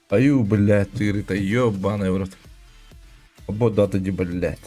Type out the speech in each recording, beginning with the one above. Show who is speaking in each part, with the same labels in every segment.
Speaker 1: Аю, блядь, тырыта, ёбаный в рот. Свобода тоді, блядь.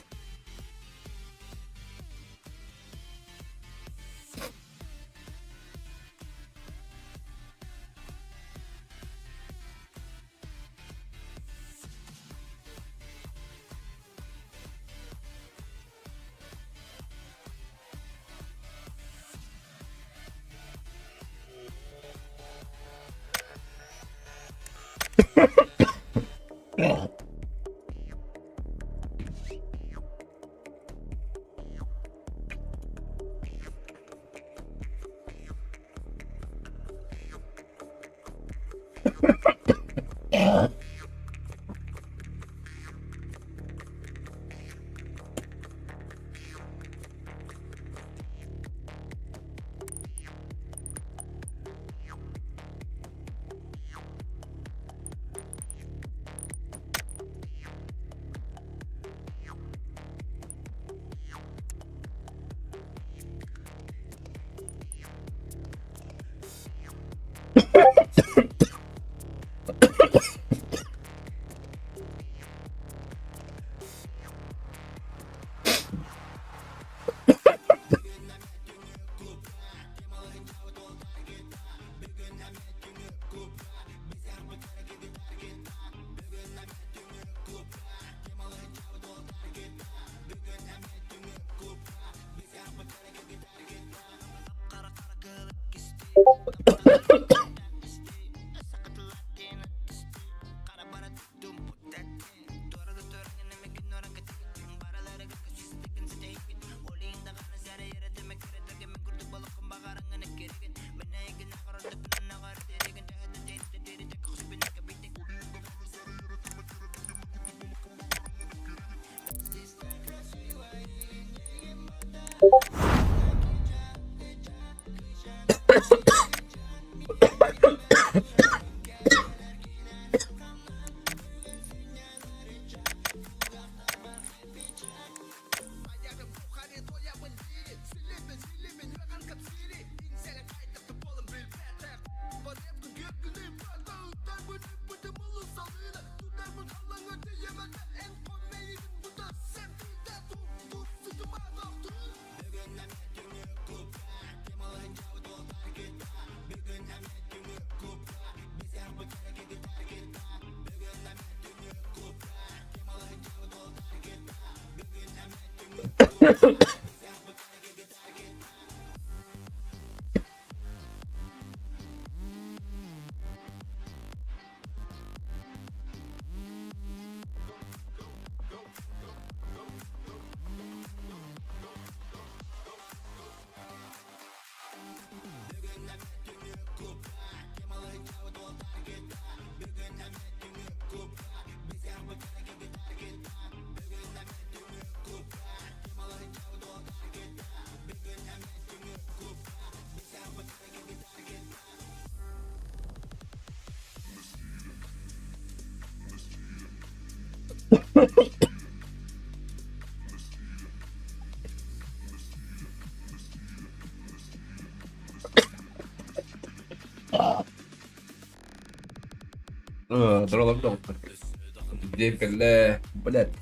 Speaker 1: Дьиэм кэллэ, блядь,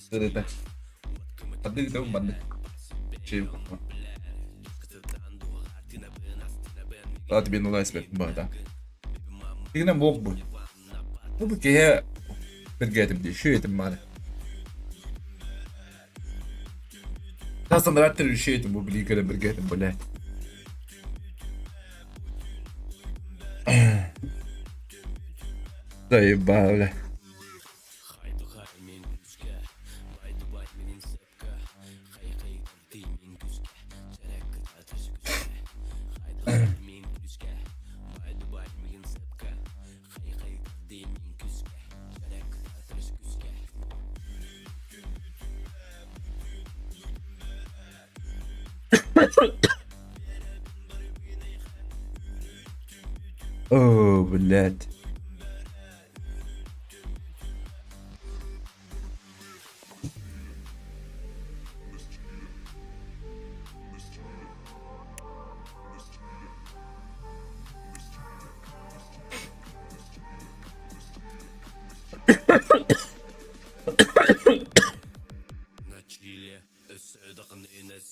Speaker 1: сырыта. Ханнык да маннык. А тебе нула смерть бата. Игна мог бы. Бу киһи биргэтим дии, шү этим маны. Тасандыраттыр үшү этим бу билигere биргэтим, блядь. Заебали. О, блядь.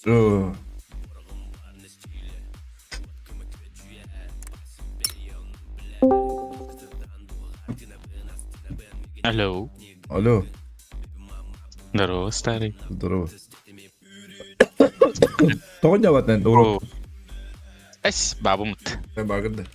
Speaker 1: Оо.
Speaker 2: Алло.
Speaker 1: Алло.
Speaker 2: Здорово, старый.
Speaker 1: Здорово. Тоҕо дьабатан урок?
Speaker 2: Эс, бабымыт.
Speaker 1: Багырды.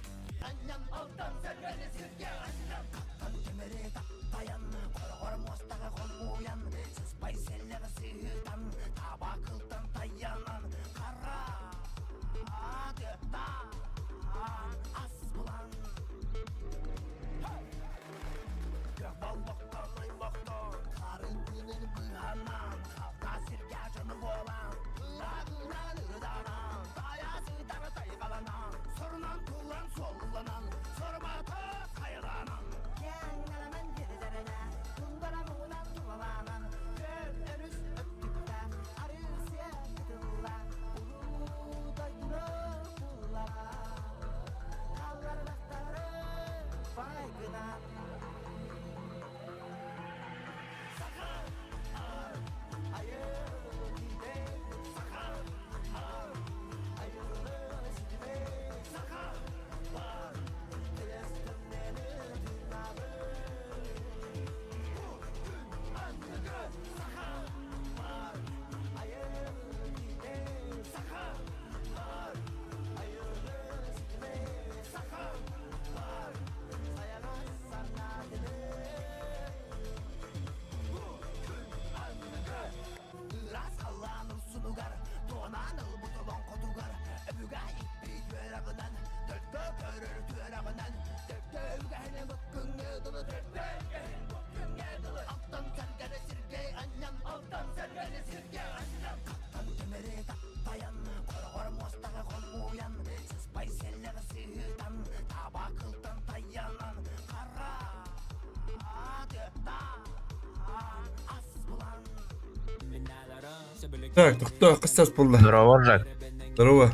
Speaker 1: Так, тохтоо, хас буолла?
Speaker 3: Здорово, Жак.
Speaker 1: Здорово.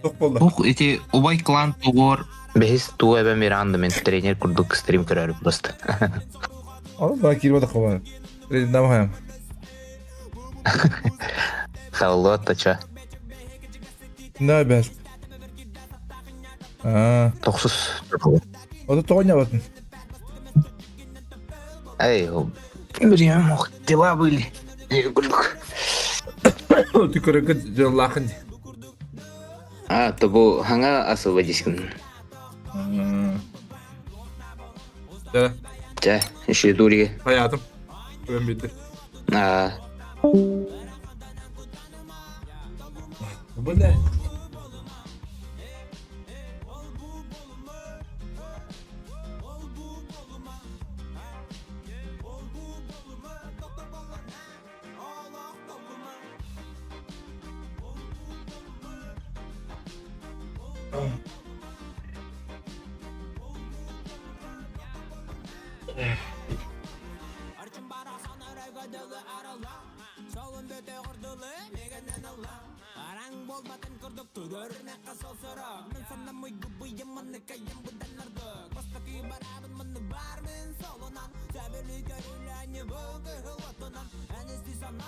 Speaker 1: Туох буолла?
Speaker 3: Ух, ити убай клан тугор бэһис тугу эбэм Миранда мен тренер курдук стрим көрөрүм просто.
Speaker 1: Ону баа киирбэ да Намаһаям.
Speaker 3: Салло тача.
Speaker 1: Да, бэс. Аа,
Speaker 3: Тохсус.
Speaker 1: Ото тоҕо ньабатын?
Speaker 3: Эй, время, ох, дела были.
Speaker 1: Ты көрөкө дьыллаахын.
Speaker 3: А, то бу хаҥа освободись.
Speaker 1: Да.
Speaker 3: Чэ, еще дури.
Speaker 1: Хаятым. Өн билди.
Speaker 3: А.
Speaker 1: Бу не?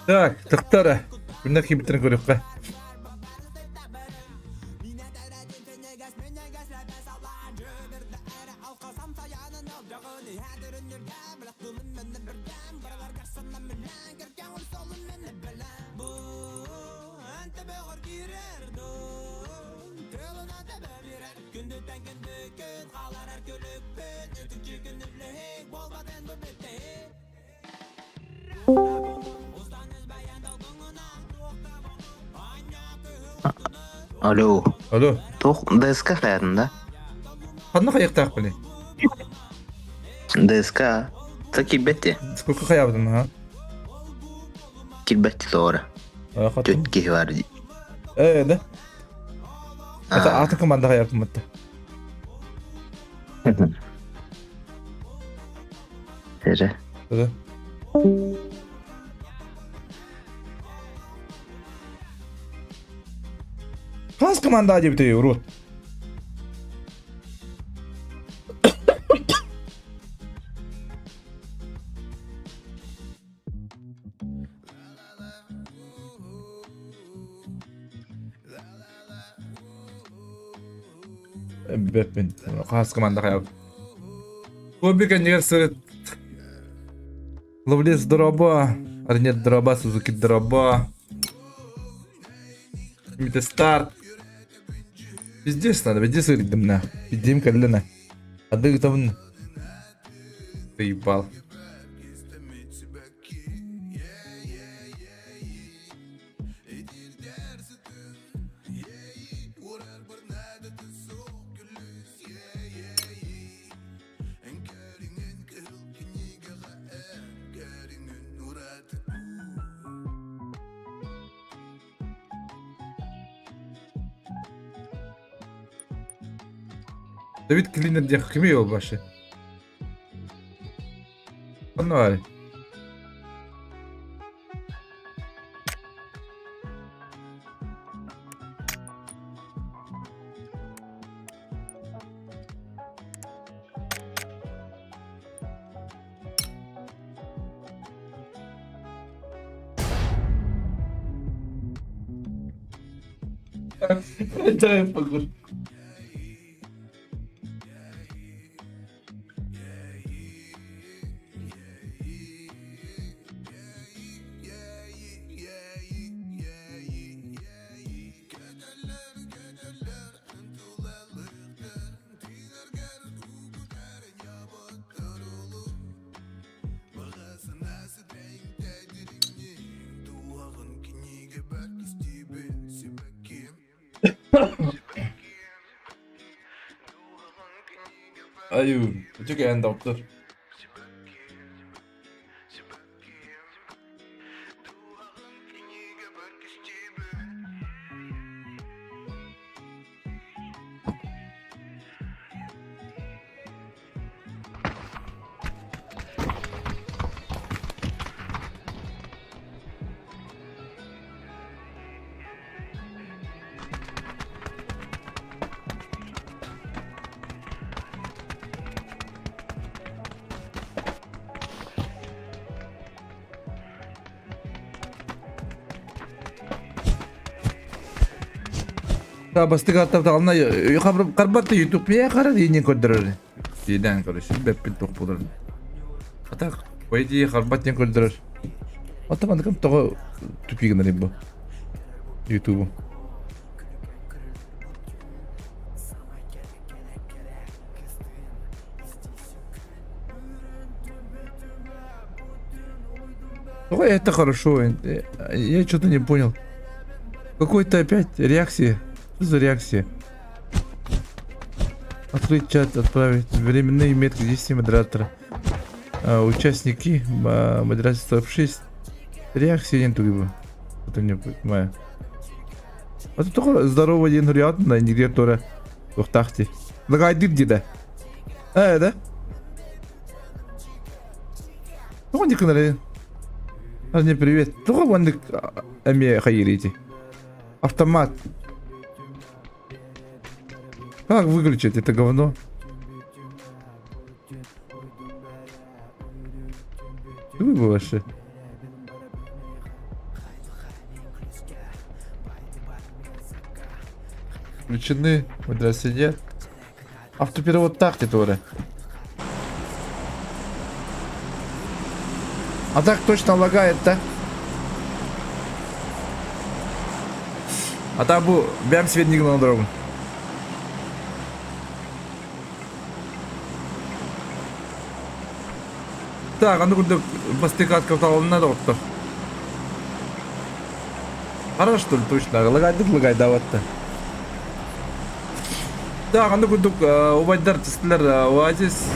Speaker 1: Так, тыктара. Күннэ киирбиттэрин көрүөххэ.
Speaker 3: Алло.
Speaker 1: Алло.
Speaker 3: Туох ДСК хаятын да?
Speaker 1: Ханна хайыктаах били?
Speaker 3: ДСК. Та килбетти.
Speaker 1: Сколько хаябытын ha?
Speaker 3: Килбетти тоҕо.
Speaker 1: Хаттым.
Speaker 3: Түт киһи бар дии.
Speaker 1: Э, да. Это атын команда хаябытын батта.
Speaker 3: Эрэ.
Speaker 1: Да. Хас команда диэбитий урут? Бэппин. Хаас команда хайабыт. Кобби кэннигэр сырыт. Ловлес дроба, Арнет дроба, Сузуки дроба. Мите старт. Пиздец надо, везде сырыттым на. Пиздим кэллэ Ады ытабын. Заебал. Давид Клинер диэх кимий ол вообще? Онно баарый? Дай Айуу, үчүгэй доктор. Бастык аттаҕына харбатта ютуб хара диинин көрдөрөр. Диидэн короче бэппин туох буолар. А так по идее харбат диэн көрдөрөр. Оттон маннык тоҕо тупик гынар бу ютубу. Ой, это хорошо. Я что-то не понял. Какой-то опять реакции. Что за реакция? Открыть чат, отправить временные метки действия модератора. А, участники модерации 46. Реакция не тугибу. Это не понимаю. А тут только здоровый день рядом, нигде тоже. Тухтахти. Лагайдыр дида. Э, да? Тоҕо инник гынарый? Арне привет. Тоҕо маннык эмиэ хайыырый Автомат. Как выключить это говно? Вы вообще. Включены, модерация Автоперевод так теперь. А так точно лагает, да? А так бу бэм светник дорогу. Так, аны курдук бастыкат калталына доҕоттор. Хара что ли точно? Лагайдык лагайдабатта. Так, аны курдук убайдар тестилер оазис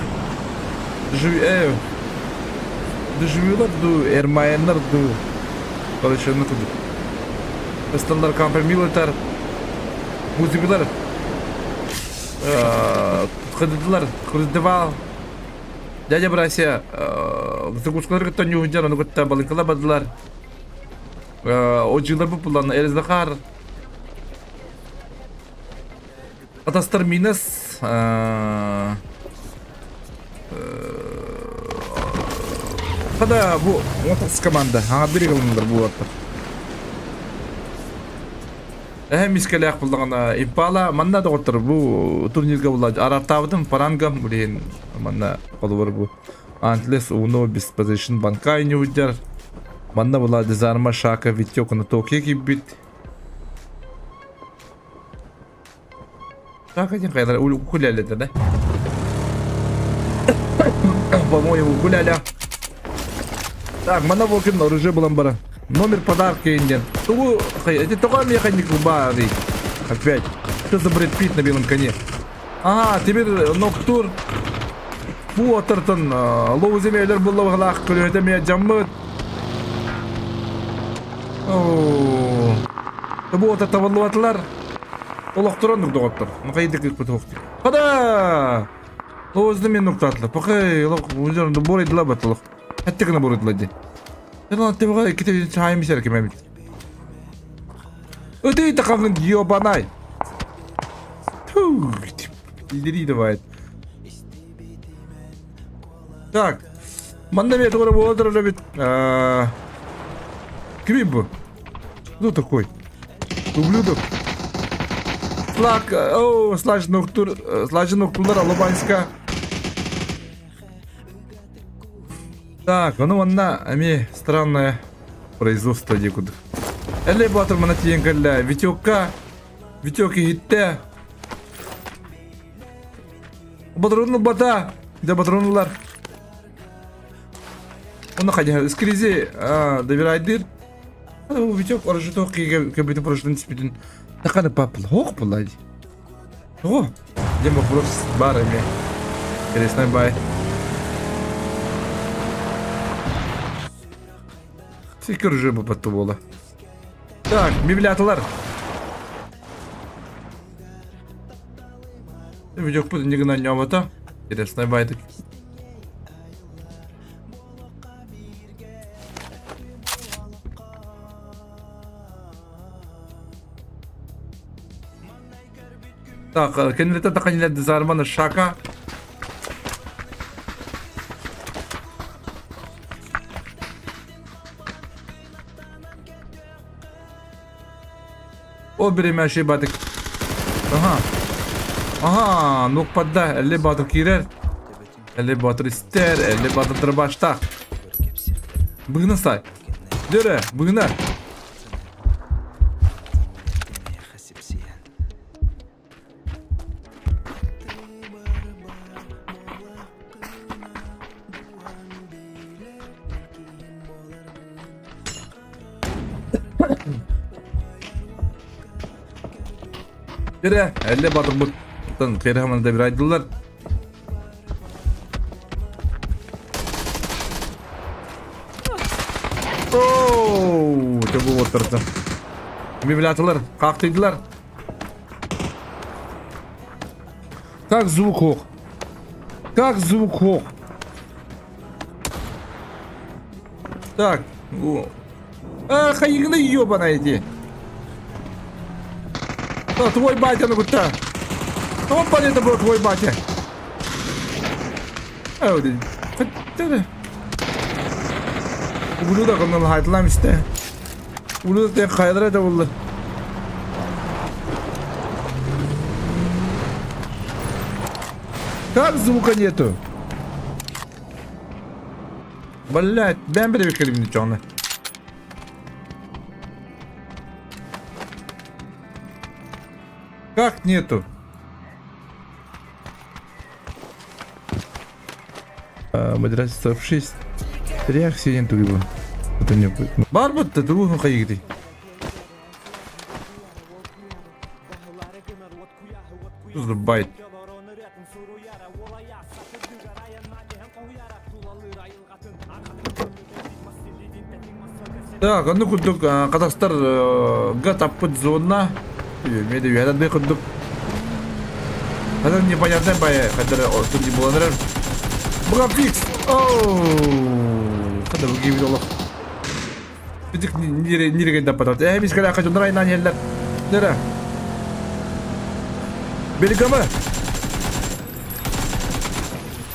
Speaker 1: Дежавюлар ду, эрмайеннар ду. Короче, аны курдук. Ыстандар компромилетар. Музыкалар. Кырдылар, кырдывал. Дядя Брася, закускалар кытта ньуһундьар, ону кытта балыҥкала бардылар. Одьылар бупулан Эрзахар Атастар Минас Хада бу отас команда. Аңа бир ылындар бу аттар. Эһэ мискэлээх буллаҕына Импала манна доҕоттор бу турнирга була араартаабытым парангам билигин манна холобур бу Антлес Уно без position банкай ньуудьар манна була Дезарма Шака Витек на Токио киирбит Шака диэн хайалар укулеле да по-моему укулеле Так, манна Волкин оружие булан баран. Номер подарки диэн. Тугу эти тоҕо миэхэ баарый? Опять. Что за Брэд Питт на белом коне? Ага, теперь Ноктур бу отортон лоу земелер булла көлөһөтө мия дьаммыт. Оо. Бу ота табыллыбатылар. Олохторон доҕоттор. Макайдык ыппыт охтик. Хада! Лоузды мен нуктаатылар. Пакай, олох борайдылар баттылық. Хәтте гына борайдылар ди. Lan тибга ките чайым исәр кем бит. Өтей тақаңын ёбанай. Ту, Иди давай. Так. Манна мен тугара буолар бит. Ким бу? Кто такой? Ублюдок. Слак, о, слаж ноктур, слаж ноктулар Алабанска. Так, ону манна эмиэ странное производство дии курдук. Эллэй Боотур манна тиийэн кэллэ. Витекка, Витек иһиттэ. Ботуруун ылбата. Дьэ ботуруун ылар. Онно хайдах скризи добирайдыр. Витек орожутуох киһигэ көбүтүн порожутун түспүтүн таканы папыл хоох буолла дии. О, где вопрос бар эми. Интересный бай. Секер уже бапатты буола. Так, библиоталар. Видеокпут не гына ньобата. Интересный байдык. Так, кенрете таканилер дизарманы шака. Ол бириэмэ ши батык. Ага. Ага, нукпадда, элли батыр киирэр. Элли батыр истэр, элли батыр дырбаштах. Быгына сай. Дөрө, быгына. Дөрө, элли батырбыттан кыйрахаман да бир айдылар. Оу, чобу отырды. Библиоталар, қақтыйдылар. Как звук ох? Как звук ох? Так, о. А, хайыгына ебаная иди. А, твой батя, ну куда? Опа, это был твой батя. Ублюдок оннон хаайтылаам истэ. Ублюдок диэн хайалара да буолла. Как звука нету? Блять, бэм биребиккелибин чоҕуна. Как нету? Модерация 6. Реакция диэн тугуй бу? Это не Бар бутта тугу хайыгытый. Байт. Так, ону курдук Казахстар таппыт зона. Меди үһэтэн курдук. Хатан непонятно бая, хатар отун не буланырар. Буга фикс. Оу. Хата бу гибит олох. Битик нире даппатат. Э, мис кала хажундар айнан еллер. Нера. Белгама.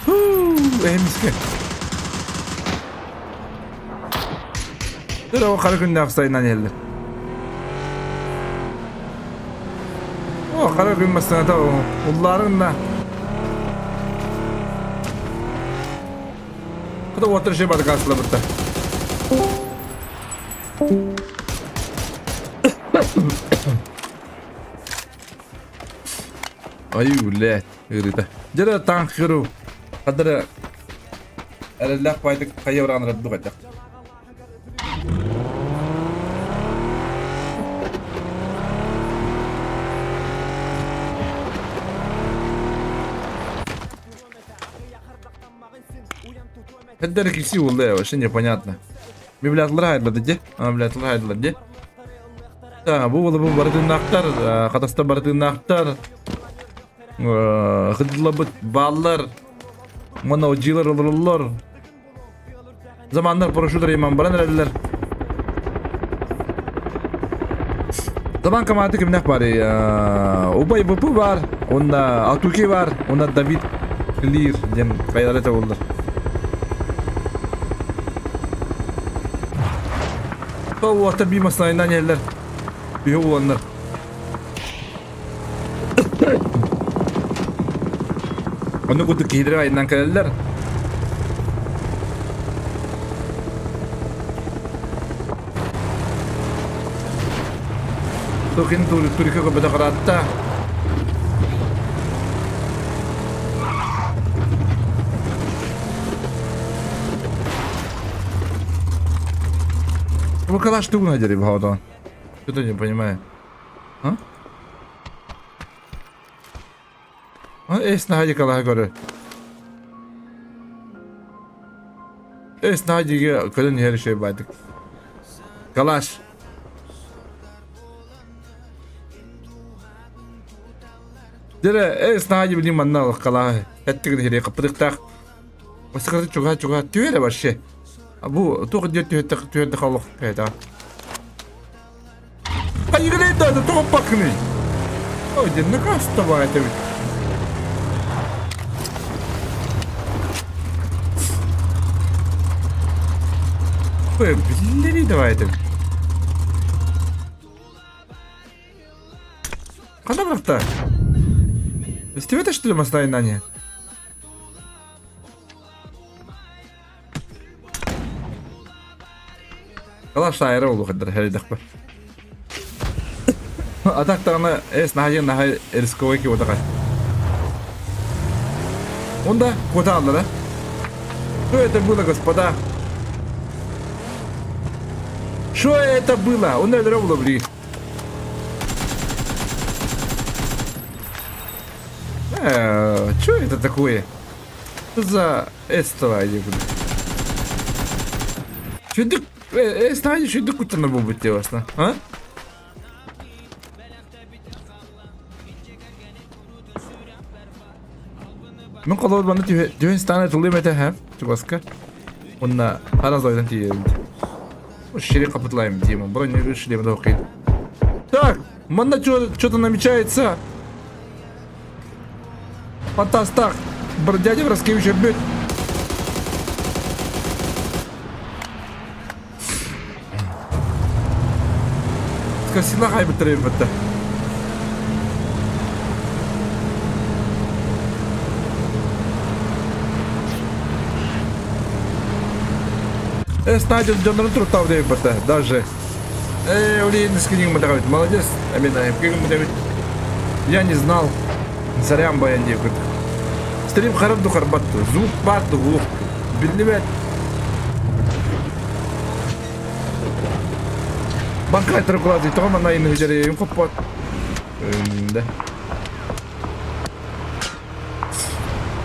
Speaker 1: Э, миске. Нера хара күннәх сайнан еллер. О, хара күн массыыната уллаарын да. Куда уоттар şey барды касылабытта. Ай, блядь, ыарыыта. Дьэ танк кыру. Хадара эрэллээх баайдык хайа бараан эрдук этэх. Это киси улы, вообще непонятно. Ми блядь хайдла де? А блядь хайдла де? Та, бу була бу барытыннахтар, хатаста барытыннахтар. Хыдылабыт баллар. Мана джилар олороллор. Заманнар парашютер иман баран эрэллэр. Заман команды кимнэх бары? Убай ВП бар, онна Атуки бар, онна Давид Клир диэн хайалара это боллар. Уота би маснайынан иһэллэр. Үһү уоннар. Ону курдук киһилэри айаннаан кэлэллэр. Токин турика көбөтө караатта. Вы калаш тугуна дери баҕа Что-то не понимаю. А? Эс наһаа калаһа көрөр. Эс наһаа көрөн иһэр үчүгэй баайдык. Калаш. Дьэ эс наһаа билим манна калаһа эттигин иһири хаппытыктаах. Баскаты чуга чуга түһэрэ вообще. Бу туох диэт түһэрдэ түһэрдэ холох это. Айыгылай да тоҕо бакыный? Ой, дьэ накастабай это ведь. Ой, биллери давай это. Ханна барахта? Истибэтэ что ли маслайнане? Калаш аэро улухаддар хэрийдэхпэ. А так даҕаны эс наһаа наһаа рисковый киотаҕай. Онда куота аллара. Что это было, господа? Что это было? Он өлөрө было, блин. Что это такое? Что за эстова Чүдүк эстаани чүдүк куттанар буолбут диэбасна. А? Мин холобур манна түһэн стана тылыым этэ һэ чугаска. Уонна хара зойдан тиийэбит. Шири капытлайым дима. Бронь шлем да Так, манна что-то намечается. Фантастах! Дядя Броскевич өлбүт. Скосила хайбыттар эбитте. Э, дьоннорун туруктаабыт эбиппэтэ, даже. Э, блин, скининг Молодец, Амина, Я не знал. Сорян баян диэбит. Стрим харап духарбат, звук баар дух. Биллибэт. Банкай тұрып тоҕо манна ины хүдэрейин хоппот. Да.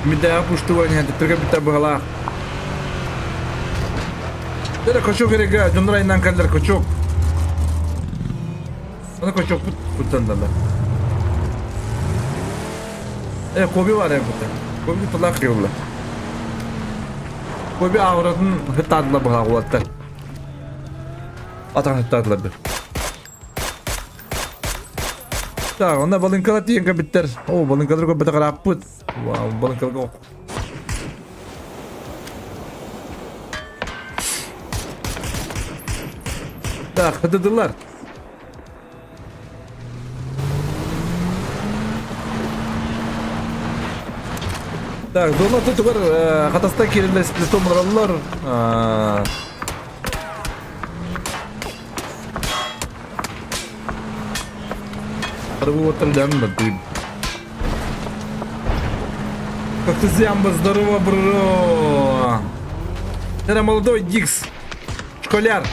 Speaker 1: Мидаа пуштуа не түрге битта быһалаах. Дere кочок эреге дьоннор айынан кэллэр кочок. Аны кочок куттандалар. Э, Коби бар эбит. Коби тылах кыылла. Коби ауратын хыттаадыла быһаах уолаттар. Атаҕын хыттаадылар да. Так, онно балыҥкалар тиийэн кэлбиттэр. О, балыҥкалар көрбөтөх ырааппыт. Вау, балыҥкаларга Так, хытыдылар. Так, зона тутугар хатастан киирэллэр сплитом олороллор. Как ты зямба, здорово, бро! Это молодой Дикс, школяр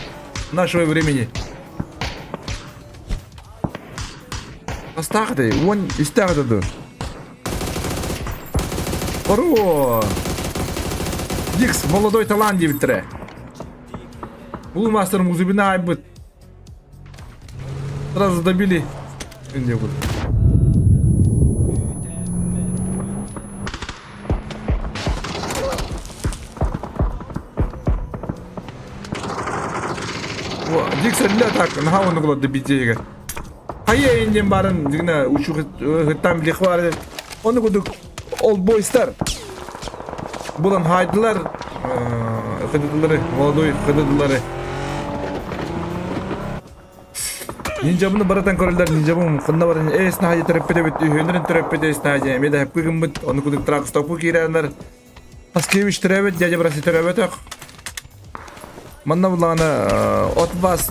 Speaker 1: нашего времени. Астаахты, уон истээх ду. Оро! Дикс, молодой талант диэбиттэрэ. Улуу мастер музыбина айбыт. Сразу добили. Инде вот. Дикс эллэ так, наһаа оннук олордо биитиэгэр. Хайа индиэн барын дигна учугыттан билих бар. Оны кудук ол бойстар. Булан хайдылар хыдыдылары, молодой хыдыдылары. Нинджабыны баратан көрөллөр, нинджабын ханна баран эс наһа төрөппүт эбит, үһүнүрүн төрөппүт эс наһа эми да хэппи гыммыт, ону кудук трак стопу киирэннэр. Паскевич төрөөбүт, дядя Браси төрөөбөтөх. Манна буллаҕына от вас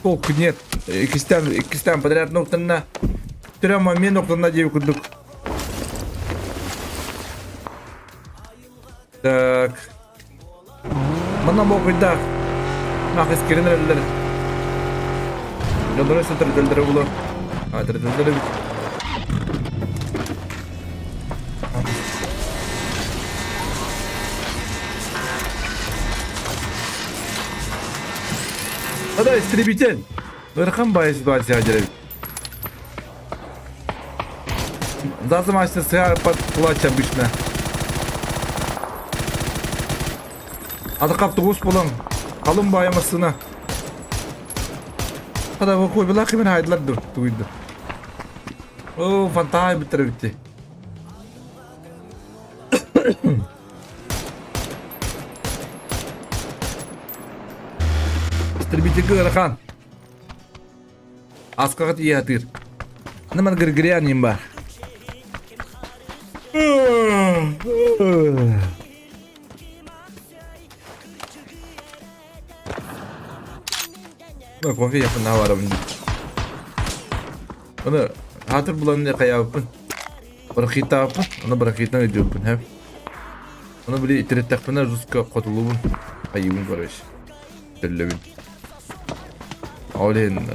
Speaker 1: толку нет. Иккистээн, иккистээн подряд ноктанна. Трем момент ноктанна диэби курдук. Так. Манна бокуйдаах. Ах, искирин эрэллэр. Дьоннору сытырдыллары булар. А, тырдыллары эбит. Да, истребитель. Ыарахан баайы ситуация дьэрэ. Зазы мастер сыа под плач обычно. Атакап тугус булан. Халын баайы массына. Хада бу кой кимин хайдылар ду тугуйду. О, фантаай биттер битти. Истребительгэ ыарахан. Аскаҕа тиийэ сатыыр. Аны маны Григориан диэн баар. Кофе япын барабын дии. Оны аатыр булан хайаабыппын. Бырахыытаабыппын, ону бырахыытынан өйдүөппүн һэп. Ону били итириттэхпинэ жестко хотулуубун, хайыыбын короче. Төллөбүн. Ол иһин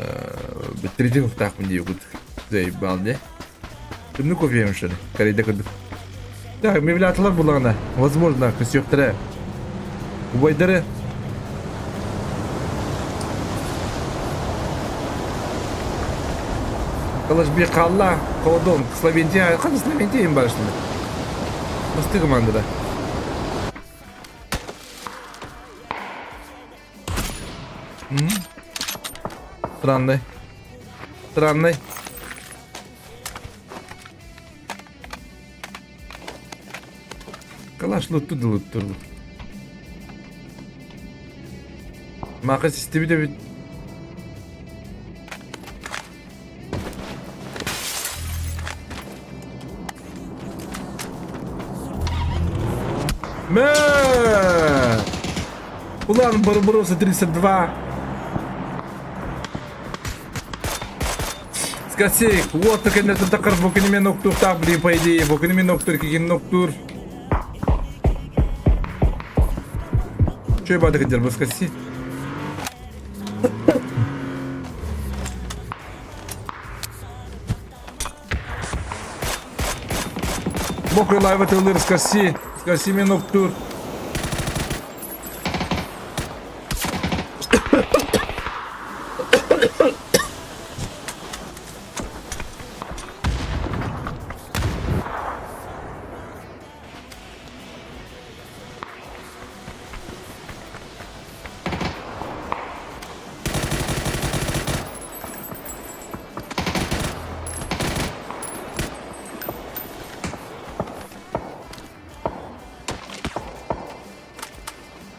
Speaker 1: бүттритин уктаахпын дии курдук. Заебал дии. Тымны кофе ем что ли? Корейде курдук. Так, мебелятылар буллаҕына, возможно, көсүөхтэрэ. Убайдары Калашби хаалла, Холодон, Словентия, хас Словентия им барышны. Басты командада. Странный. Странный. Калаш лутту да луттур. Маха системи де бит. Мэ! Улан Барбароса 32. Скасик, вот так это такар букинемен октур так, блин, по идее, букинемен октур, кигин октур. Че я бадык дер баскаси? Бокой лайва тылыр скаси, скаси мен октур.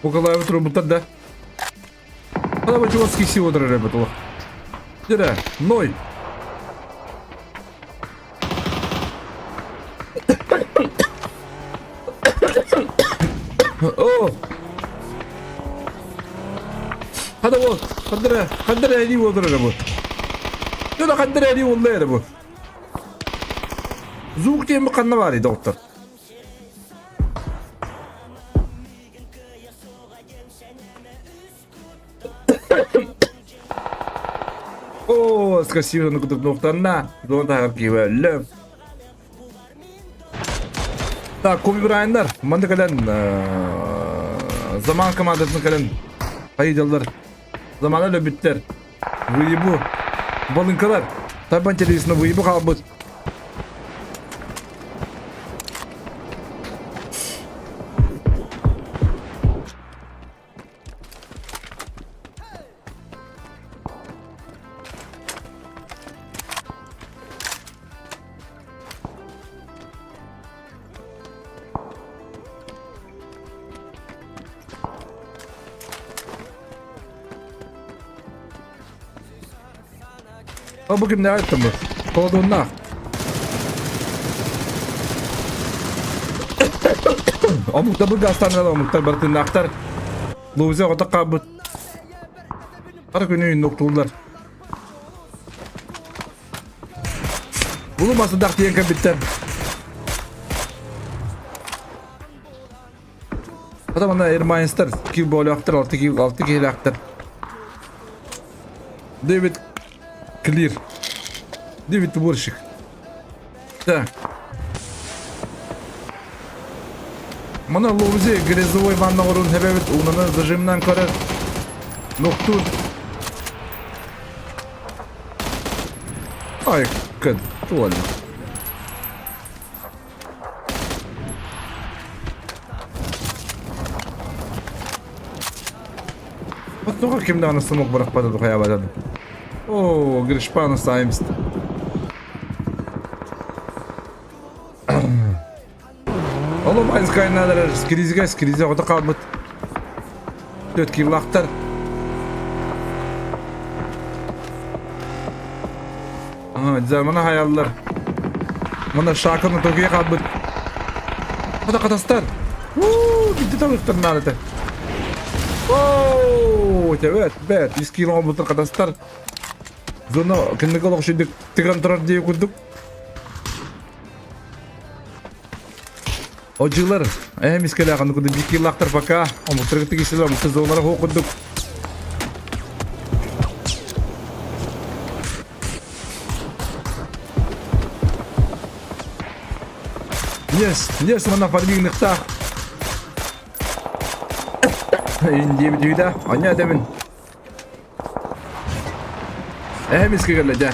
Speaker 1: Букалаевы турбуттар да. Ана бачуоский сил отырар эбит олох. Дьэ, ной. О! Хада бол, хаддара, хаддара эри болдыр бу. Дöne хаддара эри болду бу. Звук диэн бу ханна баарый доктор? Оо, красиво кудук нуктанна. Зона тахар киһи Так, Коби Брайандар, манна кэлэн заман командатын кэлэн хайдаллар. Замана өлөбүттэр. Выебу. Балыҥкалар. Тайбан телевизорна выебу хаалбыт. Бу кимнээх айттым бу? Холодуннаах. Омуктар бу гастаннар омуктар барытыннаахтар. Луза оҕото хаалбыт. Хара күнү нуктууллар. Булу масыдах диэн кэлбиттэр. Потом ана Эрмайнстар кил боолоохтор, алты кил, алты киһилээхтэр. Дэвид Клир. Дэвид уборщик. Так. Мана Лоузи грязевой ванна орун хэбэбит уунаны зажимнан көрөр. Нуктур. Ай, кыт, туоль. Тоҕо ким даҕаны сымок бырахпата духайаабатан. Оо, Гришпана Саймст. Олом айнскайнадар скризге скризе оҕото хаалбыт. Төрт килаахтар. Дьэ, хайаллар. Мана шааканы токуйа хаалбыт. Хата хатастар. Уу, битти табыктар наадата. Оо, тэбэт, бэт, үс кило оҥорбуттар хатастар. Зона кинигэ олох шүдүк тыган турар дии курдук. Одьылар, эһэм искэлээх аны курдук биккилаахтар пока, омуктарга тигисилэр, омуктар зоналара хоох курдук. Yes, yes, манна фармигныхтаах. Индия бүтүүдэ, аня этэбин. Эһэм искэ кэллэ дьэ.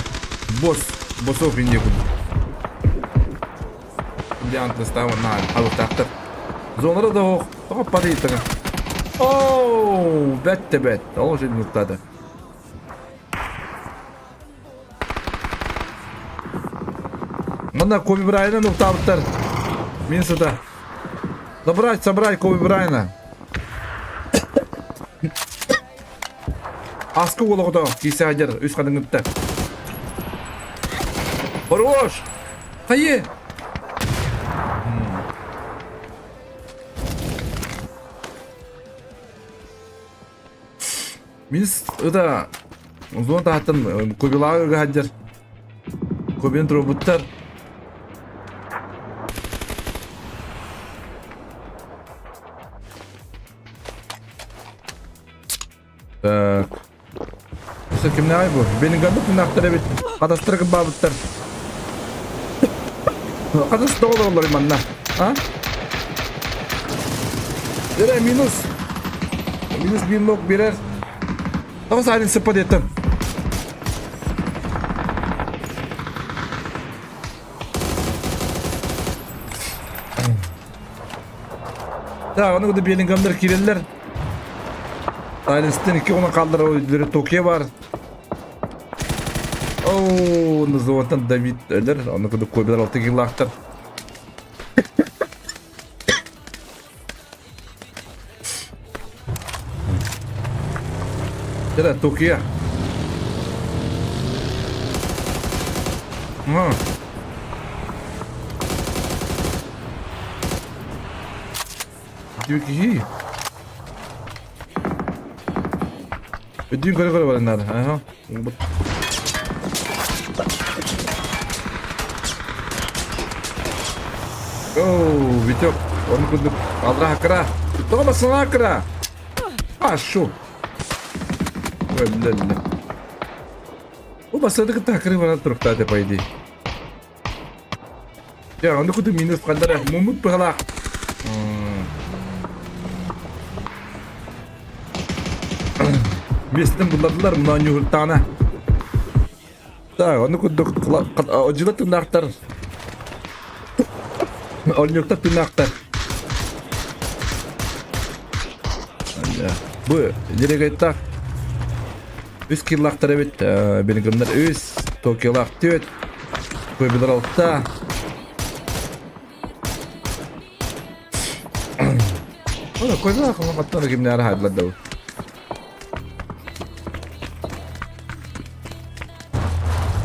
Speaker 1: Босс, боссов Индия курдук. Индия антыстаабын наар халыктаахтар. Зонара да оох, тоҕо падыйтыҥа. Оу, бэт да бэт. Ол же нуктады. Манна Коби Брайана нуктаабыттар. Мин сыта. Забрать, собрать Коби Брайана. Аскы уол оҕото киирсэ сылдьар үс хатыҥҥытта. Хорош! Хайы! Мин ыта зона таһыттан кубилаҕа ыга сылдьар. Кубин турбуттар. Так. Өссө кимнээҕий бу? Беннингаммыт мунаахтар эбит. Хатастар кырбаабыттар. Хатас тоҕо олороллор манна? А? Эрэ минус. Минус биир ног берер. Тоҕо саарын сыппат еттім. Так, ону кытта Беллингамнар киирэллэр. Тайлинстен икки хонон хааллар өйдөрө Токио бар. Оо, назывантан Давид өлөр, ону кытта Кобелар алты килаахтар. Это Токио. А. Үтүө киһи. Өйдүүн көрө-көрө баран наада. Аха. Оу, Витек, он курдук алра кыра. Тоҕо басына кыра. А, шо? Өллө. Бу басыды кытта кыры баран туруктааты по идее. Дьэ, ону куту минус ханнара муммут быһалаах. Миэстэтин буллардылар мына ньуһуртаана. Так, ону курдук одьула тыыннаахтар. Онньуктар тыыннаахтар. Бу нерегайттаах үс киллаахтар эбит, Бенигымнар үс, Токиолаах түөрт, Көбүлэр алта. Ora koydular hatta kimler hayırlar da.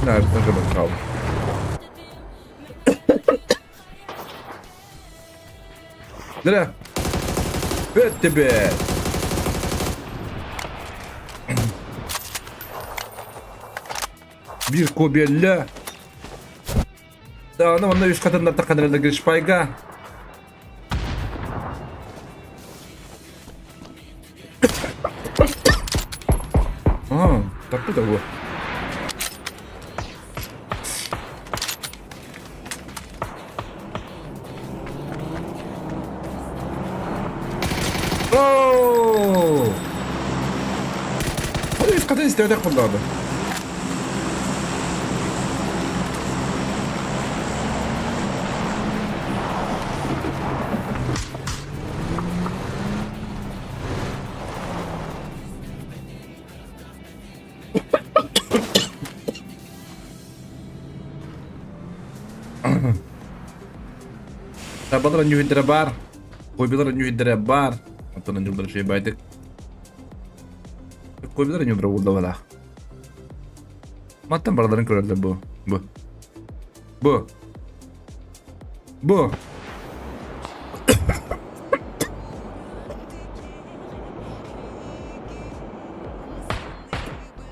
Speaker 1: Nerede kadar kaldı? Нэрэ. Бүттэ бэт. Биир кобеллэ. Даҕаны онно үс хатыннар таххан Гришпайга. Аа, таппыта бу. Оо! Хата хата истэбэтэх буоллаҕа. Табалар ньүһүдэрэ баар, Кобилар ньүһүдэрэ баар. Оттон ньулдар үчүгэй байдык. Кобилар ньулдар уоллабалаах. Маттан бараларын көрөллөр бу. Бу. Бу. Бу.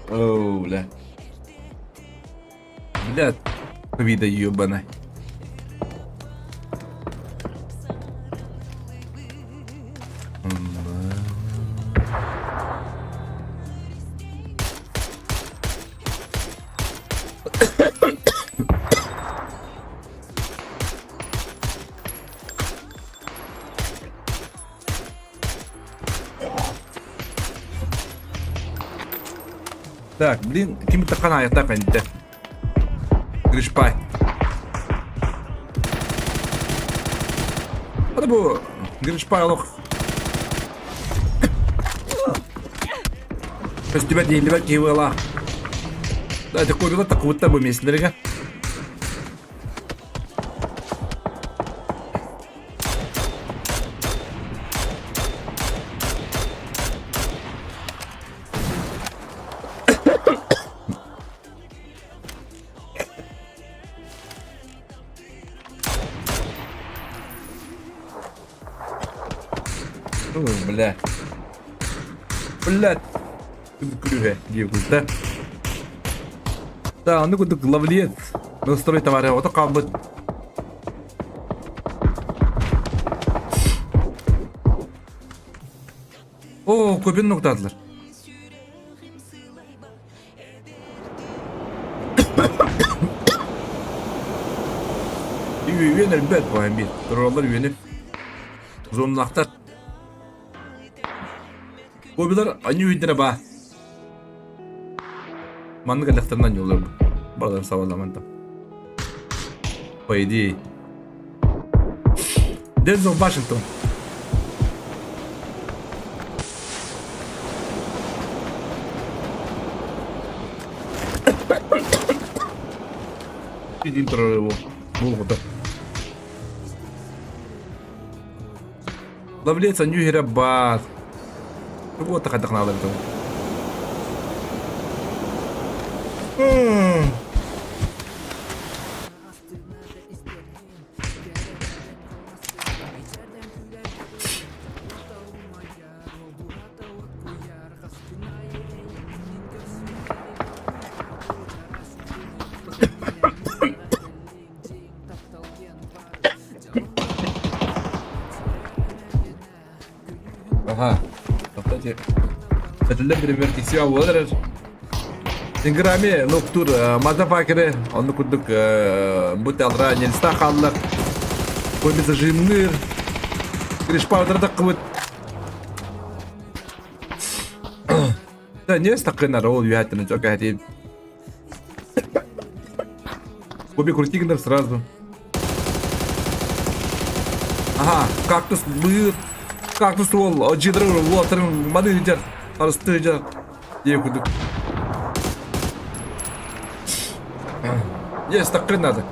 Speaker 1: Оу, бля. Бля, вида ебаная. Так, блин, ким таххан аайахтаах интэ. Гришпай. Hadi bu Гришпай олох Көстүбэт иһиллибэт киһи быалаах. Да, это курила такуутта бу миэстэлэргэ. Ой, бля. Блядь. Күлүһэ дии култа. Да, ону курдук главлет. Настрой товары ото хаалбыт. Оо, көбүн нуктаатылар. Үөн өлбөт буолан биир. Тураллар үөнү. Зоннаахтар. Кобилар анньыы үйдэрэ баа. Маннык элэхтэрин анньыллар бу. Барыларын сабалламан там. По идее. Дензел Вашингтон. Иди турар его. Булгута. Ловлец анньыы баар. Тугу хайдах наада эбитэ Этиллэр биример тиксиэ буолан эрэр. Инграми локтур мазафакеры онну курдук бу талра нельста хааллар. Көбү зажимныыр. Кришпаудер таккыбыт. Да не стакынар ол үйәттін жоқ әтейін. Коби крутигнер сразу. Ага, кактус быыр. Кактус уол жидр уолаттарын маны ыдьар. Харысты ыдьар. Дие курдук. Есть, таккын надо.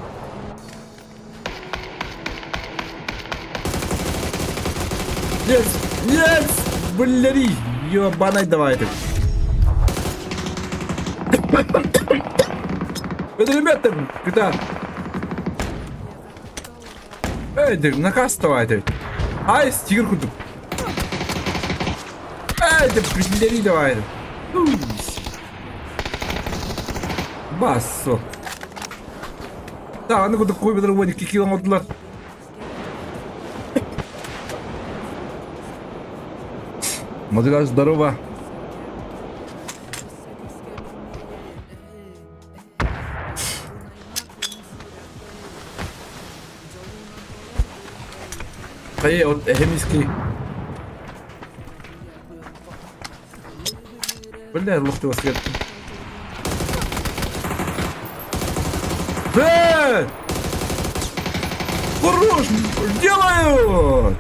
Speaker 1: Нет! Нет! Блери! Ёбанай давай ты. Это ребята, куда? Эй, ты, наказ давай ты. Ай, тигр кудук. Эй, ты, блери давай. Бассо. Даҕаны курдук куйбутар 12 кило оҥордулар. Мадыгаш, здорово. Хайа, от эһэмиски. Бля, лох ты Э! Хорош! Делаю!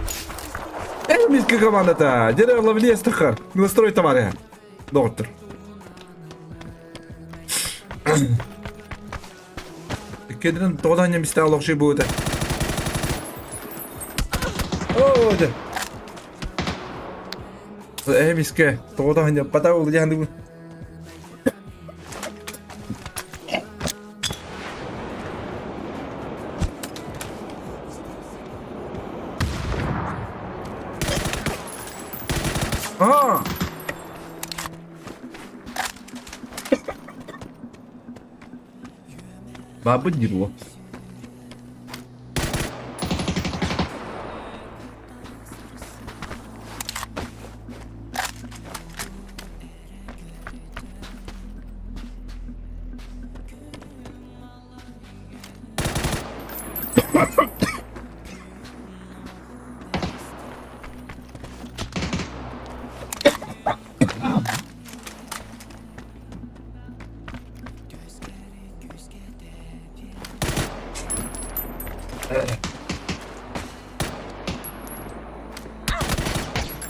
Speaker 1: Эмиски командата! Деревла в лестаха! Настрой товары! Доктор. Кедрин тоҕо немистэ олохший будет. О, дэ. Эмискэ тоҕо пата улдьаһандыбы. А! Бабы дируо.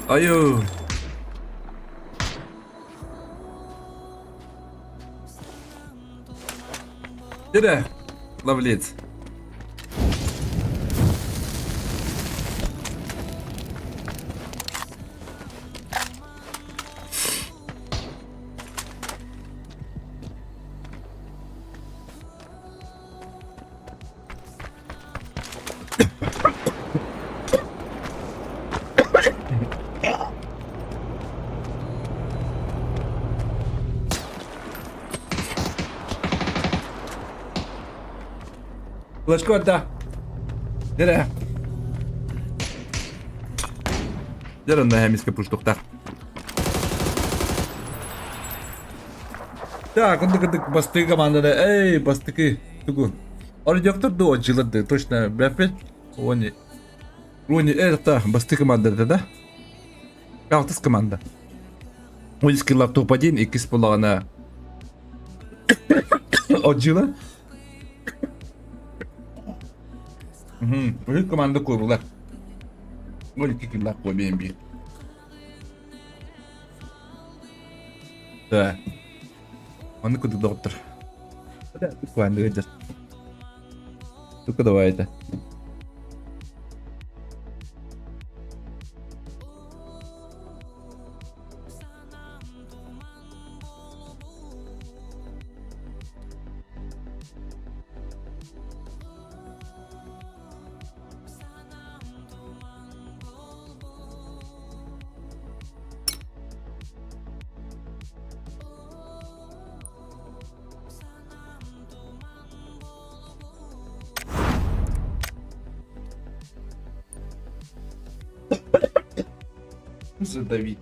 Speaker 1: Айуу. Дere, ловлец. Флешко да. Дere. Дere онно эмискэ пуштуктах. Так, онно кытык бастыгы команданы, эй, бастыкы, тугу. Ордёктор дуо дьыларды, точно, бэппит. Они, Рони, это бастыкы команда, да? Алтыс команда. Ольский лаптоп один, иккис булаҕына Отдьыла. Үһүс команда куобулар. Ол икки киллах куобиэн биир. Да. Ону курдук доҕоттор. Куанныга дьар. Тука давай это. Задавить.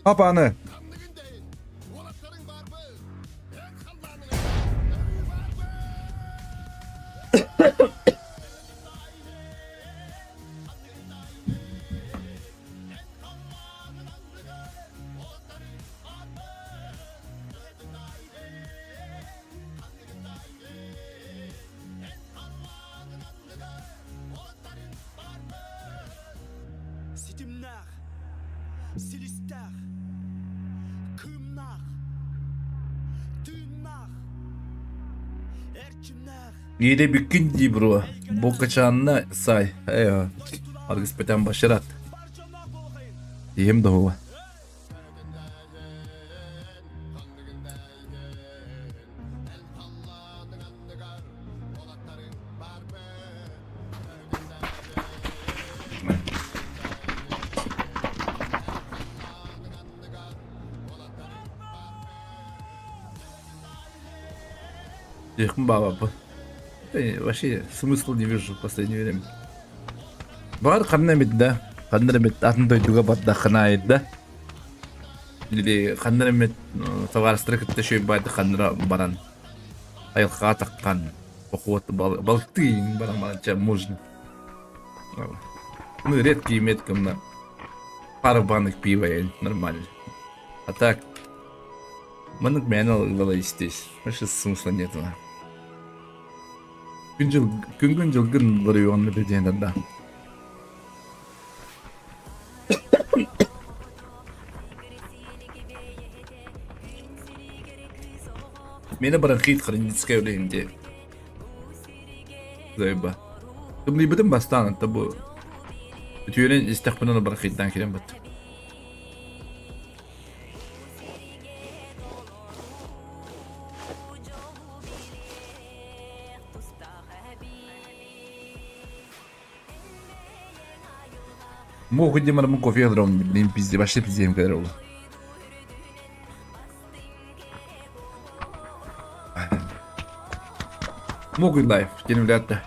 Speaker 1: Апаны. Иирэ бүккүн дии бро. Бу качаанна сай. Э, аргыспытан башырат. Иһим доһула. Баба. Вообще смысла не вижу в последнее время. Бар ханна эмит да. Ханна эмит атын дойдуга бардаххына да. Или ханна эмит табаарыстары кытта шөйбайды ханнара баран айылҕаҕа таххан поход балыктыы баран баранча можно. Ну, редкий метком на пару банок пива нормально. А так, маннык мээнэ ылла истись. Вообще смысла нету. Күнгүн дьылгын ларыйуонна билдиэн да. Мені бронхит хроническая үлэһин Зайба. Тымныйбытын бастаан это бу үтүөрэн истэхпинэ бронхиттан кирэн баттым. Мух димар му кофе дром, блин, пизде, вообще пиздем кадр ол. Мух лайф, день лето.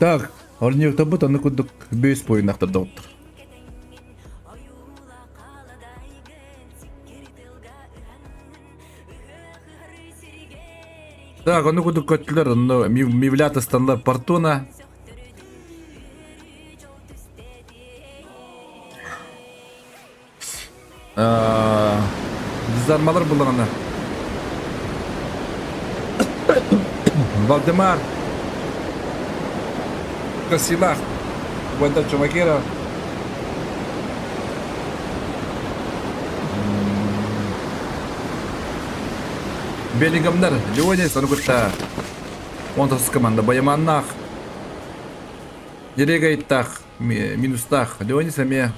Speaker 1: Так, оонньуохтарбыт аны курдук бүүс буойунахтар доҕоттор. Так, ону курдук көттүлэр, онно Мивлята стандар Портуна. Дизармалар буллаҕына Валдемар Красилах Ванда Чумакера Беллингамнар Леонис ону кытта 19 команда Байаманнаах Дерегайттаах минустаах Леонис эмиэ.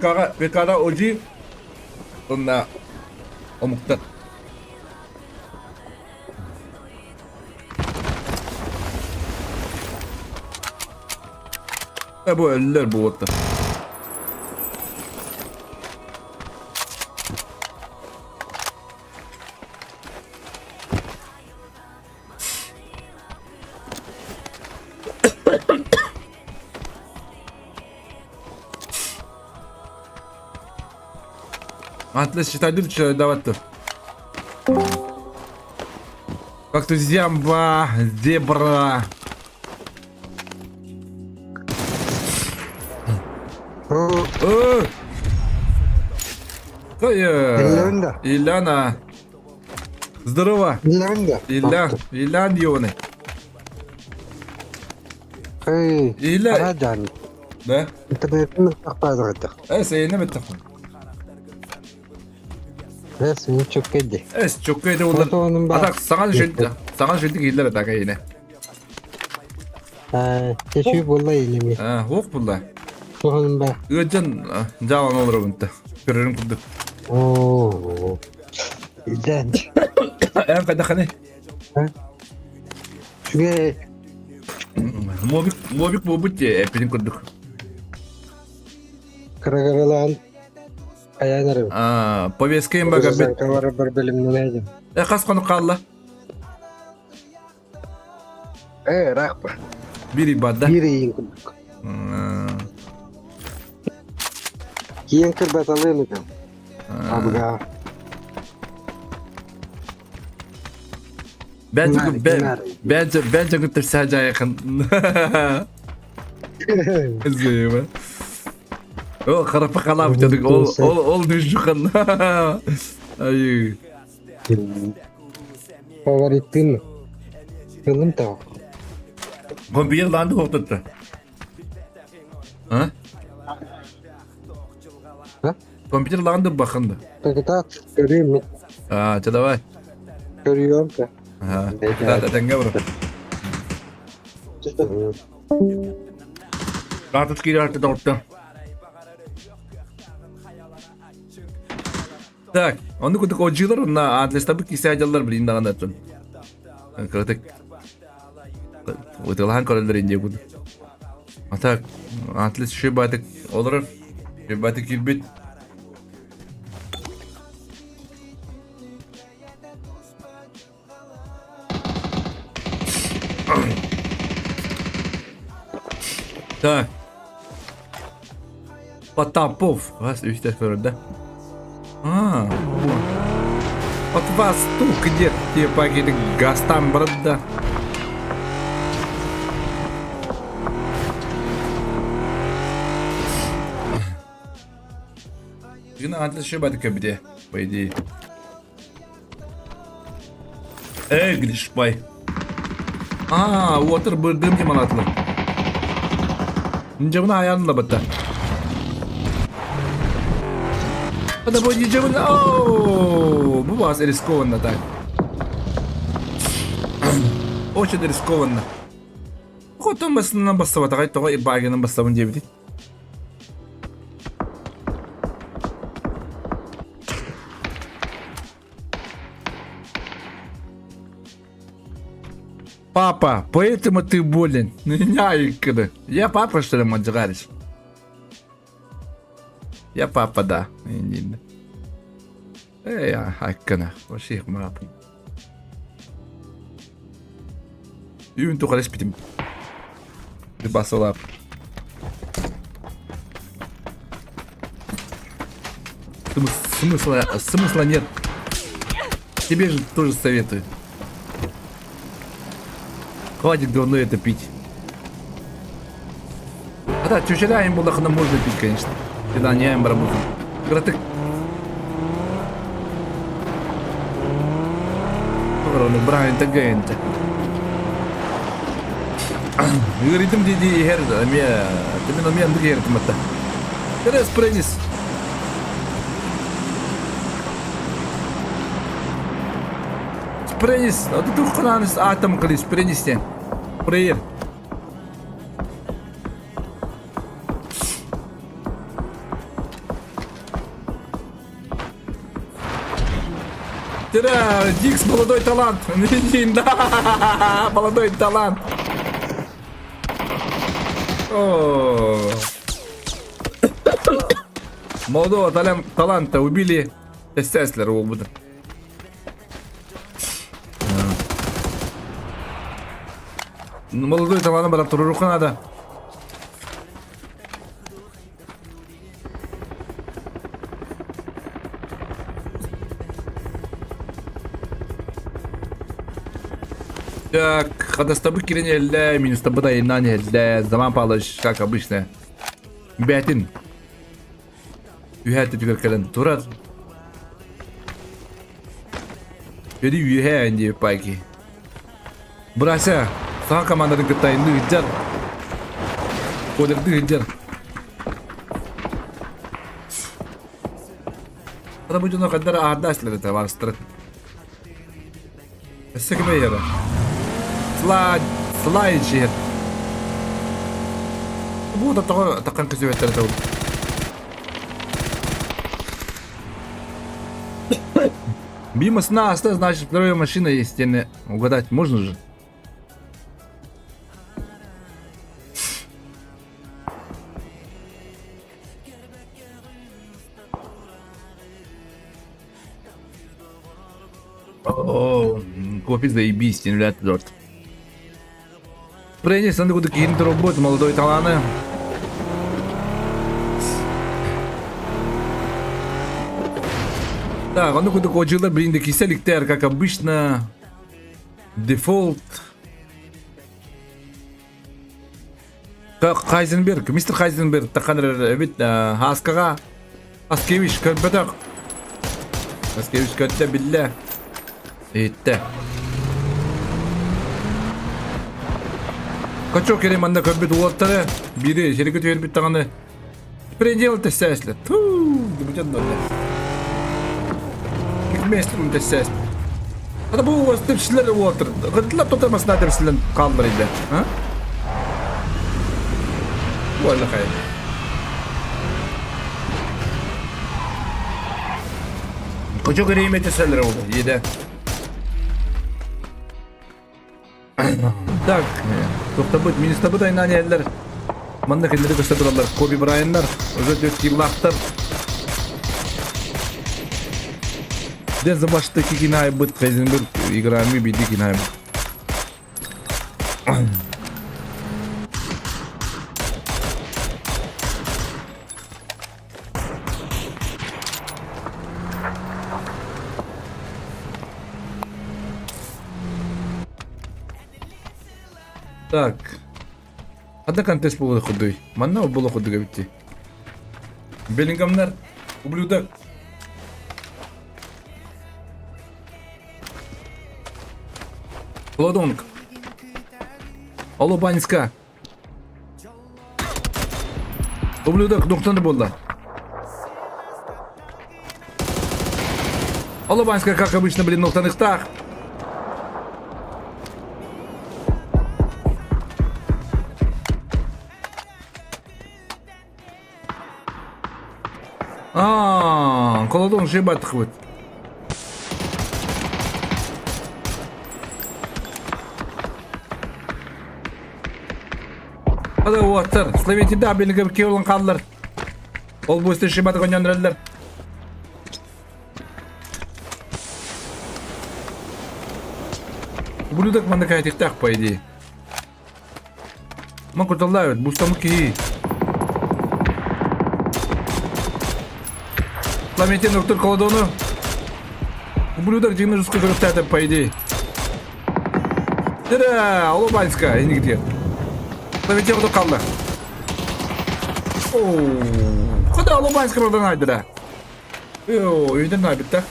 Speaker 1: ВК-ҕа ВК-да OG уонна омуктар. Э бу өллөр бу уоттар. Атлас считадыр давать-то. Как-то зямба, зебра. Э!
Speaker 4: Иллэбин
Speaker 1: Иляна. Здорово.
Speaker 4: Иллэбин да.
Speaker 1: Иля, Илян Йоны.
Speaker 4: Эй,
Speaker 1: Иля.
Speaker 4: Араджан.
Speaker 1: Да?
Speaker 4: Интернеттен мыттахпаадыгытых.
Speaker 1: Эс, эйне мыттахпын.
Speaker 4: Эс, мин чөккэйди.
Speaker 1: Эс, чөккэйди олар. Атак саҥа жүйді, саҥа жүйді кийлер атак эйне.
Speaker 4: Тешүү буолла илими.
Speaker 1: Хуох булла.
Speaker 4: Туһунун ба.
Speaker 1: Ыаджан жаалан олоробунта. Көрөрүм курдук.
Speaker 4: Оо. Идэн.
Speaker 1: Эн хайдаханы?
Speaker 4: Үчүгэй.
Speaker 1: Мобик, мобик буолбут дии, эппитин курдук.
Speaker 4: Кырагаралаан хайаан эрэ.
Speaker 1: Аа, повестка им багабит.
Speaker 4: Бар бэлэмнэнээдим.
Speaker 1: Э, хас хонук хаалла?
Speaker 4: Э, ыраах ба.
Speaker 1: Биир баар да?
Speaker 4: Биир ыйын курдук. Киэн кырбаталыам этим. Абыга.
Speaker 1: Бәнче бәнче күттер сәжайқын. Зыма. Ол қарапа қалап дедік, ол ол ол дүжіқын. Ай.
Speaker 4: Фавориттин. Тылым тау.
Speaker 1: Компьютер ланды хоқтытты. А?
Speaker 4: А?
Speaker 1: Компьютер ланды бақынды.
Speaker 4: Тогда көрүм.
Speaker 1: А, че давай.
Speaker 4: Көрүөм да.
Speaker 1: Ага. Да, тәңге бір. Карточки жарты доғытты. Так, ону кудук оджилар онна адлестабы кисе адяллар билин даҕаны аттын. Кыратык ытылахан көрөллөр инде куду. А так, атлес шибатык олорор. Шибатык кирбит. Так. Потапов. Вас үстэ көрдө. А, вот вас тут где те пакеты гастам брат Жина отличие бе, по идее. Эй, Гришпай. А, water бырдым дем алатылар. Нжабына аянла батта. Это будет нжабына. Оу, бу вас рискованно так. Очень рискованно. Хотон басынан бассабатаҕай тоҕо ибаагынан бассабын диэбитий. Папа, поэтому ты болен. Я папа, что ли, мадзгаришь? Я папа, да. Эй, аккана. Вообще, мапа. Үүн тухары испитим. Басылап. Смысла, смысла нет. Тебе же тоже советую. Хватит говно это пить. А да, чучеляем булахына можно пить, конечно. Да, не работу. Кратык. Брайан Тагента. Ритм диди иһэр эмиэ тимин эмиэ оннук иһэр тыматта. Кэрэ спренис. Спренис, а ты тухханааныс аатам кыли спренис диэн. Прейер. Тира, Дикс молодой талант. Да, молодой талант. О. Молодого таланта убили. Эстеслер уолбутун. Молодой таланы баран туруруха надо. Так, хадастабы кирен эллэ, минустабы да иннан эллэ, Заман Павлович, как обычно. Бэтин. Үһэ түгэр кэлэн турар. Өдü үһэ инди пайки. Брася, саҥа командатын кытта инди ыдьар. Кодерды ыдьар. Ата бу дьоно хайдара аһардаачылар этэ барыстарын. Өссө ким өйөрө? Слайд, слайд жиһэр. Бу да тоҕо такан көсүбэттэр этэ Мимо сна аста, значит, вторая машина есть, стены. Угадать можно же? О, кофе заебись, не торт. Принес на киин турбут молодой таланы. Так, ону кудук одьылар блин киселиктер, как обычно. Дефолт. Хайзенберг, мистер Хайзенберг тахан эбит Хаскаға Аскевич көрбөтөх. Аскевич көрдө биллэ. Иттэ. Качок кере манна көрбүт уолаттары бири сириги түһэрбит даҕаны предел тэссээслэ. Туу, дыбытан нолла. Кикместер тэссээс. Ата бу уос тепсилер уолаттар. Гытлап тотамасына тепсилен хааллар иде. А? Уолла хай. Кочок эриме тэсэлэр ол еде. Так, тохтобут, министабыт айнаан иһэллэр. Манна кинилэри көстө тураллар. Коби Брайаннар, уже төрт киллаахтар. Ден забашты кикинайбыт, Хайзенберг играми биди кинайбыт. Так. Ханна контест буолуох курдуй? Манна буолуох курдук эбит дии. Беллингамнар, ублюдок. Лодонг. Алло, Баньска. Ублюдок, нухтан буолла. Алло, как обычно, блин, нухтаныхтаах. Аа, колодон жебатыхбыт. Hadi уоттар, Словетида белгер кеолан қалдылар. Ол бу шибаты коньонреллер. Ублюдок манна кайтыктах, по идее. Ман куталлаабыт, бустамыт киһи. Пламентин доктор Колодону. Ублюдок дьиҥнэ жуска көрүөхтээтэм, по идее. Тирэ, Олубанска, инигитигэр. Пламентин кутук хаалла. Оо, Куда Олубанска бардан айдыра? Оо, өйдөн айбытта.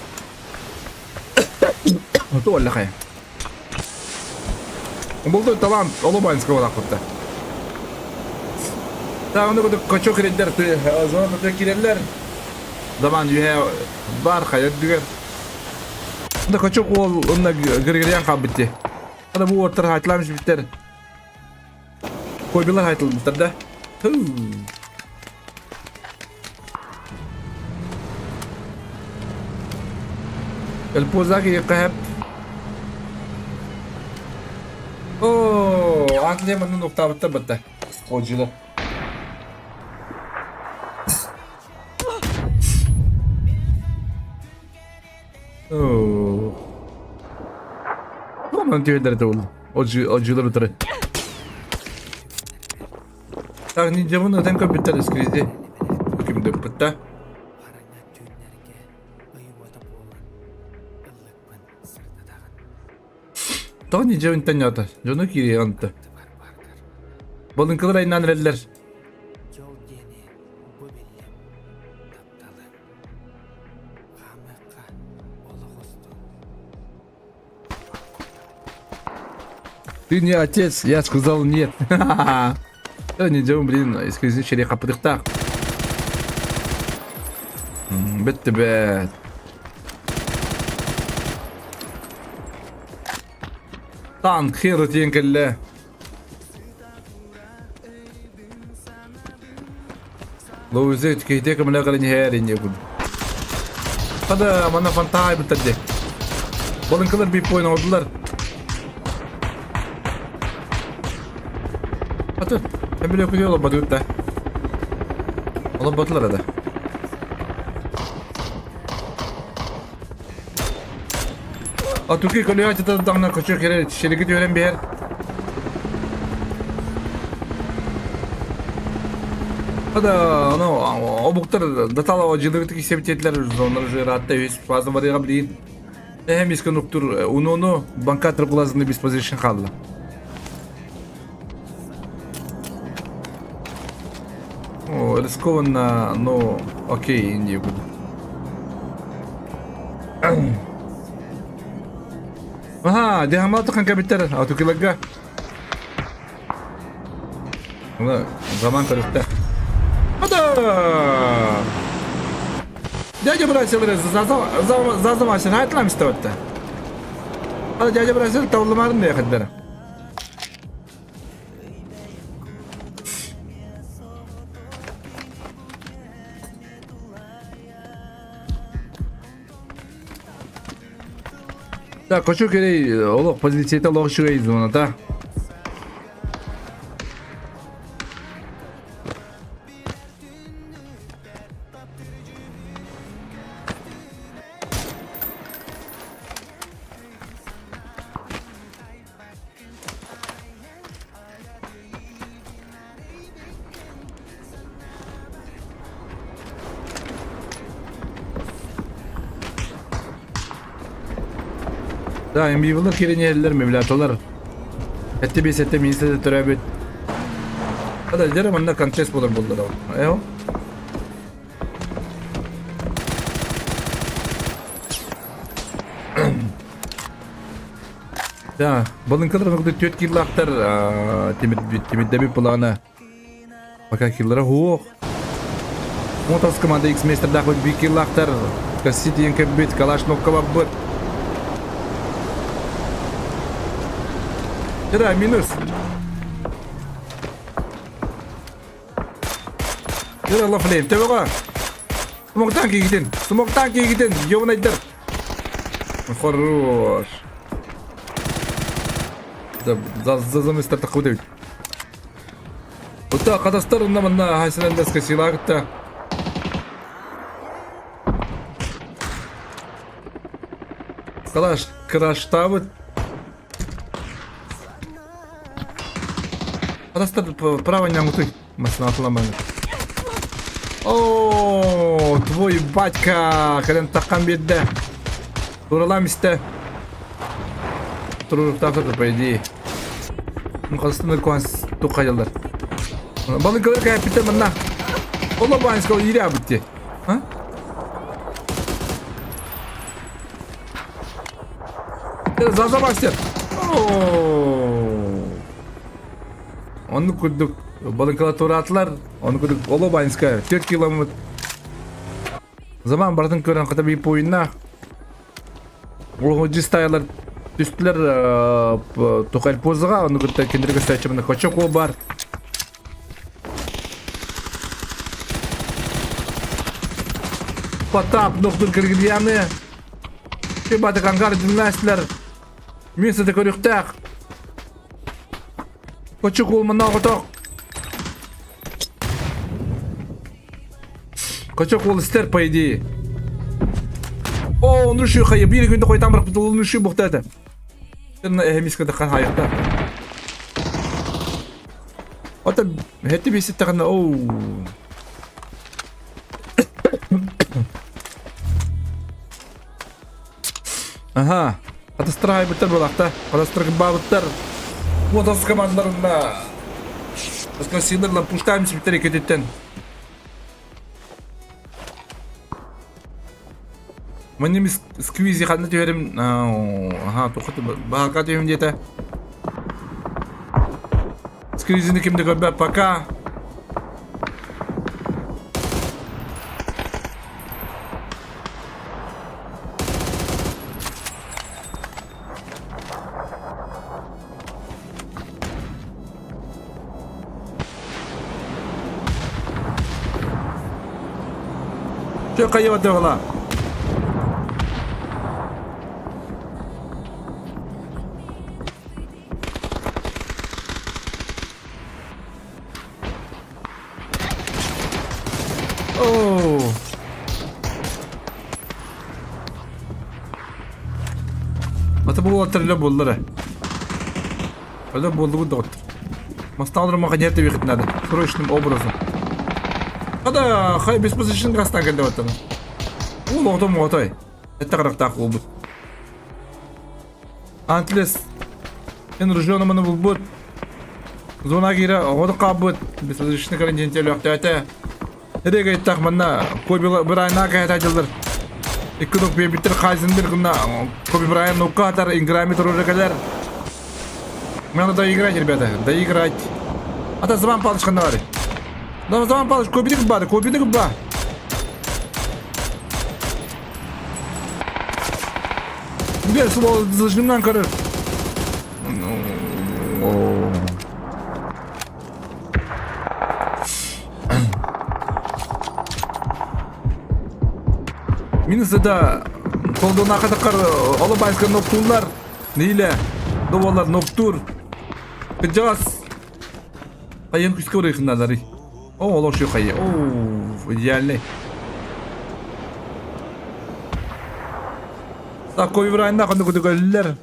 Speaker 1: Туолла хайа. Булду талант Олубанска буолаахпытта. Тағыны кудук кочок кирэллэр, зона кирэллэр. Заман үһэ бар хайа үрдүгэр. Да кочок уол онно Григорян хаалбыт дии. Ада бу уоттар хаайтылаан бүттэр. Койбилар хаайтылбыттар да. Туу. Элпоза киһиэхэ Оо, Англия манна нуктаабыттар батта. Одьулар. Оо. Онон түһэллэр этэ ол. Одьулар утары. Так, ниндзябын ытан көрбүттэр эскризи. Ким да. Тоҕо ньидьэбинтэн ньоото? Дьону киириэҕин онто. Балыҥкалар айнаан эрэллэр. Ты не отец, я сказал нет. Ньидьэбин, блин, искренне черей хаппытыктаах. Бетте бэт. Танк хер тиийэн кэллэ. Лоузе киһитэ көмөлө кэлэн иһээр инньэ курдук. Хада манна фонтан быттар дии. Балыҥкалар биир поин оҥордулар. Аты, эмиле күнү олорбатыбыт да. Олорботулар да. Атуки көлүө ачытардаҕына көчө кэлэр шелиги түһэрэн биһэр. Хада, ну, обуктар датала дьылыгытык исебитиэтилэр зоннар уже ыраатта үс фаза барыга билигин. Эһэм искен уктур унуну банкатыр глазны без позишн хаалла. О, рискованно, но окей, не буду. Аха, дьаһамаатахан кэбиттэр, атукиларга. Аны заман көрүстэ. Ада! Дядя братья зазамасин айтылам истебетте. Ада дядя братья тавлымарын да yakıtları. Так, хочу керей олох позицията олох үчүгэй зоната. Да, MBV'лар кириниэллэр, мебляталар. Этти бис этте минсте де төрөбүт. Хада дьэрэ манна контест болар боллар. Эо. Да, балыҥкалар вроде түөрт киллаахтар тимирдэбит былаана. Пока киллара суох. Моторс команда X мейстердаах биир киллаахтар. Касси диэн кэлбит, Калашникова барбыт. Да, минус. Дыра лафлейм, төбөҕө. Смоктан киигитин, смоктан киигитин, ёбанайдар. Хорош. За мистер такой Ота катастар онна манна хайсынан даска силагытта. Калаш краштабыт. Катастар право нямутуй. Масына атыламаны. О, твой батька кэлэн таххан биэрдэ. Туралаам истэ. Туруруктаахтар по идее. Ну, Казахстан куан тухайалар. Балык кэппитэ манна. Оло баанска иирэ битти. А? Заза мастер. Оннук курдук балыҥкалатураатылар, ону курдук Олобанская 4 километр. Заман бардын көрөн хата bir пойуннаах. Улуһудьу стайлар түстүлэр Тухальпозаҕа, ону кытта кинилэр көстөөччү Хочокуо бар. Потап, доктор Киргизияны. Баты кангар династилар. Место көрүөхтээх. Кочук уол манна оҕотох. Кочок уол истэр, по идее. О, он үші хайы. Бір күнді қойтан бір құтылуын үші бұқты это. Эһэмискэ хан хайықта. Ота хэтти бесит оу. Аха. Атастыр хайбыттар буолахта. Атастыр бабыттар. Вот командаларында. Силерлар пушками сиптер кететтен. Маннем сквизи ханна түһэрим аха тухат баһака түһүм диэтэ. Сквизини ким да көрбөт пока. Чё хайа бардыҕала? Оо. Ата бу уолаттар үлэ буоллар ээ. Үлэ буоллугут доҕоттор. Мастаалар маха нерте выход надо. Срочным образом. Ада хай беспозичный гастан келди баттана. Уол оҕото моҕотой. Этте харахтаах уолбут. Антлес эн ружьёнаманы булбут. Зона киирэ оҕото хаалбыт. Беспозичный карантин төлүөхтөөтө. Эрэгэ иттах манна Коби Брайана кэһэтэ Икки нук биэбиттэр Хайзенберг гына Коби Брайан нукка атар Инграми туруру кэлэр. Надо доиграть, ребята, доиграть. А то Зван Павлович ханна бары. Да, Зван Павлович, Кобини бар, Кобини бар. Бер слово зажимнан көрөр. Минусыда колдон акадакар оло байска ноктулар нейле доволар ноктур кыжаас айын күскө урыйхыналары о олор шу хайы о идеальный Так Коби Брайанна ханны көтөгөллөр.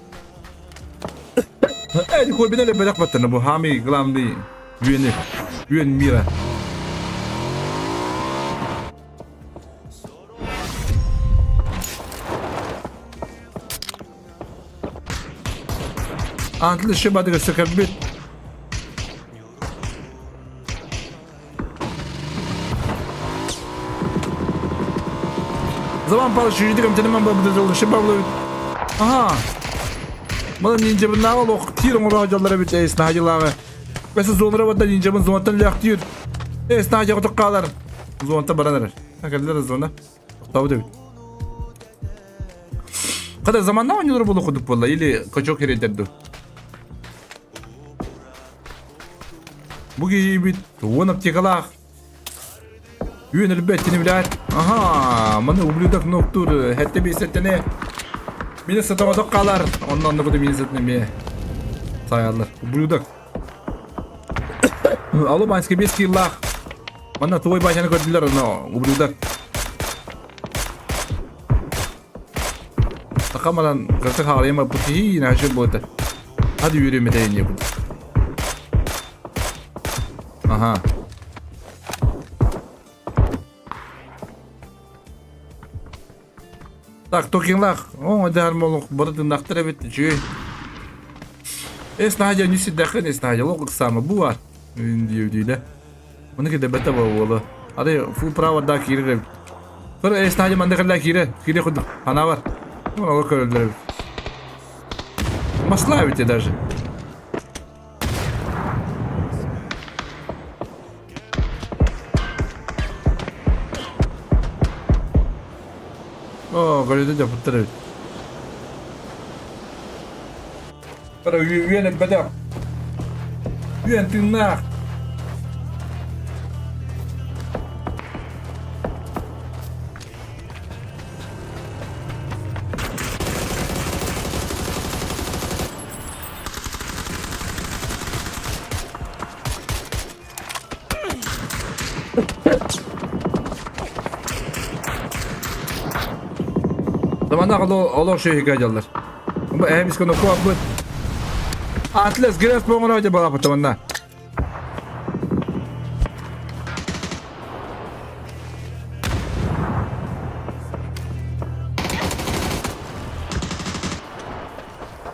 Speaker 1: Эди Кобинеле бэлэх баттана бу хами главный үөни үөн мира. Антыл иши бадыга сөкөрбүт. Заман Павлович жүдігім тінімін бабыды жолы бабылы. Ага. Мана ниндзябын нағал оқ тир оңыра жаллара бит эйс нахажылағы. Бәсі зонра бата ниндзябын зонаттан лях тир. Эйс нахажа құтық қалар. Зонатта баранар. Акалдар зона. Тоқтауы деп. Қада заманна ойнылар болу құдық болла или качок хередерді. Бу киһибит уон аптекалаах үөн өлбөт тини билээт. Аха, маны ублюдок ноктур хэтте биэсэттэнэ. Мини сатоҕотох хаалар. Онно онно куду мини сатына эмиэ саайаллар. Ублюдок. Алло, Банский бес кииллаах. Манна туой баачаны көрдүлэр онно ублюдок. Саха манан кыртык хаалыйма пути иначе будет. Hadi yürüme не буду. Ага. Так, токинлах. О, дар молох бары эбит үчүгэй. Эс наһа нү сиддэххин эс наһа лох сама буар. Диэбитиилэ. Оны кede бета буолуо. Ары фул право да киирэр эбит. Көр эс наһа манна кэллэ киирэ. Киирэ курдук. Хана бар. Ол көрөллөр эбит. Масла эбит даже. О, көрөдө жапыттар эбит. Кара үөн элбэтэх. Үөн тыыннаах. Замана олох шөйгө дьаллар. Бу эһэмис кнопка бу. Атлас грас поңора дьэ балапыта манна.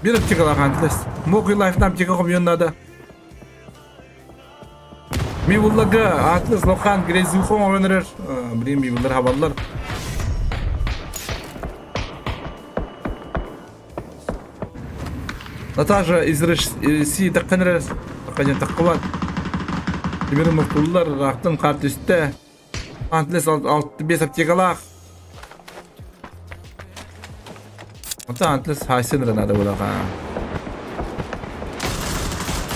Speaker 1: Бир аптекалаах Атлас. Мокрый лайфтан аптека хомуйуон наада. Мивуллага Атлас Лохан Грязюха оҥорон эрэр. Блин, мивуллар хабаллар. Наташа из России таххан эрэр. Таххан таххыбат. Тимир муктуллар, ыраахтан хаар түстэ. Атлас 6-5 аптекалаах. Онтон Атлас хайсын эрэ наада буолаха.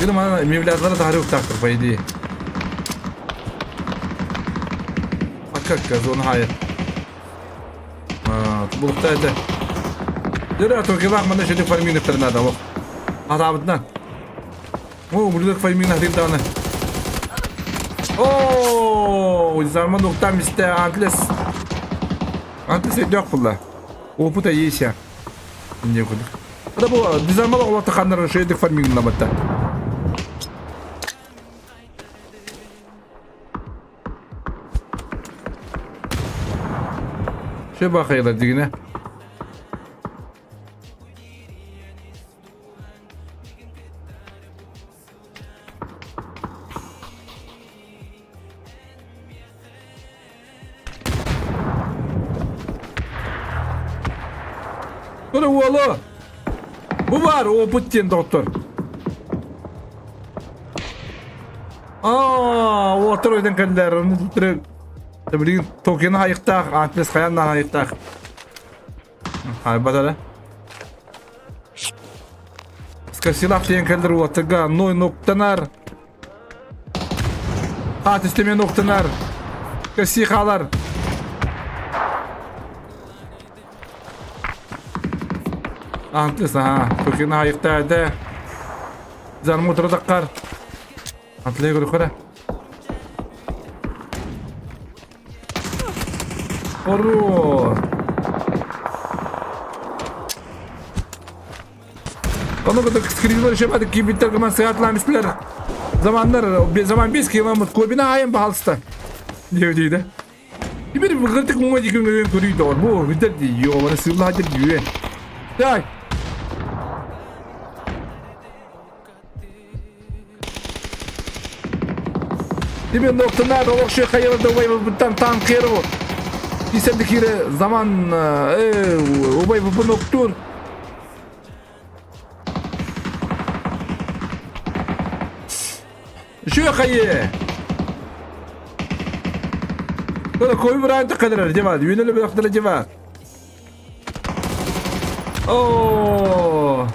Speaker 1: Били манан меблятлары таһыры уктаахтар по идее. А как зона хайыр. Булукта это. Дөрө токилах мана шөтө фармингтер надо. Атабытна. О, ублюдок фарминг нахрен даҕаны. О, Зарман уктам истэ Атлас. Атлас өйдөөх булла. Опыта есть я. Не кудук. Это было дизармал олата ханнар шөйдік фармингнабатта. Шө бахайла дигине. Көрө уолу! Бу бар опыт диэн доктор. Аа, уотар өйдөн кэллэр, оны түтүрэ билигин токены хайыктаах, атлес хайан хайыктаах. Хайбатара. Скосилах диэн кэллэр уотарга ной ноктанар. Хаат истемен ноктанар. Көси хаалар. Антыс, аха, токены хайыктаада. Зарму турадаккар. Атлай көрүхөрө. Оруо! Ону кытта скринлар ишемедик кийбиттер гыман сыгатлаан истилер. Заманнар заман бес километр кобина айын баһалыста. Диэбитиде. Теперь выргыртык муҥа дии күҥҥэ көрүй доҕор. Бу үрдэр дии, ёбары сыыллаһа дии. Так. Теперь ноктана олох хайырды убай танк кире Исәнде кире заман убай бу ноктур. Şu хайы. Böyle koyu bir ayda kadar ceva. Yöneli bir aktarı ceva. Оо.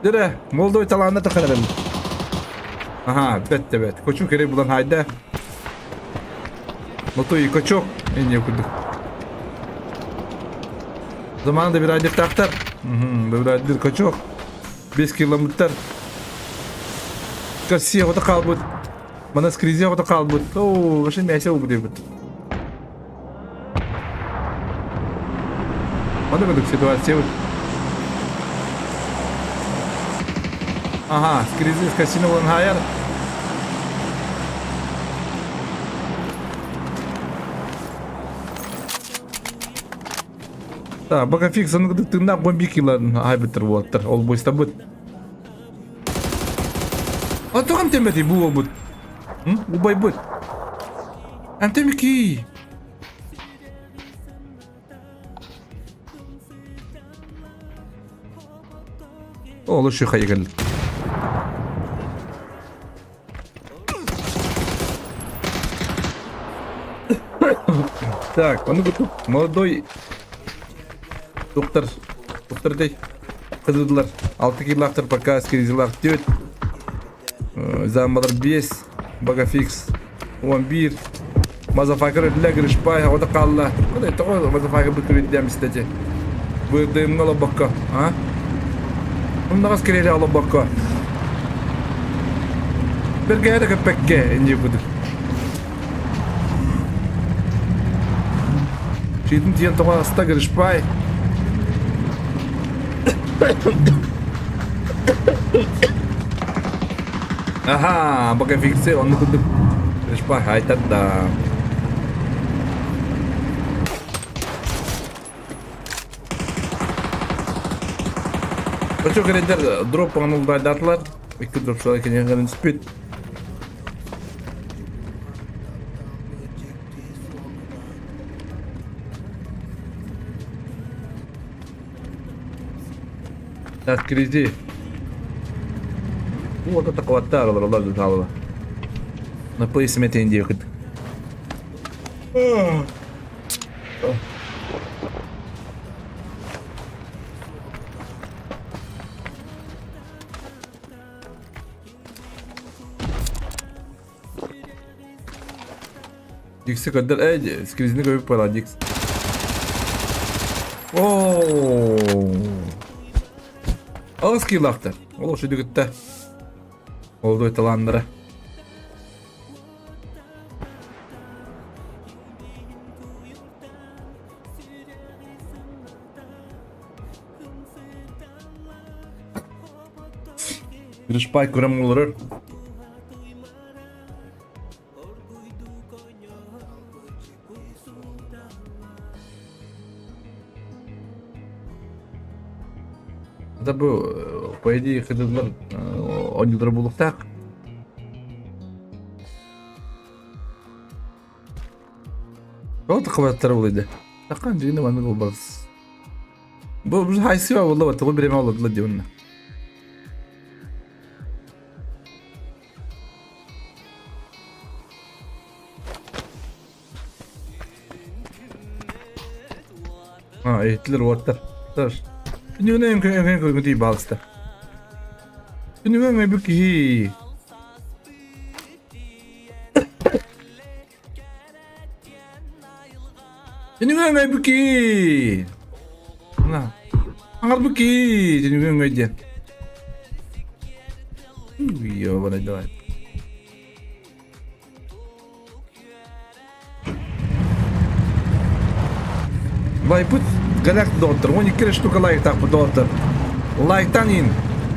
Speaker 1: Дere, Молдой талаанна тахарарым. Аха, бэт да бэт. Кочу керек булан хайда. Мотой кочок. Энне курдук. Заманында бир айдык тахтар. Бир айдыр кочок. 5 километр. Россия ота калбыт. Мана скризия ота калбыт. Оо, вообще мясо убудебит. Мана курдук ситуация вот. Ага, скризия касино булан хайар. Так, пока фикс тыыннаах бомби киларын айбыттар буолаттар. Ол буйстабыт. А тоҕо эмтэммэтий бу уолбут? Убайбыт. Эмтэмикий. Ол үчү хайыгын. Так, ону курдук молодой доктор, доктор дей кызыдылар. Алты килаахтар пока скризилах түөрт, заммалар биэс, багафикс 11, мазафакер өллө Гришпай оҕото хаалла. Кудай тоҕо мазафакер быкырыйдыам истэти. Бырдыымҥа олорбокко, а? Умнаҕас кириэлэ олорбокко. Бэргэһэ да көппөккө инньэ курдук. Чиитин тиийэн тоҕо аста Гришпай. Аха, пока фиксы, онну курдук Гришпай хайтарда. Хочу кэлэннэр дроп оҥонуллардаатылар. Икки дроп шала кинигэ түспүт. Так, киризи. Вот это хватало, олороллар таалыба. На плейсментин диэкит. Дикси көрдөр, эй, скризини көбүп буолар Дикс. Оо. Ол скиллахтар. Ол ошо дүгүттэ. Ол талааннара. Рышпай көрөм олорор. Это бу, по идее, кыдыллар оонньуулара буолуохтаах. Ол тахабаттара буолуйда. Такан дьиҥинэ маннык буолбас. Бу бу хайсыба буолла тоҕо бириэмэ олордулар дии онно. А, иһиттилэр уоттар. Күнүгүнэ өҥкө көргү тиий баалыста. Күнүгүнэ өҥөйбүт киһи. Күнүгүнэ өҥөйбүт киһи. На. Аҥарбыт киһи. Күнүгүнэ өҥөй диэн. Ёбаный давай. Лайпыт галак доҕоттор, 12 эрэ штука лайктаахпыт доҕоттор. Лайктан иин,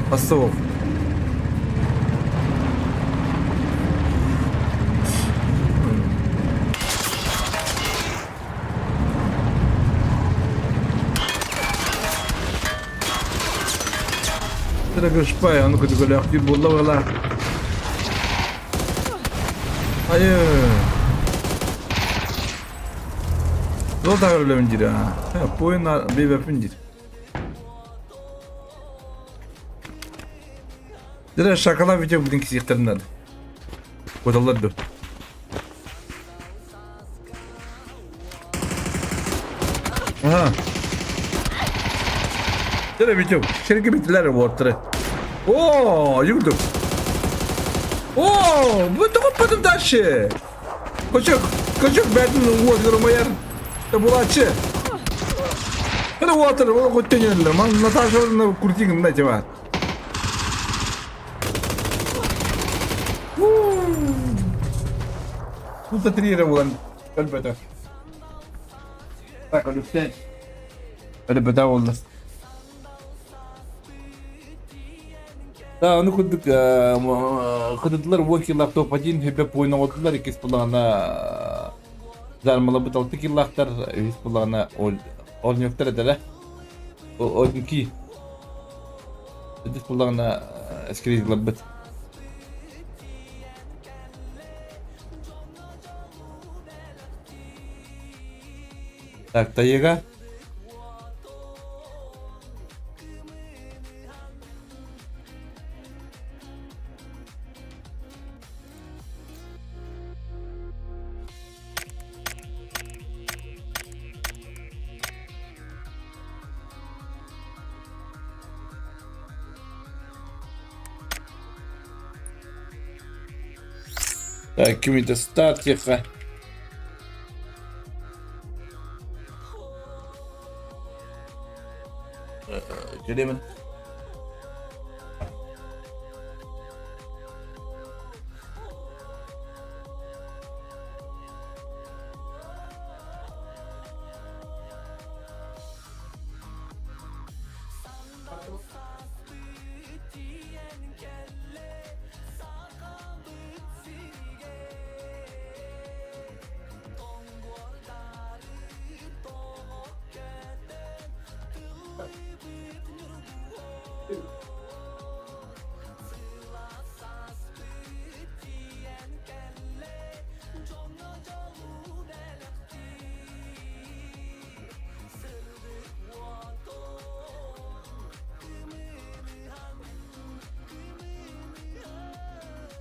Speaker 1: Ассовов. Дорогой ону көтүгөлөөхтүүр буолла буолла. Айы. Зол тагыр үлэбин диир аа. Пуйун бибэппин диир. Дere шакала видео бүтүн кисиэхтэрин наада. Куоталлар дуо? Аха. Дere видео. Шерги битилер уоттары. О, юрдук. О, бу тоҕоппотум дальше. Кочок, кочок бээтин уотгар умайар. Булааччы. Это уотар, ол көттөнөллөр. Ман Наташа куртигин да тема. Тут три эрэ буолан өлбөтө. Так, өлүктэн. Өлбөтө буолла. Да, ону курдук кытыдылар 10 килах топ 1 хөбө пойн оҕотулар иккис булаҕына зармалабыт 6 киллахтар үһүс булаҕына олньоктар этэрэ Одинки Үдүс буллаҕына эскризларбыт. Так, Таега. Так, кимите старт диэххэ. Кэлиэмин.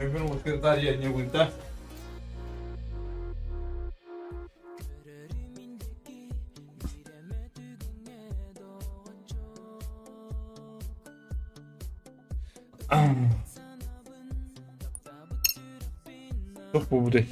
Speaker 1: Бүгүн Дарья не выйда. Туох буолбутай?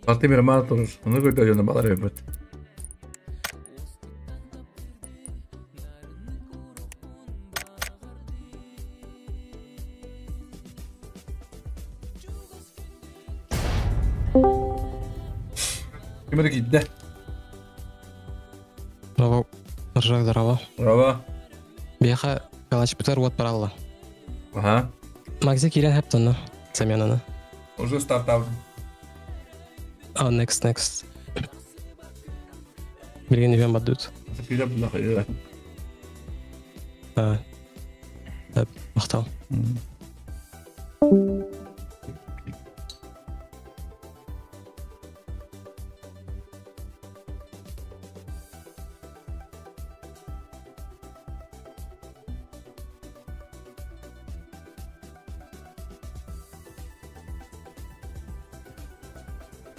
Speaker 1: Владимир Матуш, ну когда на баларе бит. Ким эрэ киирдэ?
Speaker 5: Здорово. Ржак, здорово.
Speaker 1: Здорово.
Speaker 5: Биэхэ калачпытар уот баралла.
Speaker 1: Ага.
Speaker 5: Макзи киирэн хэптонно заменаны.
Speaker 1: Уже стартап.
Speaker 5: А, next, next. Билигин үһүөн бардыбыт.
Speaker 1: Киирэ булла
Speaker 5: А, махтал.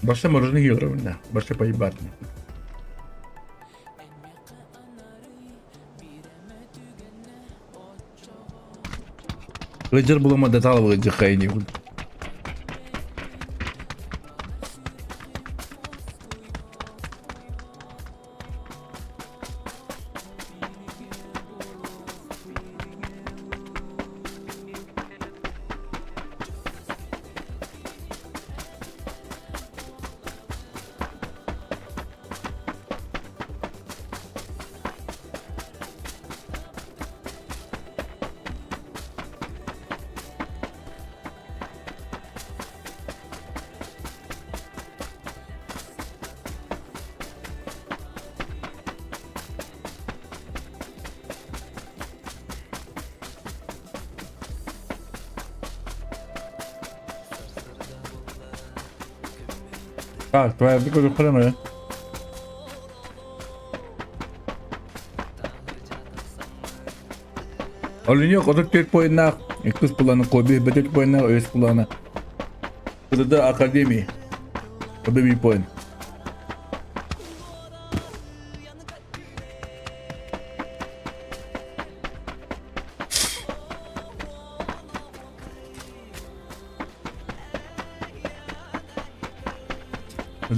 Speaker 1: Башта мороженое yiyorum Башта поебать. Лидер булама детал выдыхай Так, твоя хрена. Оленек, 34 поиннах, иккис планы Коби, бөтөт поиннах, өс планы. КДД Академии. Академии поин.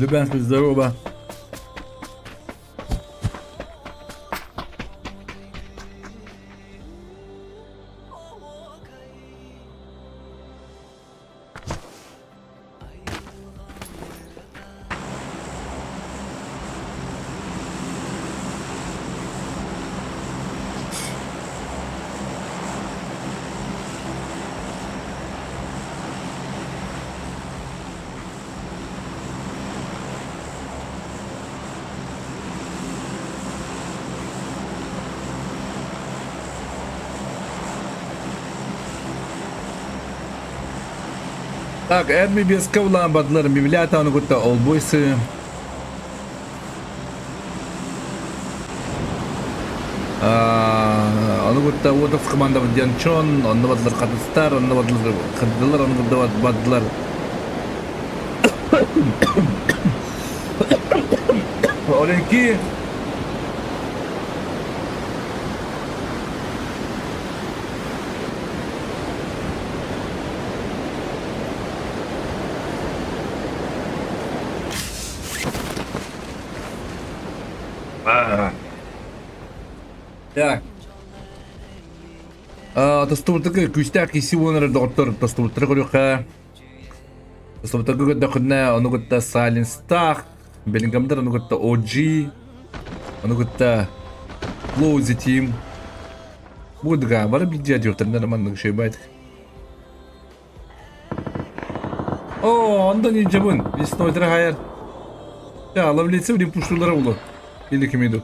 Speaker 1: Любянский, здорово. Так, Эдми без кавла бадлар мивлята он гутта олбойсы. Аны гутта Уотов команда Дянчон, онны бадлар Кадыстар, онны бадлар Каддылар, онны гутта бадлар. Маленький. Так. Тостубутугар күүстээх киси буолан эрэр доҕоттор тостубуттары көрүөххэ. Тостубуттарга көрдөххүнэ ону кытта Silence Беллингhamдар ону кытта OG, ону кытта Close Team. Бу курдук бары биирдии адьыктарынан маннык шөйбайт. О, онда нинджабын. Лесной хайар. Я, ловлицы в пуштулара улу. Или кимиду.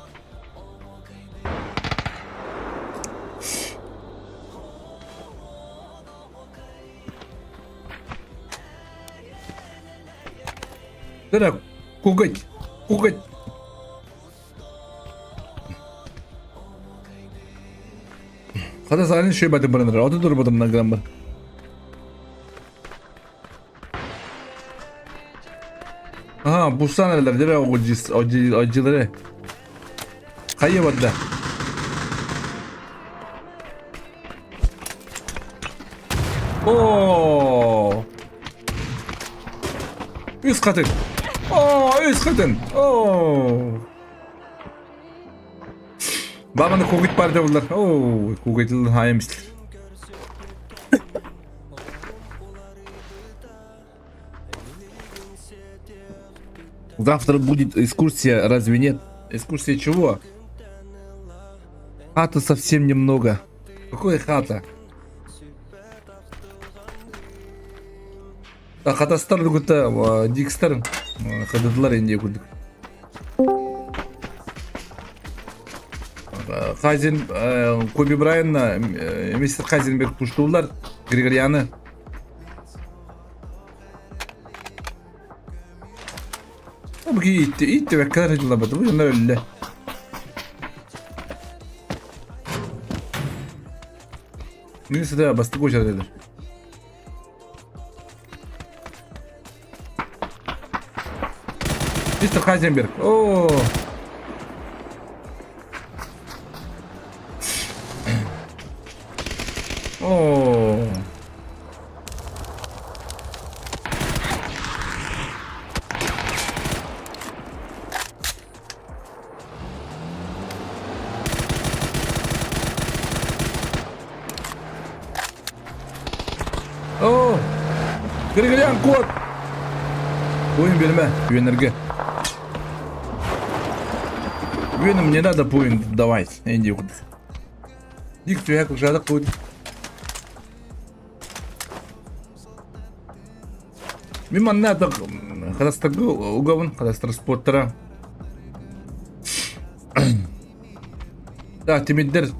Speaker 1: Дара, кугать, кугать. Хата саалин шөй батын баранар. Оты турбатым награм бар. Aha, бусан эрэлэр дэрэ оҕудьилары. Хайа барда? Оо! Үс хатын! Оо, үс хатын! Оо! Бабаны кугит бар дебулар. Оо, кугитыл хайымстыр. Завтра будет экскурсия, разве нет? Экскурсия чего? Хата совсем немного. Какая хата? Хатастар бүгүтэ Дикстер хадыдылар инде курдук. Хазин Коби Брайанна мистер Хазенберг пуштуулар Григорьяны. Бу итти итти бэккэлэр дылабыт бу дьоннор өллө. Мин сюда бастык очередь эдэр. Мистер Хайзенберг. О! О! О! Григорян кот! Буин берме, үөннэргэ. Үөнүм не надо буин давать. Энди курдук. Дик түһэ кылжаадак будет. Мин манна Казахстанга угабын, Казахстан спорттара. Да, Тимирдер,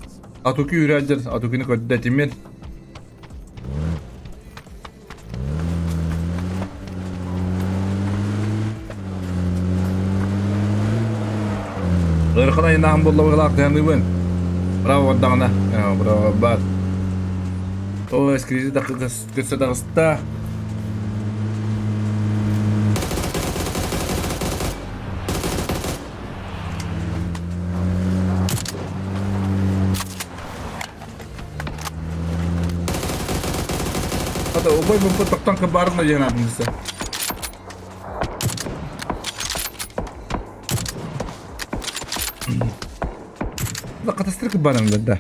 Speaker 1: Атуки үрәдер, Атукины көрдө Тимир. Ыарахан айнаһын буолла быһылаах тыаныыбын. Браво бардаҕына. Браво бар. О, эскризи көссө таҕыста. Хата убай буппут токтон кыбаарына диэн аатымса. Да катастрофа кыбаарына да.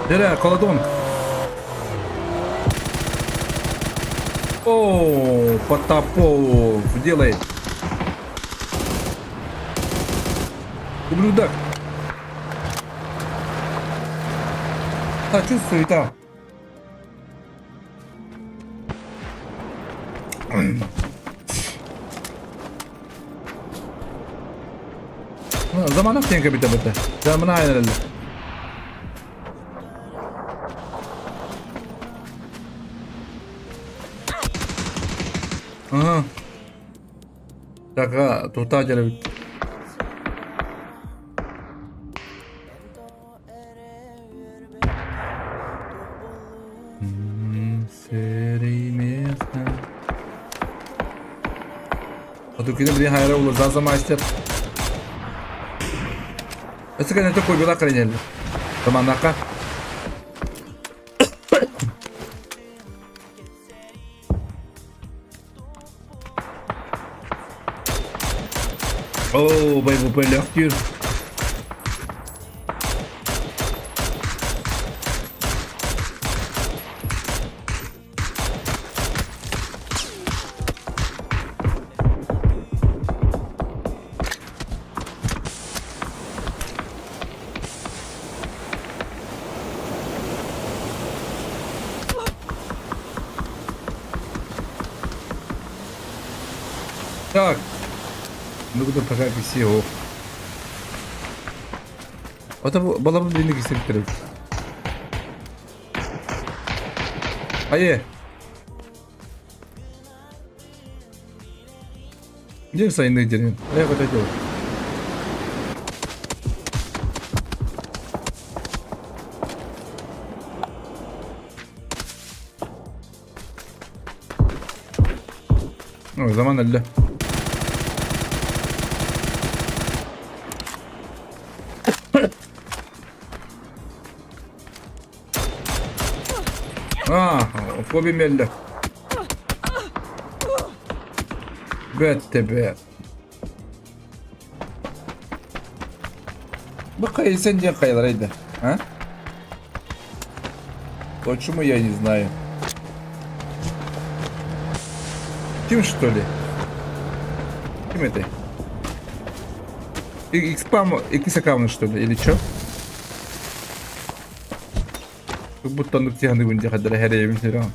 Speaker 1: Дere, Колодон. О, Потапов делает. Ублюдок. А, чувствую, да. Заманах диэн кэбитэ быта. Замана айнаралла. Ага. Так, тута дьэрэбит. Серый место. А tu kine biri hayra olur. Zaza master. Өссө кэннэ куйбула кырынелли. Туманнака. Оо, бай бу бөлөхтүүр. Так. Ну куда пока киси ох. Ата балабын билини кисириттер Айе. Где сайынды дерин? Я хотел. О, заман өллө. А, Коби мелле. Бэт тебе. Бака сен диэн хайаларай да? А? Почему я не знаю? Ким что ли? Ким это? X-пам, X аккаунт что ли? Или чё? Как будто оннук тиһаныгын дьахадара хэрэйэбин сүрэҕим.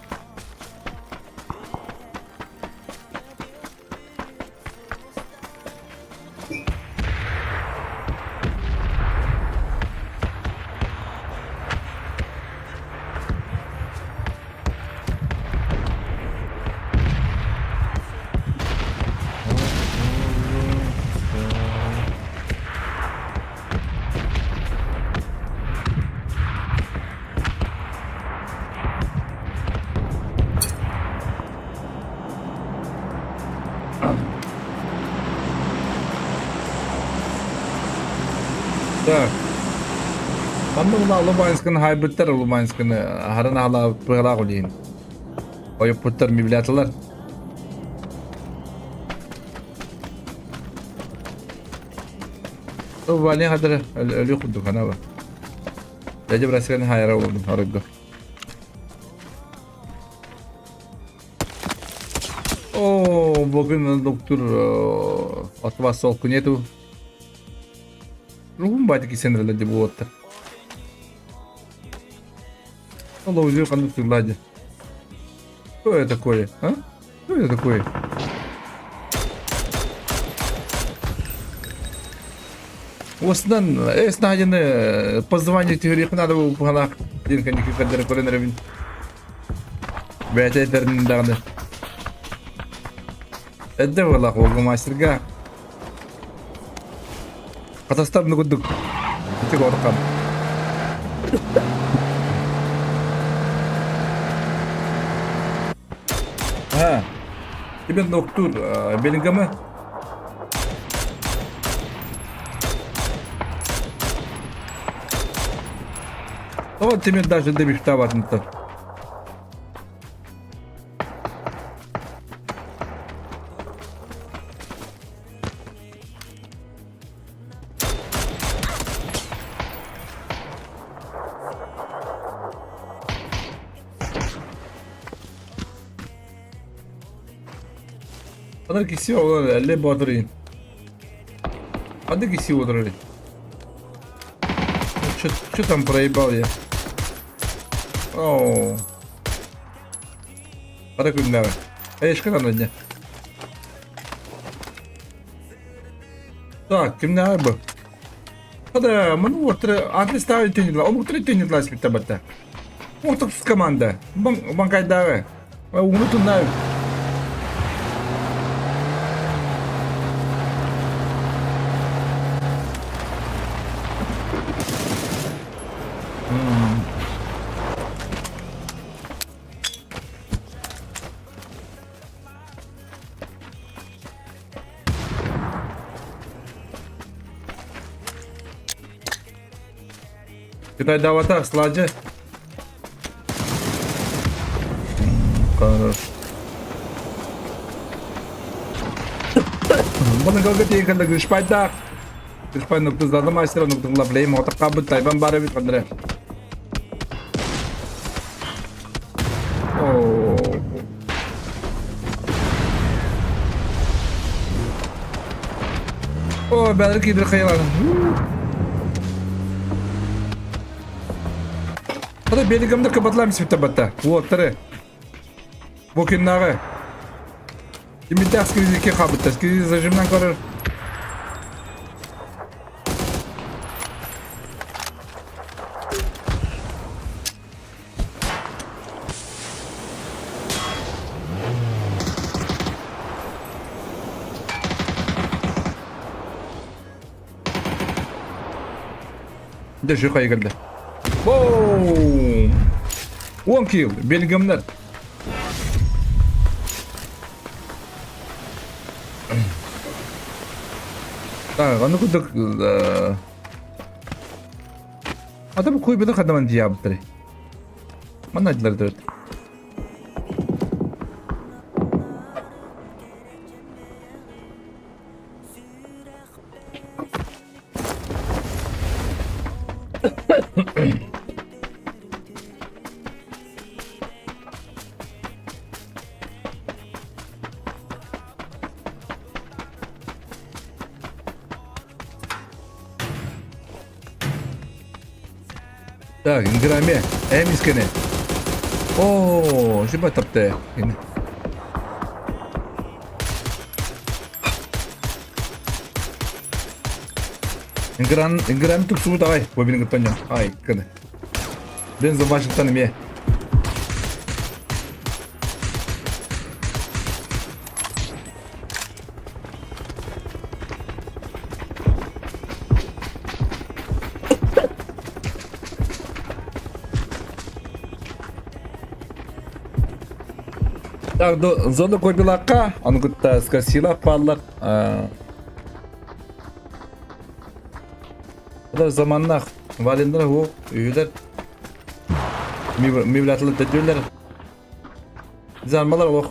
Speaker 1: Так. Манна була Лубансканы хайбыттар Лубансканы харан ахла пыгалаах улиин. Ойуппуттар миблятылар. Ваня хадыр өлүү курдук ханаба. Дядя Брасиганы хайара болдум арыгга. О, бүгүн доктор от вас солку нету. Ругум байтык исенреле деп буоттар. Алло, өзү кандай тыңлады. Что это такое, а? Что это такое? Осынан эс наһадьыны позвонить түһүрүөххэ наада буолбуһалаах диэн кэнники көрдөрө көрөн эрэбин. Бэйэтэ этэрин даҕаны. Эрдэ буоллах уолга мастерга. Хатастар курдук ити коркам. А, тебе доктор Беллингема? Вот тебе даже дебиштаватынта. Ханнык киси олор эллэ боотур Ханнык киси олорор Что там проебал я? Оо. Хара күннээҕи. Эйшкэ ананньа. Так, кимнээҕи бу? Хада, маны уортары атын ставить төннүлэ, омуктары төннүлэ аспитта батта. Ортоксус команда. Банкайдааҕы. Уҥну туннаа. Кытайдаабата сладжа. Хорош. Бұны көлгі тиекілді Гришпайда. Гришпай нуктыздады мастера, нуктыңла блейм отаққа бұт тайбан бары бит қандыры. О, бәлір кейбір қайылады. Хата белигамда кабатлам сипта батта. Уоттары. Бокиннагы. Кимитах скризике хабытта. Скризи зажимнан көрөр. Дэ жүйқай кэллэ. Боум! 10 килл, Белгамнар. Так, ону курдук Ата бу куйбыны хадаман диябыттары. Манна дилер төрөт. Так, Инграме, эмискене. Оо, жиба тапты. Инграм, Инграм тупсубут аҕай, бобины кытта Ай, кыны. Дензел Вашингтон эмиэ. Так, зона койбилакка, аны кытта скосила паллар. Бұлар заманнах валендер ху үйүлер мивлатылы төдүлер. Зармалар ох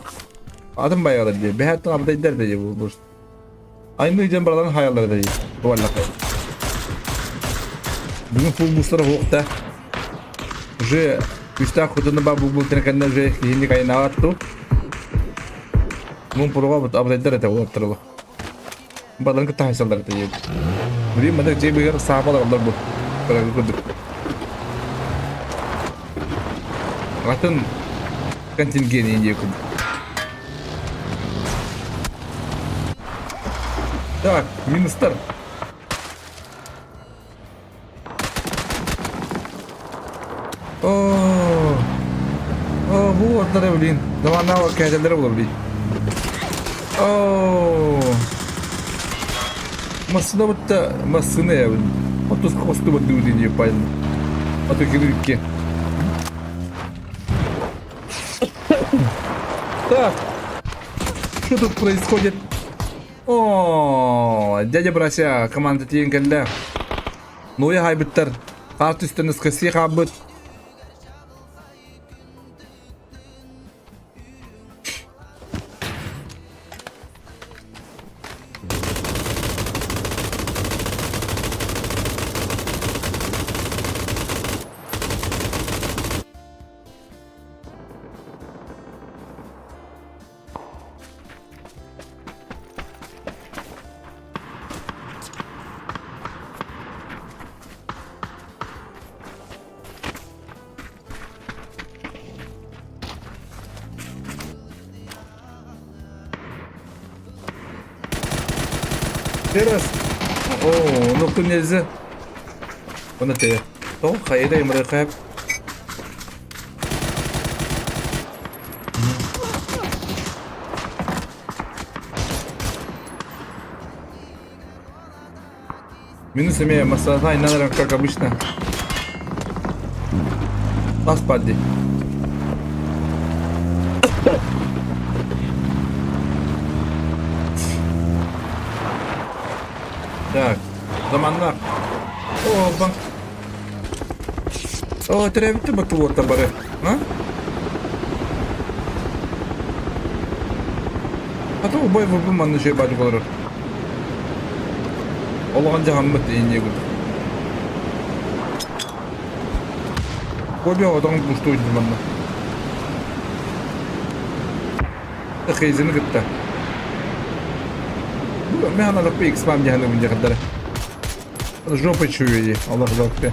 Speaker 1: Адам баягылар дии. Бэһэттэн абдайдар дии бу. Айны дьон бараларын хаяллар дии. Бу Бүгүн фул бустара хуохта. Уже үстээх хотуна ба бу бу кэннэ уже киһини кайнаабат Мун пурга абдайдар этэ уоттарылы. Баларын кытта хайсаллар этэ дии. Билим мадак жебигер саабалар олар бу. Көрдүк. Атын контингент дии курдук. Так, минустар. О, о, бу уоттары, блин. Давай кәтелері болар, блин. О, Массына будто массына я, блин. Отус хосту вот не пальну. А то кирикки. Так. Что тут происходит? О, дядя Брася, команда тиен кэллэ. Ну я хайбыттар. Хаар түстэн ыскасы хаабыт. Раз. О, ну кто нельзя. Он это. То, хайда им рахаб. Минус имея массажа, и надо, как обычно. Тас баар дии. Так, заманнар. О, банк. О, төрөөбүттэ бакылуота бары. А? Ата убай бу манна үчүгэй баадьык олорор. Олоҕун дьаһаммыт инньэ курдук. Кобе отоҥ пустуй манна. Хейзини кытта. Бу мен анадаппы X-Fan дьаһаныбын дьахадара. Жопа чуйи, Аллах лаппе.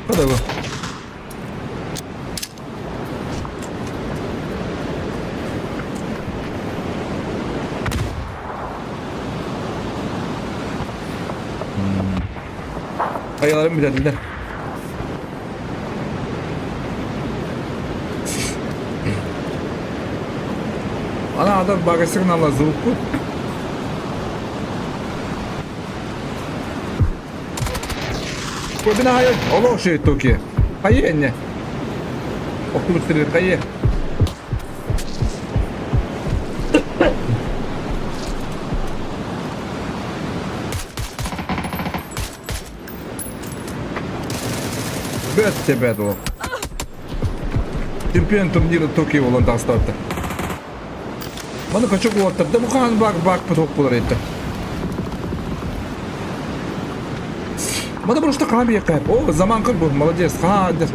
Speaker 1: Хада бу. Хайаларын билэллэр. Ана адам багасыгын звукпут. Кобина хайа олох шей токи. Хайы энне. Октубут хайы. Бэт тебэт ол. Чемпион турнира Токио болан тастатты. Маны качок уоттарда бу хаан бак бак поток болар еді. Маны просто хаан биэккэ. О, заман кыр бу, молодец. Хаан дер.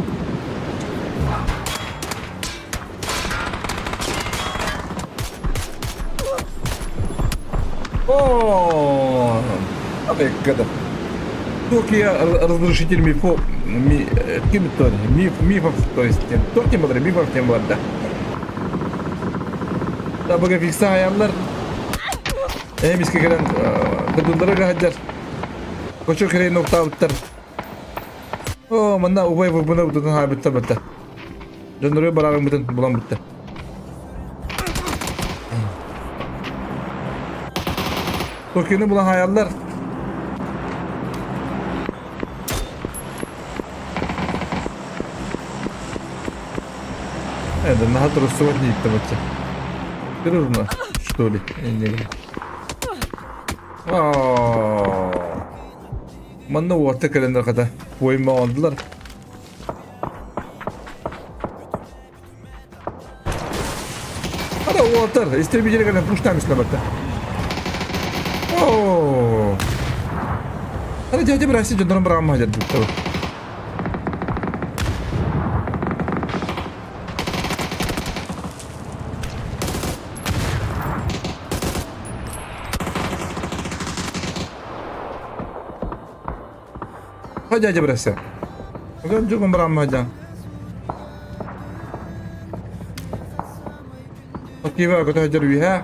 Speaker 1: О, Абеккада. Токио разрушитель мифов, ми, ким то, миф, мифов, то есть, Токио бар, мифов тем бар, да. Табыга фикса аяллар. Эмиске кэлэн кыдыллары каһаддар. Кочо кэрейн октаабыттар. О, манна убай выбына бутутун хаабыттар батта. Дьоннору бараарыммытын булан бүттэ. Токиону булан хаайаллар. Это надо рассылать не там это. Серьезно, что ли? Манна уорта кэлэннэр хата пойма ондулар. Ада уолаттар, истребители кэлэн пуштаан барта. Оо. Ада дядя браси дьоннорун быраҕамма дьарбыттар. Ха дядя браси. Дьон быраҕамма дьан. Киэбэ көтө сылдьар үөһэ.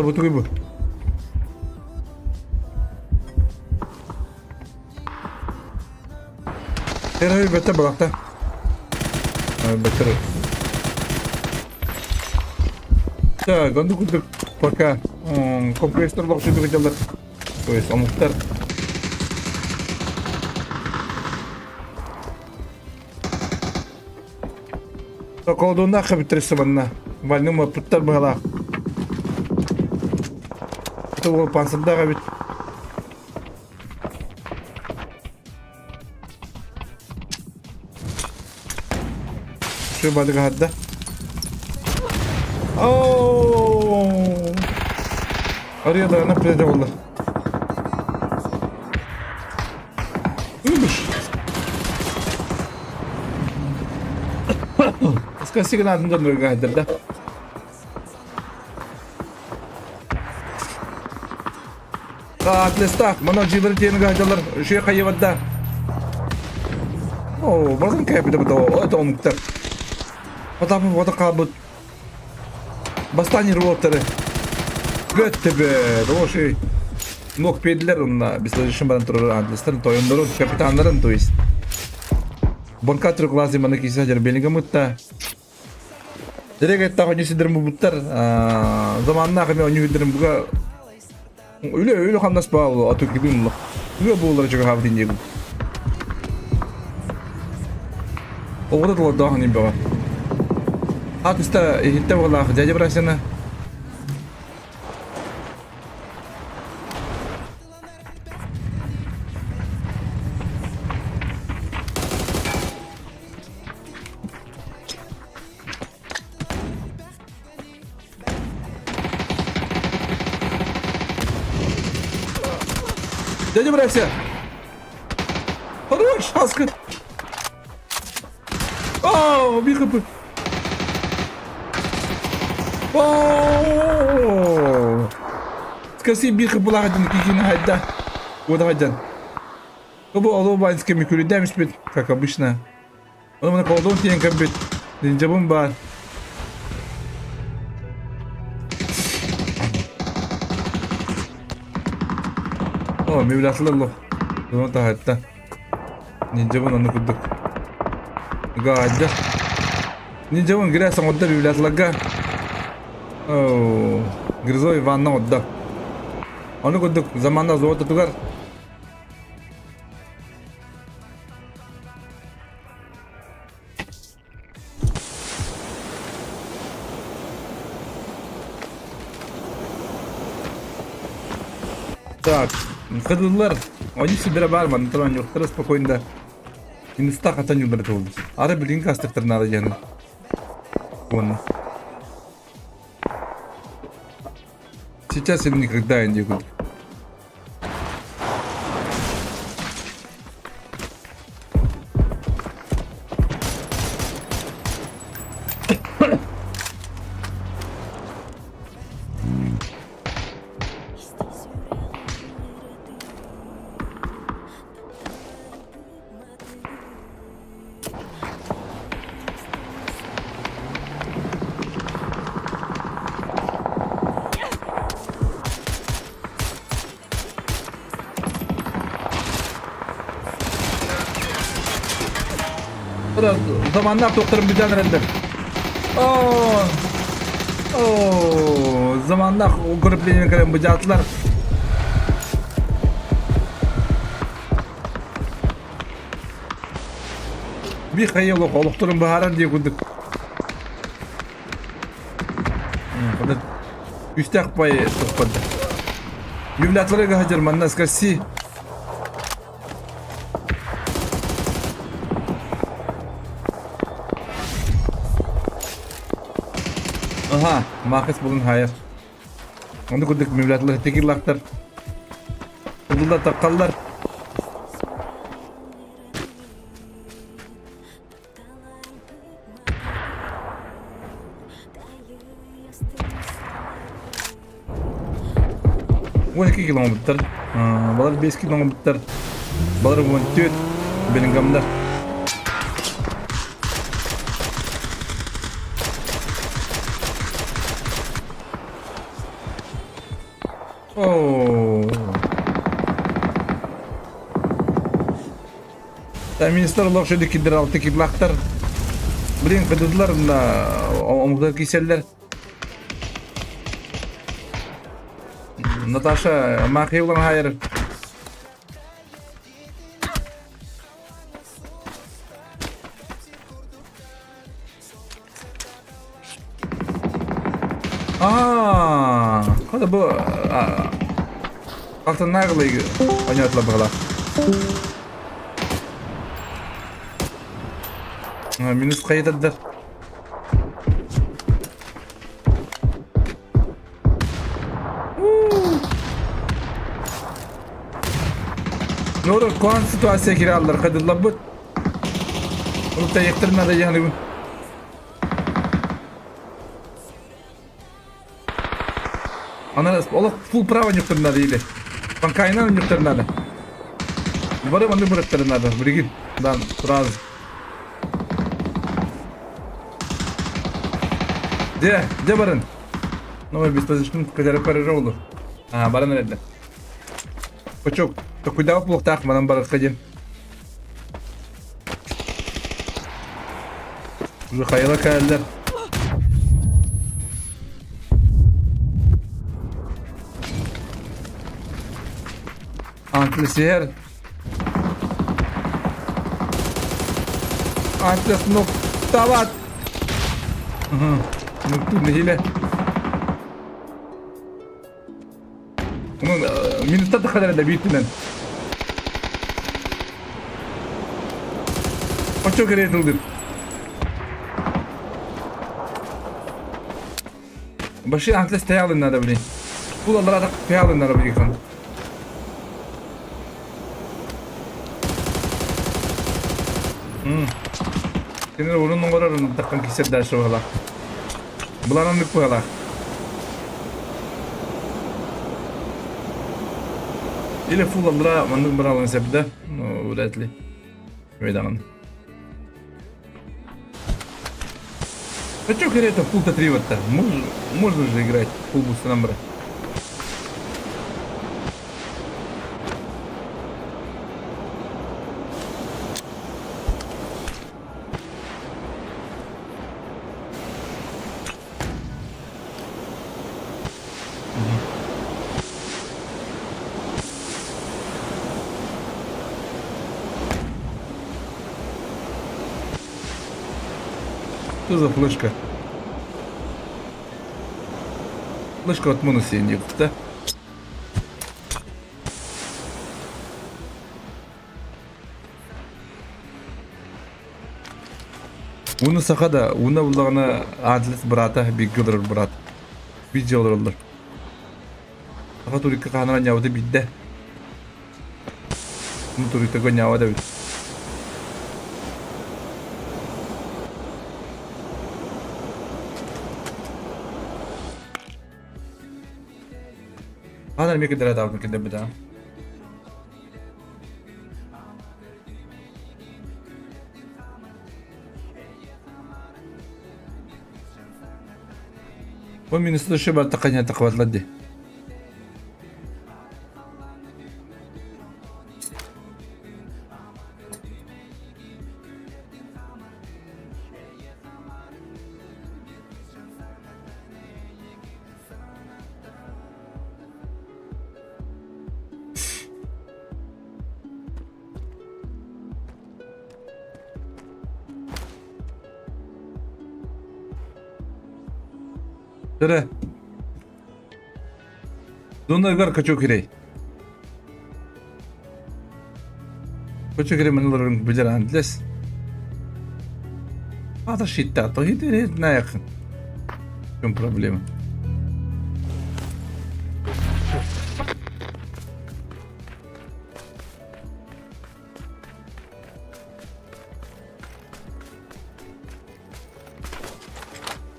Speaker 1: Бу тугуй бу? Эрэ бэтэ балахта. Бэтэр. Так, онду курдук пока компрессор лохшуйдук дьаллар. То есть омуктар. Колдунна хабитресе манна. Вальным опыттар быһалаах. Это ол пансырдаға бит. Şu balık Oo! Arıyorlar, ne oldu? Uyumuş. Скасигын атын да. Атлестах, мана дьиэлэр диэн гаһдьалар үчүгэй хайыбатда. Оо, барытын кээпитэ бата это омуктар. Потапов ота хаалбыт. Бастаан уолаттары Көттөбө, ошой ног педлер онна бесложишим баран турар адластарын тойоннорун, капитаннарын, то есть. Банка трёхглазый маны кисе дер белингамытта. Дерек этта хоню сидерм буттар, заманна хаме оню сидерм буга үле үле хамнас баал ату кибин лох. Үе булар чыга хабдин дегу. Оҕото толордоох ини бөҕө. Ат үстэ иһиттэ буоллаах дядя Брасина. Дядя Брася! Хорош, Хаска! О, биир хп. О! Скажи, биир хп-лаах дьон кикин хайда. Куда хайдан? Бу олу баинский мүкүрүдэ бит, как обычно. Оны мына колдон тиен кэмбит. Нинджабым бар. О, мебелятылар лох. Оны таһатта. Ниндьябын ону курдук Гаадьа Ниндьябын грязь оҥордо библиотекаларга Оо, Грызой ванна оҥордо. Ону курдук замана золототугар Так, кыдыллар, они сибире бар манна туран юктара спокойно. Минуста хатан юлдары толду. Ары билин кастыктар надо диэн. Уонна. Сейчас или никогда не буду. Заманнаах туохтарын бүтэн эрэллэр. Оо, оо, заманнаах укрепление кэлэн быдьаатылар. Михаил олохторун быһааран дии курдук. Үстээх пай туппады. Ювлятларга хадьар манна скаси. Ага, махыс булун хайыр. Онду курдук мивлятлар текиллактар. Кудулдар тапкаллар. 12 километр. Балар 5 километр. Балар 14 Беллингамдар. Оо. Министр олох шөдө кидер алты кидлахтар. Блин, кыдыдылар мына омуктар киселлер. Наташа, Махилан хайыр. Аа, хата бу алтыннааҕылыы онньоотулар быһалаах. Минус хайытардар. Нору куан ситуация кире аллар кадыллабыт. Onu тайыктырмады яны. Ана олох фул право нюктырнады или. Панкайна нюктырнады. Бары манны бырыттырнады. Билигин. Дан сразу. Де, де барын. Ну, без позишн кэлэрэ көрөрө олу. Аа, баран эрэллэр. Кочок, токуйдаах буолуохтаах манан барарга диэн. Уже хайала кэллэр. Антлесер. Антлес нуктават. Нуктур нэһилэ. Onun минута тахалара да бииртинэн. Очо кере тылдыр. Баши антлес тэялын надо, блин. Бул аллара тэялын надо, блин. Кинилэр урун оҥорор таххан кисэр дальше быһалаах. Былааннык быһалаах. Или фул аллара маннык быраалан сөп да? Ну, вряд ли. Даҕаны. А чё это фул Т3 вот так? Можно, можно же играть фул бустера брать. Что за флешка? Флешка от моносеньев, да? Уну саха да, уна буллаҕына Атлас быраата бииргэ олорор быраат. Биир дьиэ олороллор. Саха турикка хаанара ньаабыта биирдэ. Уну туриктарга ньаабат эбит. Хаанар эмиэ киллэрэ таабытын киллэрбит аа. Бу минуста еще бартаканя тахватлар ди. Дөрө. Дунайгар качок кирей. Качок кирей мен олорун билер андлес. Ата шитта, то хитер на якын. В чем проблема?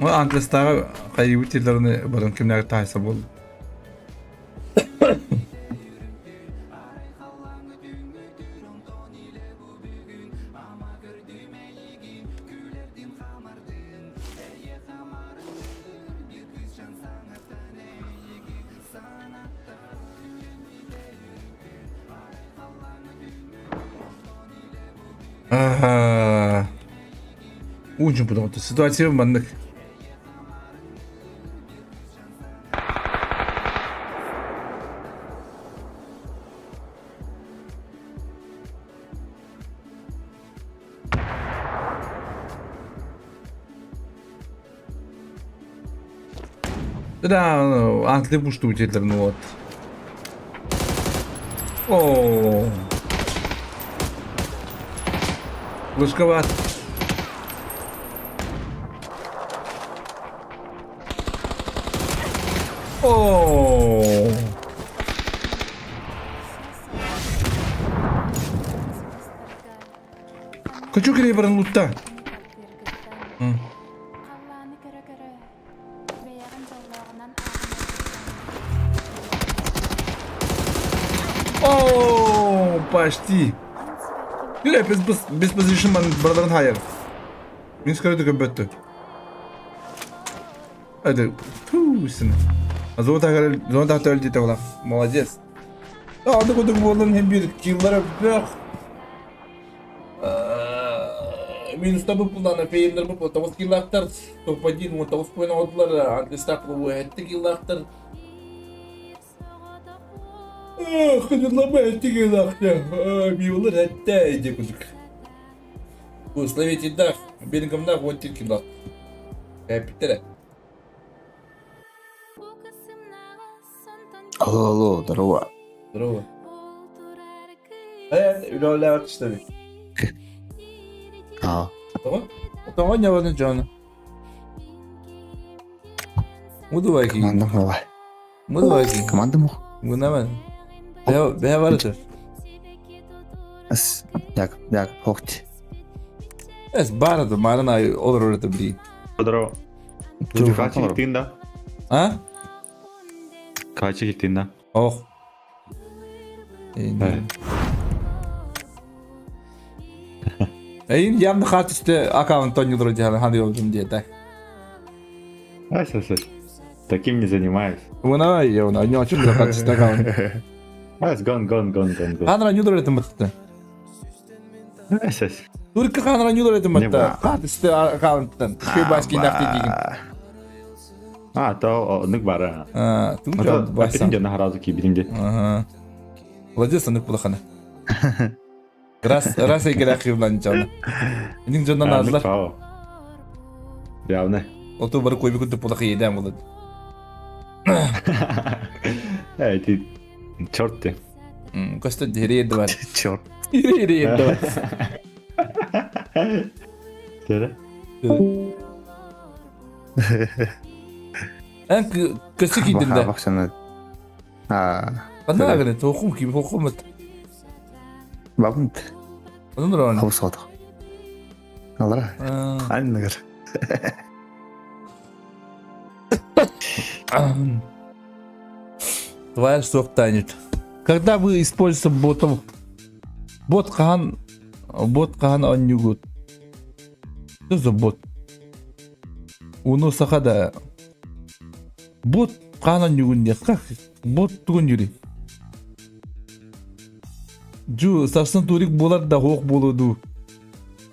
Speaker 1: Ол Антлестааҕы хайыыбыт тиллэрини баран кимнээҕи таайса буолла. Аа. Уучун потому ситуация маннык. Да, антли пушту ну вот. О. Лыжковат. О. Хочу баран лутта. О, почти. Юля, без, без position man бардарын хайыр. Мин скажу только бетті. Hadi. Ту. Уу, Зона зона өлдүтэ була. Молодец. Аны кудук буолан хем бир киллара бөх. Минуста бу пулана феймдер бу тоғыз киллактар топ-1 он тоғыз поин алдылар антистак бу этти киллактар. Хыдырлама этти киллактар. Миулар этте иде кудук. Бу Словетийдах Беллингhamнах он киллак. Кәпиттере.
Speaker 6: Алло, алло, здорово.
Speaker 1: Здорово. Үлэлээбэт истэбит.
Speaker 6: Аа.
Speaker 1: Тоҕо? Тоҕо ньабаны дьоно? Мудубайки.
Speaker 6: Командам була.
Speaker 1: Мудубайки.
Speaker 6: Командам
Speaker 1: Гунаман. Бэһэ барыта.
Speaker 6: Ас як як хогт.
Speaker 1: Эс барыта марын ай олорор это бри.
Speaker 7: Здорово.
Speaker 6: Телефон
Speaker 7: Качи
Speaker 6: олорор.
Speaker 7: киттин да?
Speaker 1: А?
Speaker 7: Качи киттин да?
Speaker 1: Ох. Эйин ямны хат үстэ аккаунт тоннюлор дьаһан ханы йолдум диэтэ.
Speaker 7: Ась, ась, ась. Таким не занимаюсь.
Speaker 1: Уна я уна не очень хат үстэ аккаунт.
Speaker 7: Ась, гон, гон, гон, гон, гон.
Speaker 1: Ханра нюлор этим бытты.
Speaker 7: Ась, ась.
Speaker 1: Турка ханра нюлор этим
Speaker 7: Не
Speaker 1: бытты.
Speaker 7: ба.
Speaker 1: Хат үстэ аккаунттан. Шөй баски нақты деген.
Speaker 7: А, то онук бара.
Speaker 1: А, туга басан.
Speaker 7: Басан. Дьоно харазу киибитим дии.
Speaker 1: Ага. Молодец, аны пулахана. Раз, раз эгер ахивлан жана. Инин жондан азлар.
Speaker 7: Явно.
Speaker 1: Оту бар койбу күтүп пулахы еден болот.
Speaker 7: Эй, ты черт ты.
Speaker 1: Көстө дере бар.
Speaker 6: Черт.
Speaker 1: Дере бар.
Speaker 7: Сөре.
Speaker 1: Эн көсү кийдинде.
Speaker 6: Бахсана. Аа.
Speaker 1: Кандай агын тохум ки хохумат.
Speaker 6: Бабынт.
Speaker 1: Онун рон.
Speaker 6: Хабыс содох. Алара. Айн нэгэр.
Speaker 1: Твоя сок танет. Когда вы используете ботов, бот хаан, бот хаан онньугут. Что за бот? Уну сахада. Бот хаан онньугун нет. Как? Бот тугун юри. Жу, сарсын турик булар да хоқ болуду.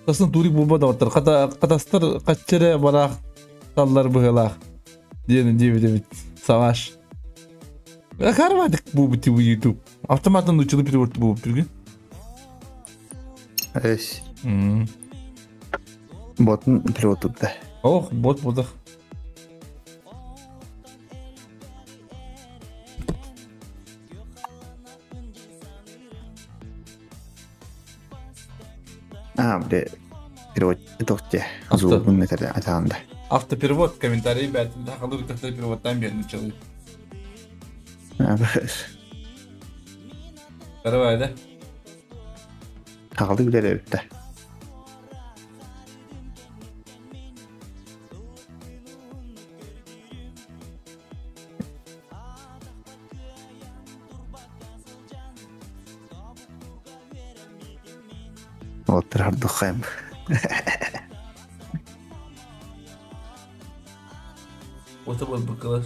Speaker 1: Сарсын турик болба да оттар. Ката, катастар катчере барақ таллар быһылаах. Диэн диэбит эбит. Саваш. Карвадык бу бути бу YouTube. Автоматтан училы перевод бу бүргүн.
Speaker 6: Эс. Ботун перевод тутта.
Speaker 1: Ох, бот бодах.
Speaker 6: Аа, бля. Перевод тохте.
Speaker 1: Авто.
Speaker 6: Зубын метрде атаанда.
Speaker 1: Автоперевод комментарий бәтин тахалыр тахта переводтан берин училы.
Speaker 6: Аа.
Speaker 1: Карабай да.
Speaker 6: Хагалды билер эбитте. Оттар хардухайм.
Speaker 1: Ота бол быкылар.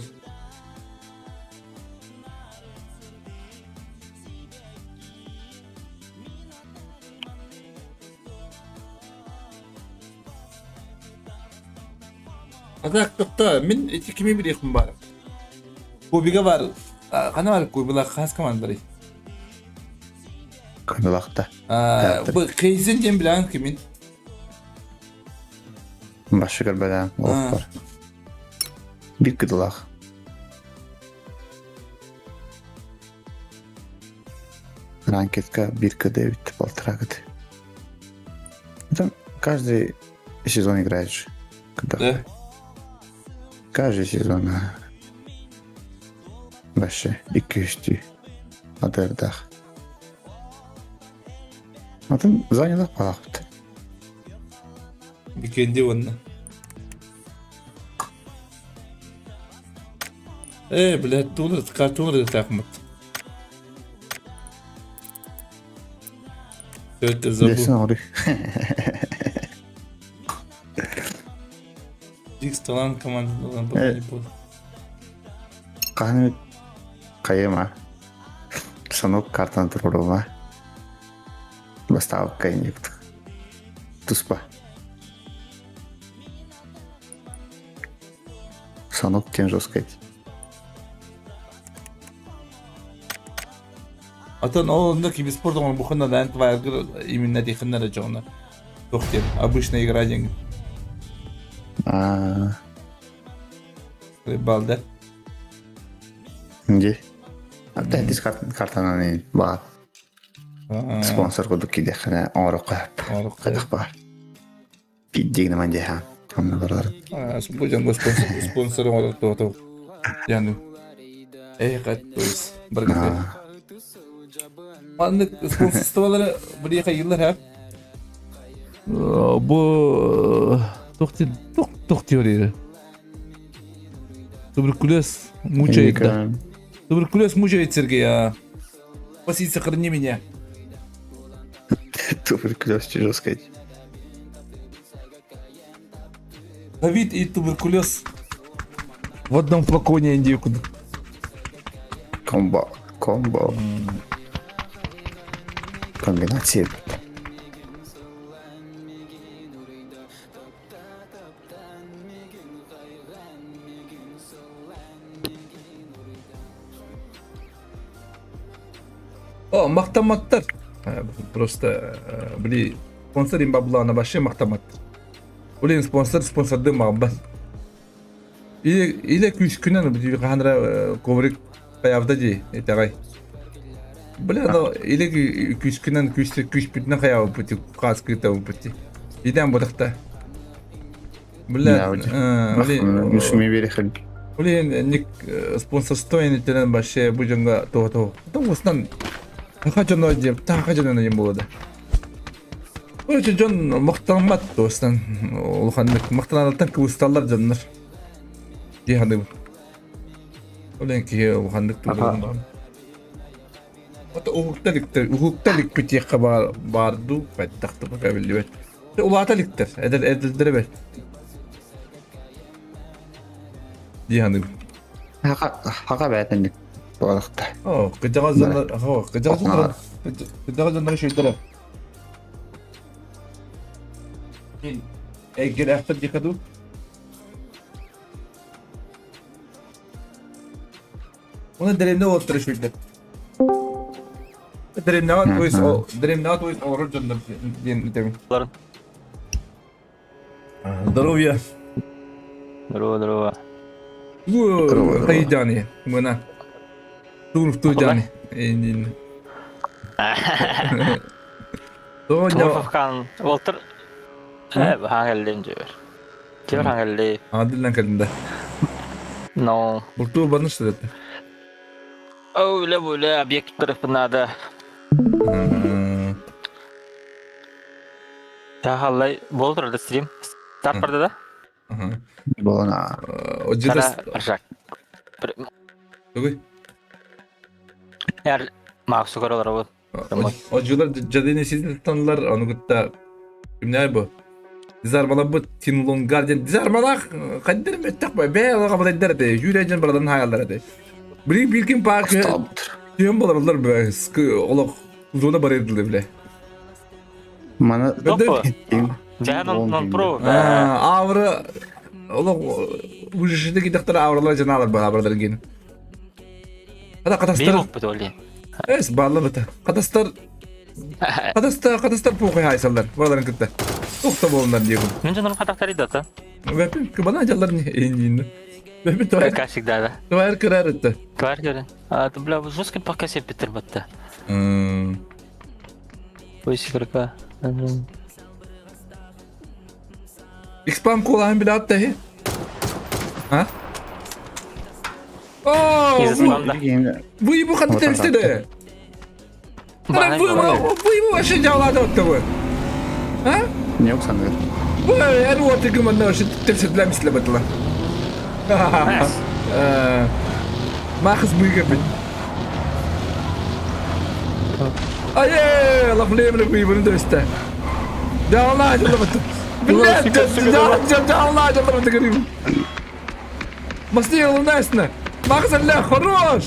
Speaker 1: Атак тохто мин ити кими билиэхпин баар. Кубига бар. Хана бар кубила хас командары.
Speaker 6: Көмөлакта.
Speaker 1: Бу Кейзен диэн билэҕин кимин?
Speaker 6: Башы көрбөдөн олох бар. Бир кыдылах. Ранкетка бир кд эбит, полтора кд. Там каждый сезон играешь. Когда?
Speaker 1: Да.
Speaker 6: Каждый сезон. Башы, икки үстүү. Адырдах. Атын занялах балахпыт.
Speaker 1: Бикенди онна. Э, блядь, тулар, картон тахмат. Все это забыл.
Speaker 6: Десен ори.
Speaker 1: Дикс талант команды пока не буду.
Speaker 6: Хаһан эмит хайыам аа? Санок картаны туруоруом аа? Бастаабыкка иннибит. Туспа. Санок диэн жесткай.
Speaker 1: Атын ол онно киберспорт оҥорбуххун да твайгыр именно тихыннар эрэ дьоҕуна. Туох диэн обычная игра диэн.
Speaker 6: Аа,
Speaker 1: Балда.
Speaker 6: Дии. Теннис картанан баар. Спонсор курдук киириэххинэ оҥоруохха сөп. Хайдах баар. Пииддиигинэ диэхэ онно барар.
Speaker 1: Бу дьон спонсор оҥорор туоту. Яны. Эй, то есть баргыта. Маннык спонсорстволары билиэхэ йыллар ха. Бу туох туох теория. Туберкулез мучает, да. Туберкулез мучает Сергея. Спаси, сохрани меня.
Speaker 6: Туберкулез, тяжело сказать.
Speaker 1: Ковид и туберкулез в одном флаконе индейку.
Speaker 6: Комбо. Комбо. Комбинация.
Speaker 1: О, мактаматтар. Просто, били, спонсор им баблана вообще мактаматтар. Блин, спонсор спонсордын мағбат. Или, или күүскүнэн ханра коврик хаявда ди, этагай. Бля, но или күүскүнэн күүс күүспүтүнэн хаябыппыт, хаас кыытабыппыт. Идэн бодахта. Бля, Блин, ник спонсорство инитинэн вообще бу дьоҥҥо туһа Тоҕустан таха дьоно диэн таха дьоно диэн буолла да. Короче, дьон махтаммат туостан улаханнык махтаналартан кыбысталлар дьоннор. Дии саныыбын. Ол эн киһи улаханнык тугун Ото уһукта иликтэр, уһукта иликпит диэххэ баар, баар дуу, хайдах да пока биллибэт. Улаата иликтэр, эдэр эдэрдэрэ бэрт. Дии саныыбын.
Speaker 6: Хака хака бээтинник буолахта.
Speaker 1: Оо, кырдьаҕас дьоннор, оо, кырдьаҕас дьоннор, кырдьаҕас дьоннор үчүгэйдэр. Эйгэлээхтэр диэххэ дуу? Оны дэриэбинэ уолаттара үчүгэйдэр. Дэриэбинэҕэ то есть дэриэбинэҕэ то есть олорор дьоннор диэн этэбин. Здоровья.
Speaker 8: Здорово, здорово.
Speaker 1: Бу хайдани мына. Туурту дьаани. Эйнин.
Speaker 8: Тоҕо Волтер хаҥаллин дьүөр. Ким хаҥалли?
Speaker 1: Адилlan кэлинде.
Speaker 8: No.
Speaker 1: Бултуу барны что это?
Speaker 8: Öyle böyle объект tarafına Та Волтер да стрим. Старт барды да?
Speaker 6: Буолана.
Speaker 1: Одьыта.
Speaker 8: Аржак.
Speaker 1: Тугуй?
Speaker 8: Эр Максу көрөлөр бу.
Speaker 1: Одьулар жадыны сизин ону кытта кимнэр бу? Дизармалабыт Тинлонгар диэн дизармалах хайдыр мөттөх бэ бээ олоҕо балайдар этэ сүүрээдьэн барадан хааллар этэ. Билин билкин парк түһэн болороллор бэ олох зона барыйдылы биле.
Speaker 6: Маны
Speaker 8: Дьэ про
Speaker 1: Авра олох выжишите кидахтар авралар жаналар ба авралар гин. Ата катастар. Эс баалла бата. Катастар Катастар катастар пуохай хайсаллар. Бараларын кытта. Тохто болунар диэкун.
Speaker 8: Мин дьонум хатахтар идата.
Speaker 1: Бэпин кыбана дьаллар не эйнин. Бэпин тварь.
Speaker 8: Как всегда, да.
Speaker 1: Тварь кырар это.
Speaker 8: Тварь кырар. А, ты, бля, жестко пока себе Питер батта. Пусть игрока.
Speaker 1: Xpam кулаһын билат тэһи. А? О, вы ему хотите да? Вы, вы ему вообще дьяволады вы. А?
Speaker 6: Не оксаныр.
Speaker 1: Вы, эн вот гыманна вообще тепсетләм исләбәтлә. Махыз быйгапын. Ае, лафлемле быйбын дөстә. Дьявола, дьявола. Блядь, дьявола, дьявола, дьявола, говорим. Масти, лунасна. Макс, хорош!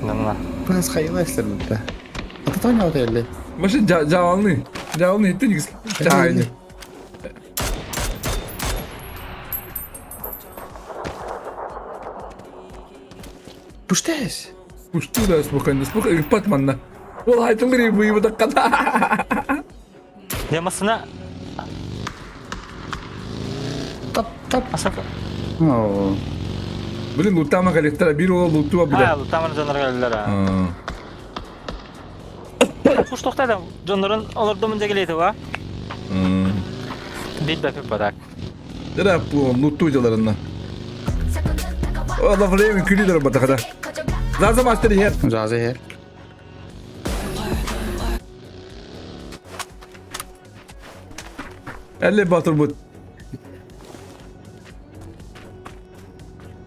Speaker 8: На-на.
Speaker 6: Пас хайла эстер бутта. Ата тоня отелли.
Speaker 1: Машин жаалны. Жаалны иттен игис. Жаалны.
Speaker 6: Пуштес.
Speaker 1: Пушту да спокойно, спокойно, патманна. Ол айтылыр бу даккада.
Speaker 8: Я масына.
Speaker 6: Тап тап.
Speaker 8: Асап.
Speaker 6: О.
Speaker 1: Блин, лутама коллектора бир ол лутуа
Speaker 8: А,
Speaker 1: бля.
Speaker 8: лутаман дьоннор кэллэр. Куш тохтайда дьоннорун олордумун дегилейти ба. Бит бәпи барак.
Speaker 1: Дара бу луту жаларына. Ола время күлүлөр батакада. Заза мастер хер.
Speaker 6: Заза хер.
Speaker 1: Әлле батыр бут.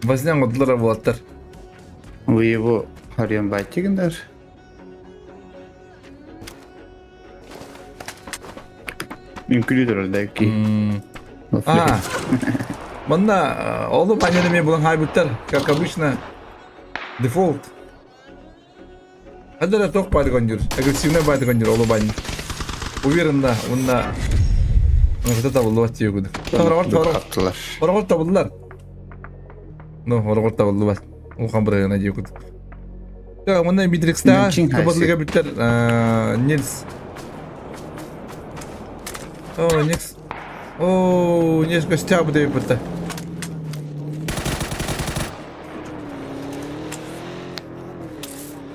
Speaker 1: Вазнян одлара булаттар.
Speaker 6: Вы его харьян байтигендер. Үҥкүлүү да ки.
Speaker 1: А. Манна олу панелеме булан хайбыттар, как обычно, дефолт. Хадара тох байдыган жүр, агрессивный байдыган жүр олу бани. Уверен да, онна Онда табылды тие күдік.
Speaker 6: Таптылар.
Speaker 1: Орогор табылдылар. Ну, орогор табылды бас. Улхан бырыгына дие күдік. Так, мында Митрикста табылдыга биттер Нильс. О, Никс. О, Нильс гостя буде битте.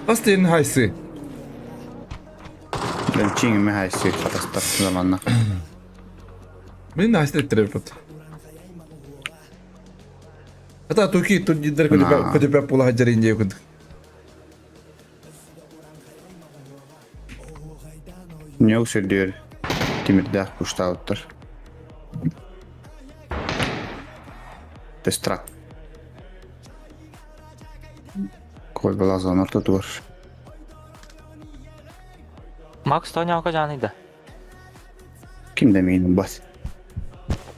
Speaker 1: Астын хайсы.
Speaker 6: Чин хайсы хатастар заманна.
Speaker 1: Мен хайсы трепот. Ата туки турнирдер көтөпө була жарин деп күдүк.
Speaker 6: Не өксөлдөр тимирдээх куштаабыттар. Тестрак. Кой балазан ортотугар.
Speaker 8: Макс тоняука жаныйда.
Speaker 6: Ким да миин бас.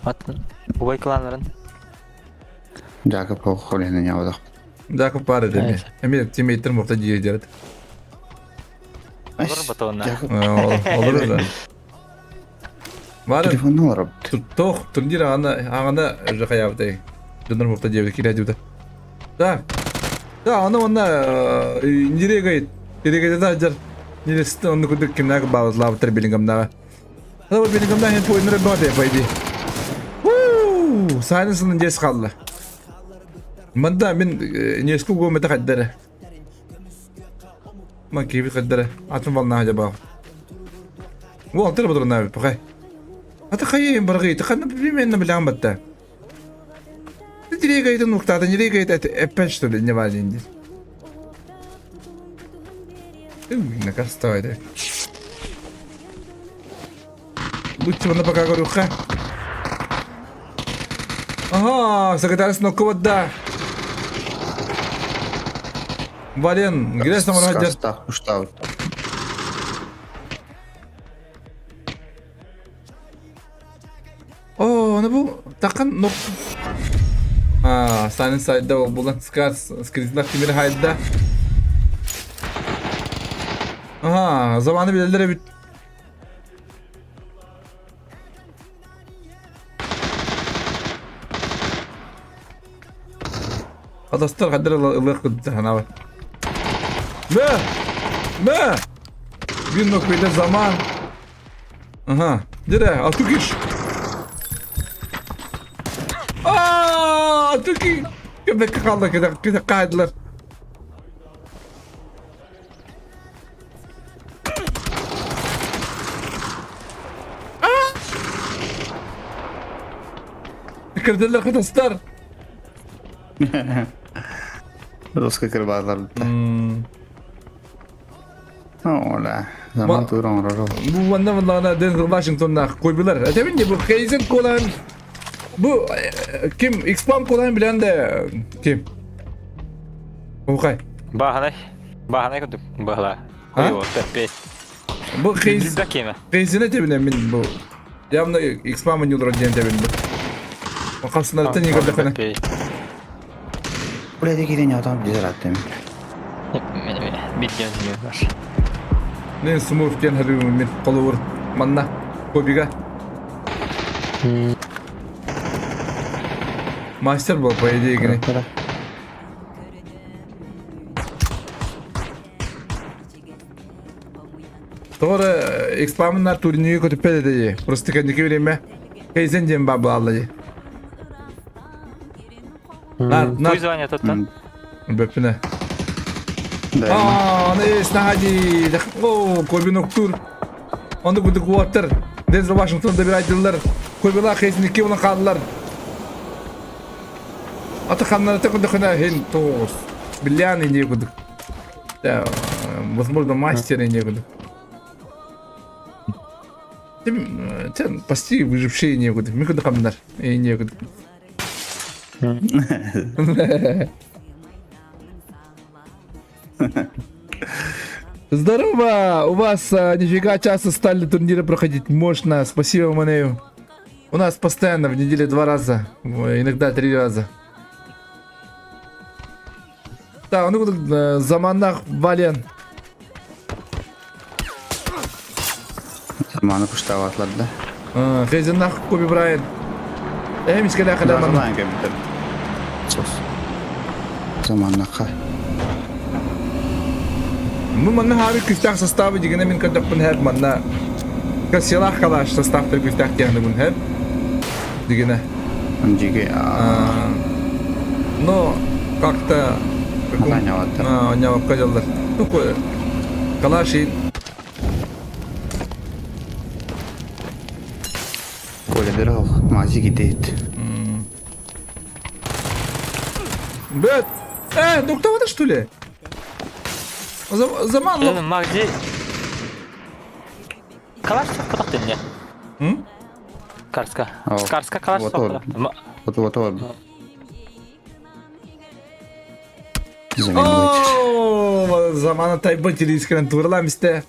Speaker 8: Атын убай кланнарын.
Speaker 6: Жакып холена нябадах.
Speaker 1: Жакып бар эди. Эми тиммейттер мокта жие жарат.
Speaker 8: Олор батонна.
Speaker 1: Олор да. Бар.
Speaker 6: Телефонун олор.
Speaker 1: Тох турнир аны аңана жакаябытай. Донор мокта жие кире Да. Да, аны онна нирегай нирегай да жар. Ниресте онны күдүк кимнәге бабызлабытыр билингамнага. Хада билингамда хен пойнер бады байди. Уу, сайнысының дес қалды. Мында мен неску гомета хаддары. Ма киби хаддары. Атын вална хажа баг. Бу алтыр бұдыр набы, пақай. Ата қайын барғи, тақанны примерно білген батта. Нирегайды нуктады, нирегайды опять что ли, не валинди. Накастойды. Лучше на пока говорю, ха. Ага, секретарь снова да. Вален, где сам раджар? О, ну бу такан нок. А, санын сайда ол булан скарс, скризлах тимир хайда. Ага, zamanı bilelere bit. Adastар қадыр ылық күтті ханабы. Мә! Мә! Bir noktada zaman. Aha. Dire, Atukiş. Aa, Atuki. Köpek kaldı, köpek kaydılar. Кырдылар кытастар.
Speaker 6: Доска кырбаалар битте. Ола. Заман туран роло.
Speaker 1: Бу ванна ванна Дензел Вашингтонна койбулар. Этебин бу Хейзен колан. Бу ким X-Pump колан билен де ким? Окай.
Speaker 8: Баханай. Баханай кудук бахла. Койо, пепе.
Speaker 1: Бу Хейз. Хейзене тебине мен бу. Явно X-Pump нюлор ден тебин бу. Капсынар тен егер дехне.
Speaker 6: Блядь, киирэн отон билэр аттым.
Speaker 8: Видео не бар.
Speaker 1: Мен Смурф диэн харыыбын мин холобур манна Кобига. Мастер был, по идее, игры. Тоҕо экспамыннар турниры көтүппэт этэ Просто кэнники время Кейзен диэн баар буолла дии. На, на.
Speaker 8: Пусть звонят оттон.
Speaker 1: Бөппүнэ. Аа, аны снаһади. О, Кобин Октур. Ону кудук уоттар. Дензел Вашингтон добирайдылар. Кобила Хейзин икки уна хааллар. Аты ханнарата кудухына хин тоғыз. Биллян не кудук. Да, возможно, мастер не кудук. Ты почти выжившие не кудук. Ми кудук хамнар. Не кудук. Здорово! У вас нифига часто стали турниры проходить. Можно. Спасибо, Манею. У нас постоянно в неделе два раза, иногда три раза. Да, ну заманах Вален.
Speaker 6: Заманы куштаватлар да.
Speaker 1: Хезенах Коби Брайан. Эмискеле халаман.
Speaker 6: Заман кемтер. Заманнаха.
Speaker 1: Ну, манна хаби күстәк составы дигәнә мин көтәппен һәр манна. Касилах калаш составтар күстәк дигәнә бун һәр. Дигәнә.
Speaker 6: Диге.
Speaker 1: Но как-то Анявакка дьаллар. Ну, калаш
Speaker 6: Коля бер мази гидет.
Speaker 1: Бет! Ну кто это что ли? Заман.
Speaker 8: Магди. Калаш сохпатах дэнне. Карска. Карска калаш сохпатах.
Speaker 6: Вот вот вот.
Speaker 1: О, замана тайбы телевизорын туралам исте.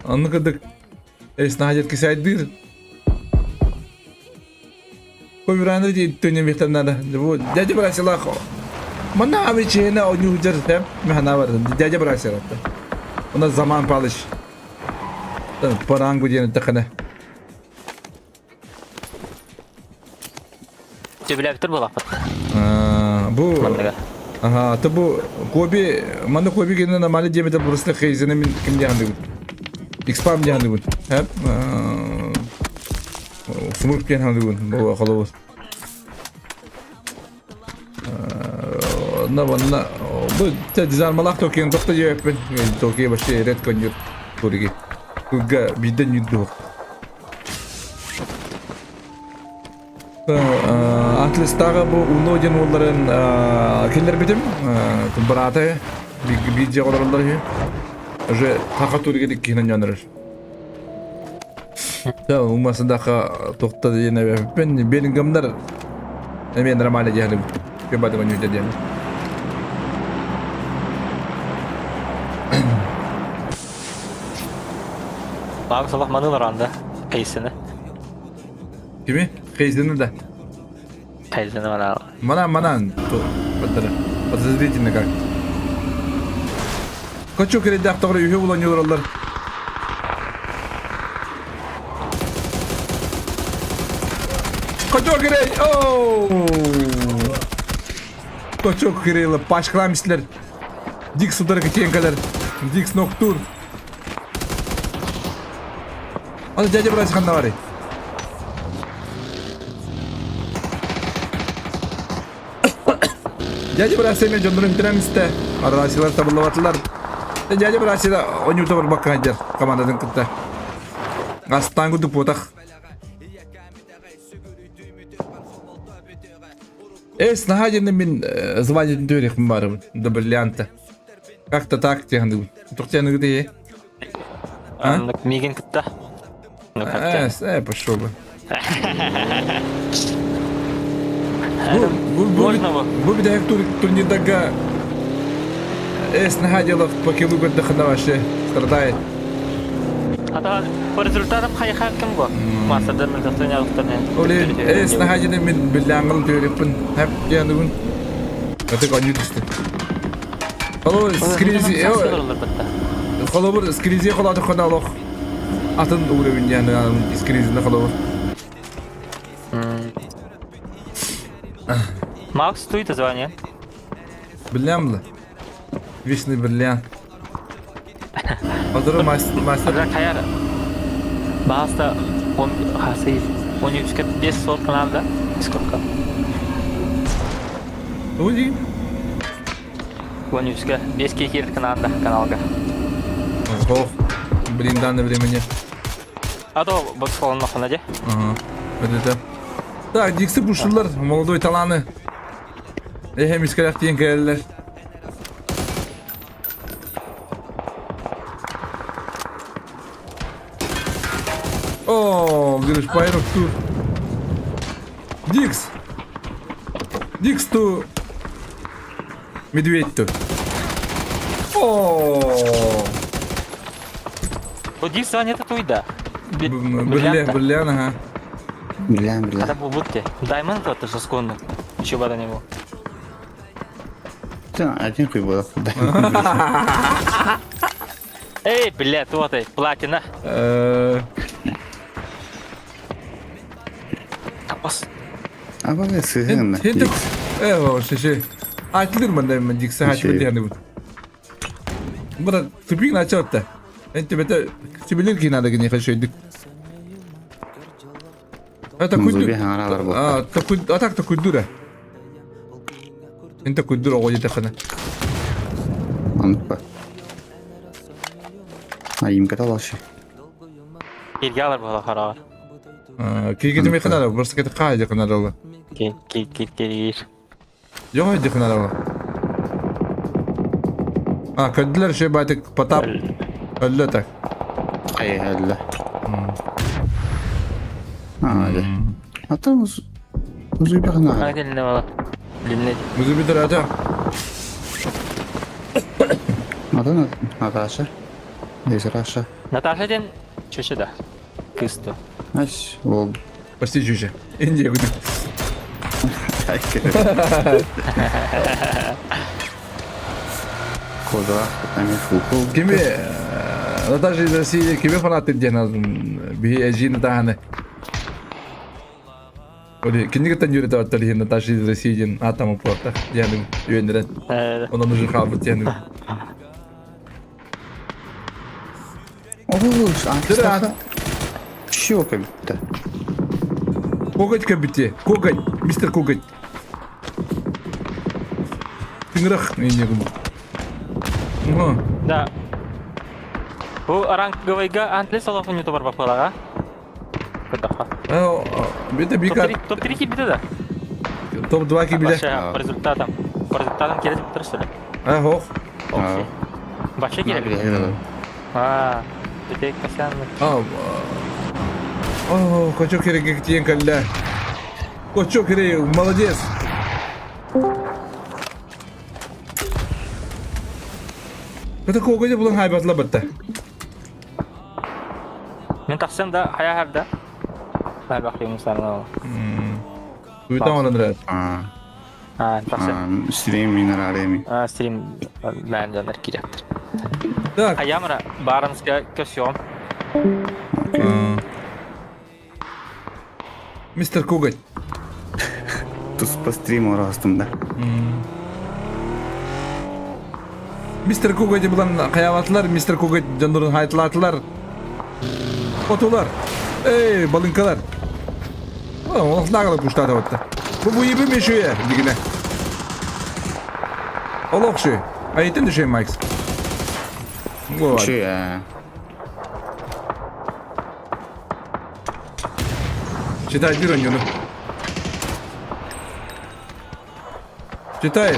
Speaker 1: Анны кыдык. Эс нахадет кисайдыр. Кой раны ди төне мехтен надо. Дядя бросила. Мана амичена у них держит, Механа бар. Дядя бросила. У нас заман палыш. Парангу ден тахана.
Speaker 8: Сөбүлээбиттэр буолаахпыт.
Speaker 1: Бу Ага, то бу Коби, маны Коби генә нормально диэбитэ просто Хейзене мин ким диэхандыгын. Экспам диэхандыгын. Хэп. Смурф диэхандыгын. Бу холобур. На ванна бу те дизармалах токиен тохта диэппин. Токия вообще редко нюр туриги. Куга биден нюрду. Атлистаға бу уно диэн уолларын киллэрбитим быраата биир дьиэҕэ олороллор үһү уже таха турга иккиһинэн дьоннорор умасыдаха тохта диэн эбэппин Беллингемнар эмиэ нормально диэхлибит көбатыган ньүдэ диэн
Speaker 8: Баҕа солох маныл аранда Кейсini.
Speaker 1: Кими? Хейзені да.
Speaker 8: Кейсini мана.
Speaker 1: Манан, манан. Подозрительно как. Хочу киридах тоҕро үһү булан юраллар. Хочу кирей! Оу! Хочу кирейла пашкаламислер. Дикс удар кетенкалер. Дикс ноктур. Аны дядя брать ханна бары. Дядя брат семе дьоннорун бүтэрэмистэ. Араласилар табыллабатылар. Дядя брат онюта барбакка дьэр командатын кытта. Астан кудук буотах. Эс наһаа диэн мин звание түөрехпин баарыбын. До бриллианта. Как-то так диэхандыгын. Тухтяныгы А?
Speaker 8: Мигин кытта.
Speaker 1: Пошел бы.
Speaker 8: Можно бы.
Speaker 1: Бу бидэһик турнирдарга эс наһаа делов по килу көрдөххүнэ вообще страдает.
Speaker 8: Ата по результатам хайха ким го? Мастердан мен
Speaker 1: Оле, эс нахажины мен биллаангыл төрөппүн. Хап дианыбын. Атык оню түстү. Холобур скризи холобур скризи холооту хона олох атын уровень дианы скризини холобур.
Speaker 8: Макс, туй звание.
Speaker 1: Билям Вечный бриллиант. Одору мастер.
Speaker 8: Хайар. Бааста он хасы он үскә 5 сот каналда. Сколько?
Speaker 1: Уди.
Speaker 8: Он үскә 5 кекер каналда каналга.
Speaker 1: Ох, блин, данное времени.
Speaker 8: А то вот солон нахуй
Speaker 1: Ага. Вот это. Так, дикси пушулар, молодой таланы. Эхе мискалях тиен кэлэллэр. О, говоришь, Пайров тут. Дикс! Дикс ту. Медведь тут. О!
Speaker 8: Бу Дикс звание это туйда.
Speaker 1: Берле, берле, ага.
Speaker 6: Берле, берле.
Speaker 8: Когда бу бутте. Даймон то это сконно. Еще бада не был.
Speaker 6: Один хуй был.
Speaker 8: Эй, блядь, вот эй, платина. Тапас.
Speaker 6: А вот сыгын.
Speaker 1: Э, шеше. Айтылыр мында мен диксе айтып дегенде. Бара тупик начал-то. Это это тебе ки надо не хочу. Это куйду. А, такой, а так такой дура. Инта куйдура оҕо диэтэххинэ.
Speaker 6: Оннук ба. Айым каталашы.
Speaker 8: Кирге алар була хараҕар.
Speaker 1: Киргетим ханара, просто кете хаайды ханарала.
Speaker 8: Кир кир кир кир.
Speaker 1: Жоқ ханарала. А, көддүлэр шей байтык Потап өллө так.
Speaker 6: Ай, өллө. А, да. Ата музыка ханара.
Speaker 8: Ай, бала. Линне.
Speaker 1: Музыка ата.
Speaker 6: Ата Наташа. Здесь Раша.
Speaker 8: Наташа ден чөчө да. Кысты.
Speaker 6: Ась, ол.
Speaker 1: Почти чөчө. Индия күдүк.
Speaker 6: Коза, ами фуху.
Speaker 1: Кими Наташа из России кими фанаты диэн биһи эжиин таһаны. Оли кинигеттен юрете оттар Наташа из России диэн атам упорта диэн үйенерен. Онон уже хаалбыт диэн.
Speaker 6: О, Чё как-то?
Speaker 1: Коготь кабите. Коготь. Мистер Коготь. Тыҥырах не
Speaker 8: Да. Бу ранговыйга антлес олофун ютубар бапылага. Кытаха.
Speaker 1: Бите бика.
Speaker 8: Топ-3 кибите да.
Speaker 1: Топ-2 кибите.
Speaker 8: По результатам. По результатам келет тұрсың.
Speaker 1: А, хох.
Speaker 8: Башы керек. А, бите касян.
Speaker 1: А. О, хочу керек тиен калля. Хочу керек, молодец. Это кого булан хайбатла батта.
Speaker 8: Мен тахсам да хая харда. Най бахты мусарна.
Speaker 1: Туйтан онан рад.
Speaker 6: А.
Speaker 8: А, тахсам.
Speaker 6: Стрим минералеми.
Speaker 8: А, стрим менеджер киректор.
Speaker 1: Так.
Speaker 8: А ямра барамска көсём.
Speaker 1: Мистер Коготь.
Speaker 6: Тут по стриму растым да.
Speaker 1: Мистер Коготь булан хаябатлар, мистер Коготь жандырын хайтлатылар. Отулар. Эй, балынкалар. О, олохтагылы пуштады отта. Бу бу ебе мешуе дигине. Олох шу. Айтын дешей Майкс. Вот.
Speaker 6: Шуя.
Speaker 1: Читай бир Читай.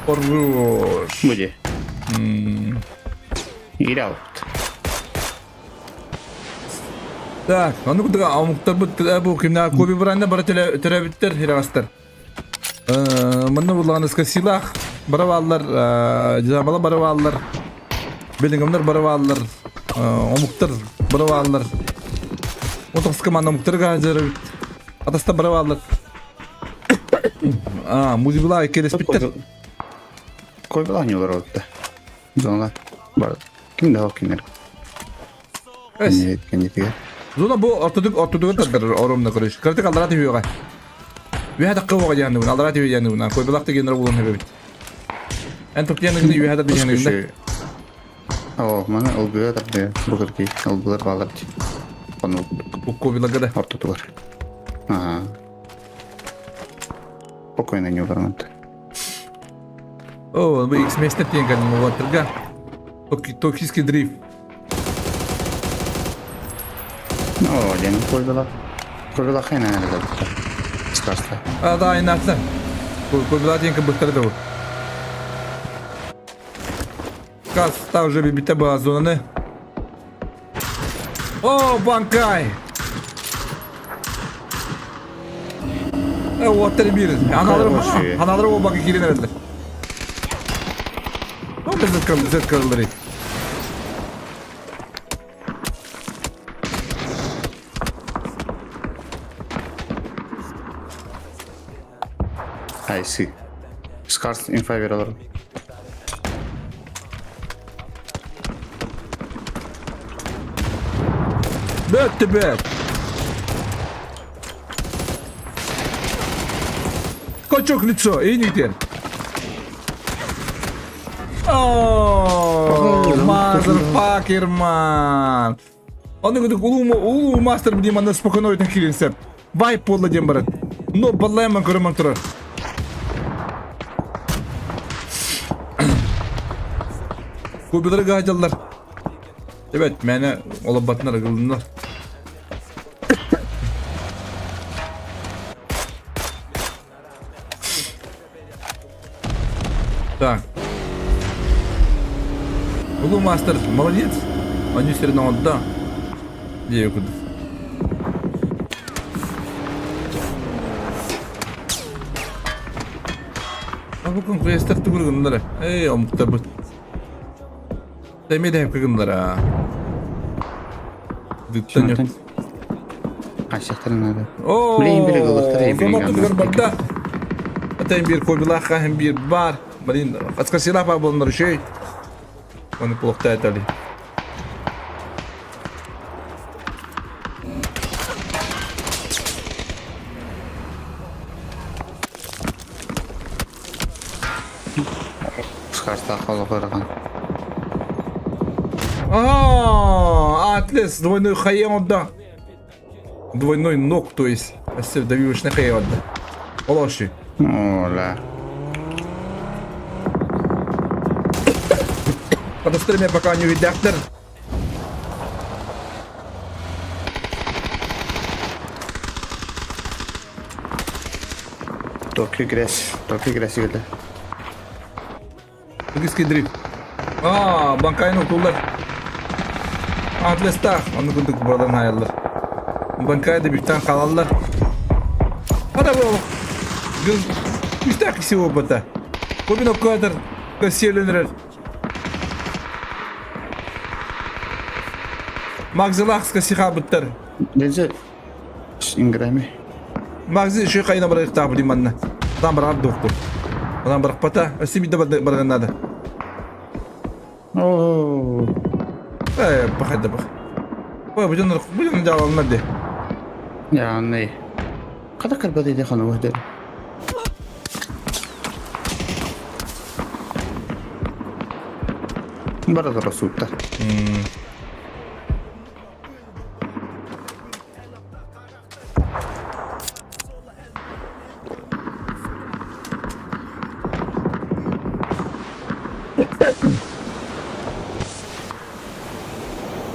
Speaker 1: Хорош.
Speaker 6: Буде. Играл.
Speaker 1: Так, аны кудага амуктар бу кимна Коби Брайанна бара төрөбүттер хирагастар. Манна булган скасилах барабаллар, жамала барабаллар. Белингамнар барабаллар. Омуктар бары бааллар. Отохс команда омуктары эбит. Атастар бары бааллар. А, музыка келеспиттер.
Speaker 6: Койбалаах ньулар отта. Зона бар. Ким да кинер.
Speaker 1: Эс.
Speaker 6: Кенетигер.
Speaker 1: Зона бу ортодук ортодугар тардар оромна көрүш. Кыртык аллара түһүөҕэ. Үһэ такка буоҕа диэн аллара түһүө диэн Койбалаах дегенер булун эбит. Эн туктиянныгын үһэ да диэн
Speaker 6: О, маны ылгыга тардыы бу кыргый ылгылар баалар дии. Ону
Speaker 1: Уккобилага да.
Speaker 6: ортотугар. Ага. Спокойно не ударманты.
Speaker 1: О, бу X месте тиэн кэлин уолаттарга. Токийский дрифт.
Speaker 6: О, ден койбалах. Койбалах хайна эрэ Скаста.
Speaker 1: А, да, иннаттан. Койбалах диэн кыбыттар да бу. Каста уже бибите была зонаны. О, банкай! Уоттар биир. Аналары аналары ол бакы киирэн эрэллэр. О, без кырыллары.
Speaker 6: I see. Scars in favor alırım.
Speaker 1: Бэт бэт. Качок лицо, и нигде. О, motherfucker, man. Оны күдік улуу улуу мастер бдим анда спокойно өтен киринсеп. Вайп болла дем барат. Но баллайман көрөмөн турар. Кубилары гажаллар. Evet, mene olabbatnar кылдындар. Так. Улуу мастер, молодец. Они все равно да. Где куда? А бу конкуренттер түгүргүннөр. Эй, омуктар бу. Демеде хеп кыгыннар а. Дыттан yok.
Speaker 6: Қайсақтарын ары.
Speaker 1: О,
Speaker 6: Блин, бир кылыктар, эй,
Speaker 1: Зона
Speaker 6: блин,
Speaker 1: түгөр барда. Атайын бир койбулаха hem бир бар. Блин, ацкасила па болнар шей. Оны плохта этали.
Speaker 6: Скарста холоқырған.
Speaker 1: А, Атлес, двойной хаем отда. Двойной ног, то есть. Асев добивочный хаем отда. Олоши.
Speaker 6: Ола.
Speaker 1: Подостри меня пока не увидят.
Speaker 6: Токио грязь. Токио грязь келді.
Speaker 1: Токийский дрифт. А, банкайны утулар. Атлестах. Оны күндік buradan hayallar. Банкайды биктан қалалар. Ада бұл. Гыз. Үстак всего бата. Кобин оккадыр. Көселенер. Магзылахска сихабыттар.
Speaker 6: Дензе Инграми.
Speaker 1: Магзи еще кайна барайық тағы білейм Там бір арды доқты. Одан бір пата. Өсі бит барған надо.
Speaker 6: О,
Speaker 1: Э, бахай да бах. Ой, будем будем жалалар де.
Speaker 6: яғни. Қада кірбі дейді қаны өздері. Бара тұра суытта.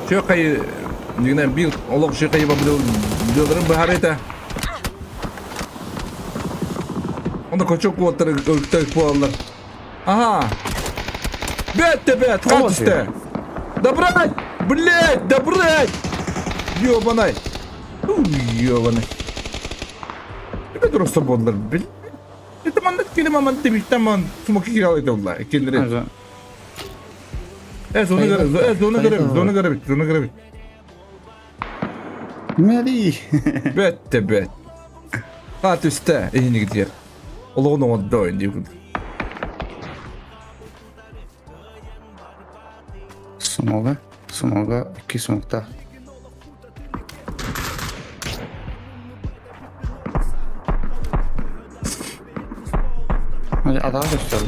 Speaker 1: Шö кай нигнен бир олох шö кай бабы бахарета. Онда кочок уоттар өктөк буоллар. Ага. Бет бет, катысты. Добрать! Блять, добрать! Ёбаный. Ёбаный. Это просто боллар. Бил. Это маннат келем аман демик таман сумаки киралай долла. Келдер. Зона көрө, зона көрө, зона көрө, зона көрө.
Speaker 6: Мэри!
Speaker 1: Бөттө бөт. Ха түстэ иһинигитигэр. Олоҕун оҥордо дии курдук.
Speaker 6: Смога. Смога. Икки смогтаах. Адаҕа көстөр.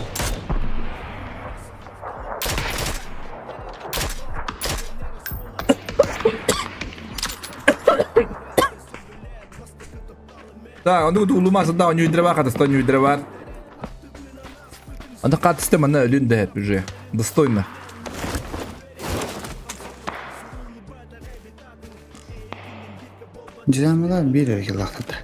Speaker 1: Да, ону улумасын да онньуйдара бар, хатыста онньуйдара бар. Аны хатыста манна өлүн да уже. Достойно.
Speaker 6: Дьаамалар биир эрэ кылаахтата.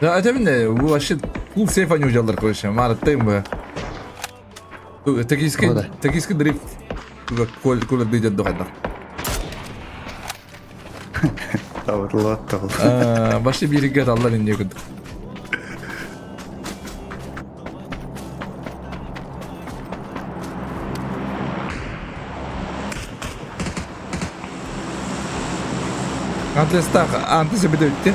Speaker 1: Да, это мне вообще фул сейф они удалар, короче, мараттайм бы. Токийский, токийский дрифт. Коль, коля дойдет до хайда.
Speaker 6: Табырлыбат табыл.
Speaker 1: Вообще бииргэ таллар инде курдук. Антестах, антисебите бүттэ.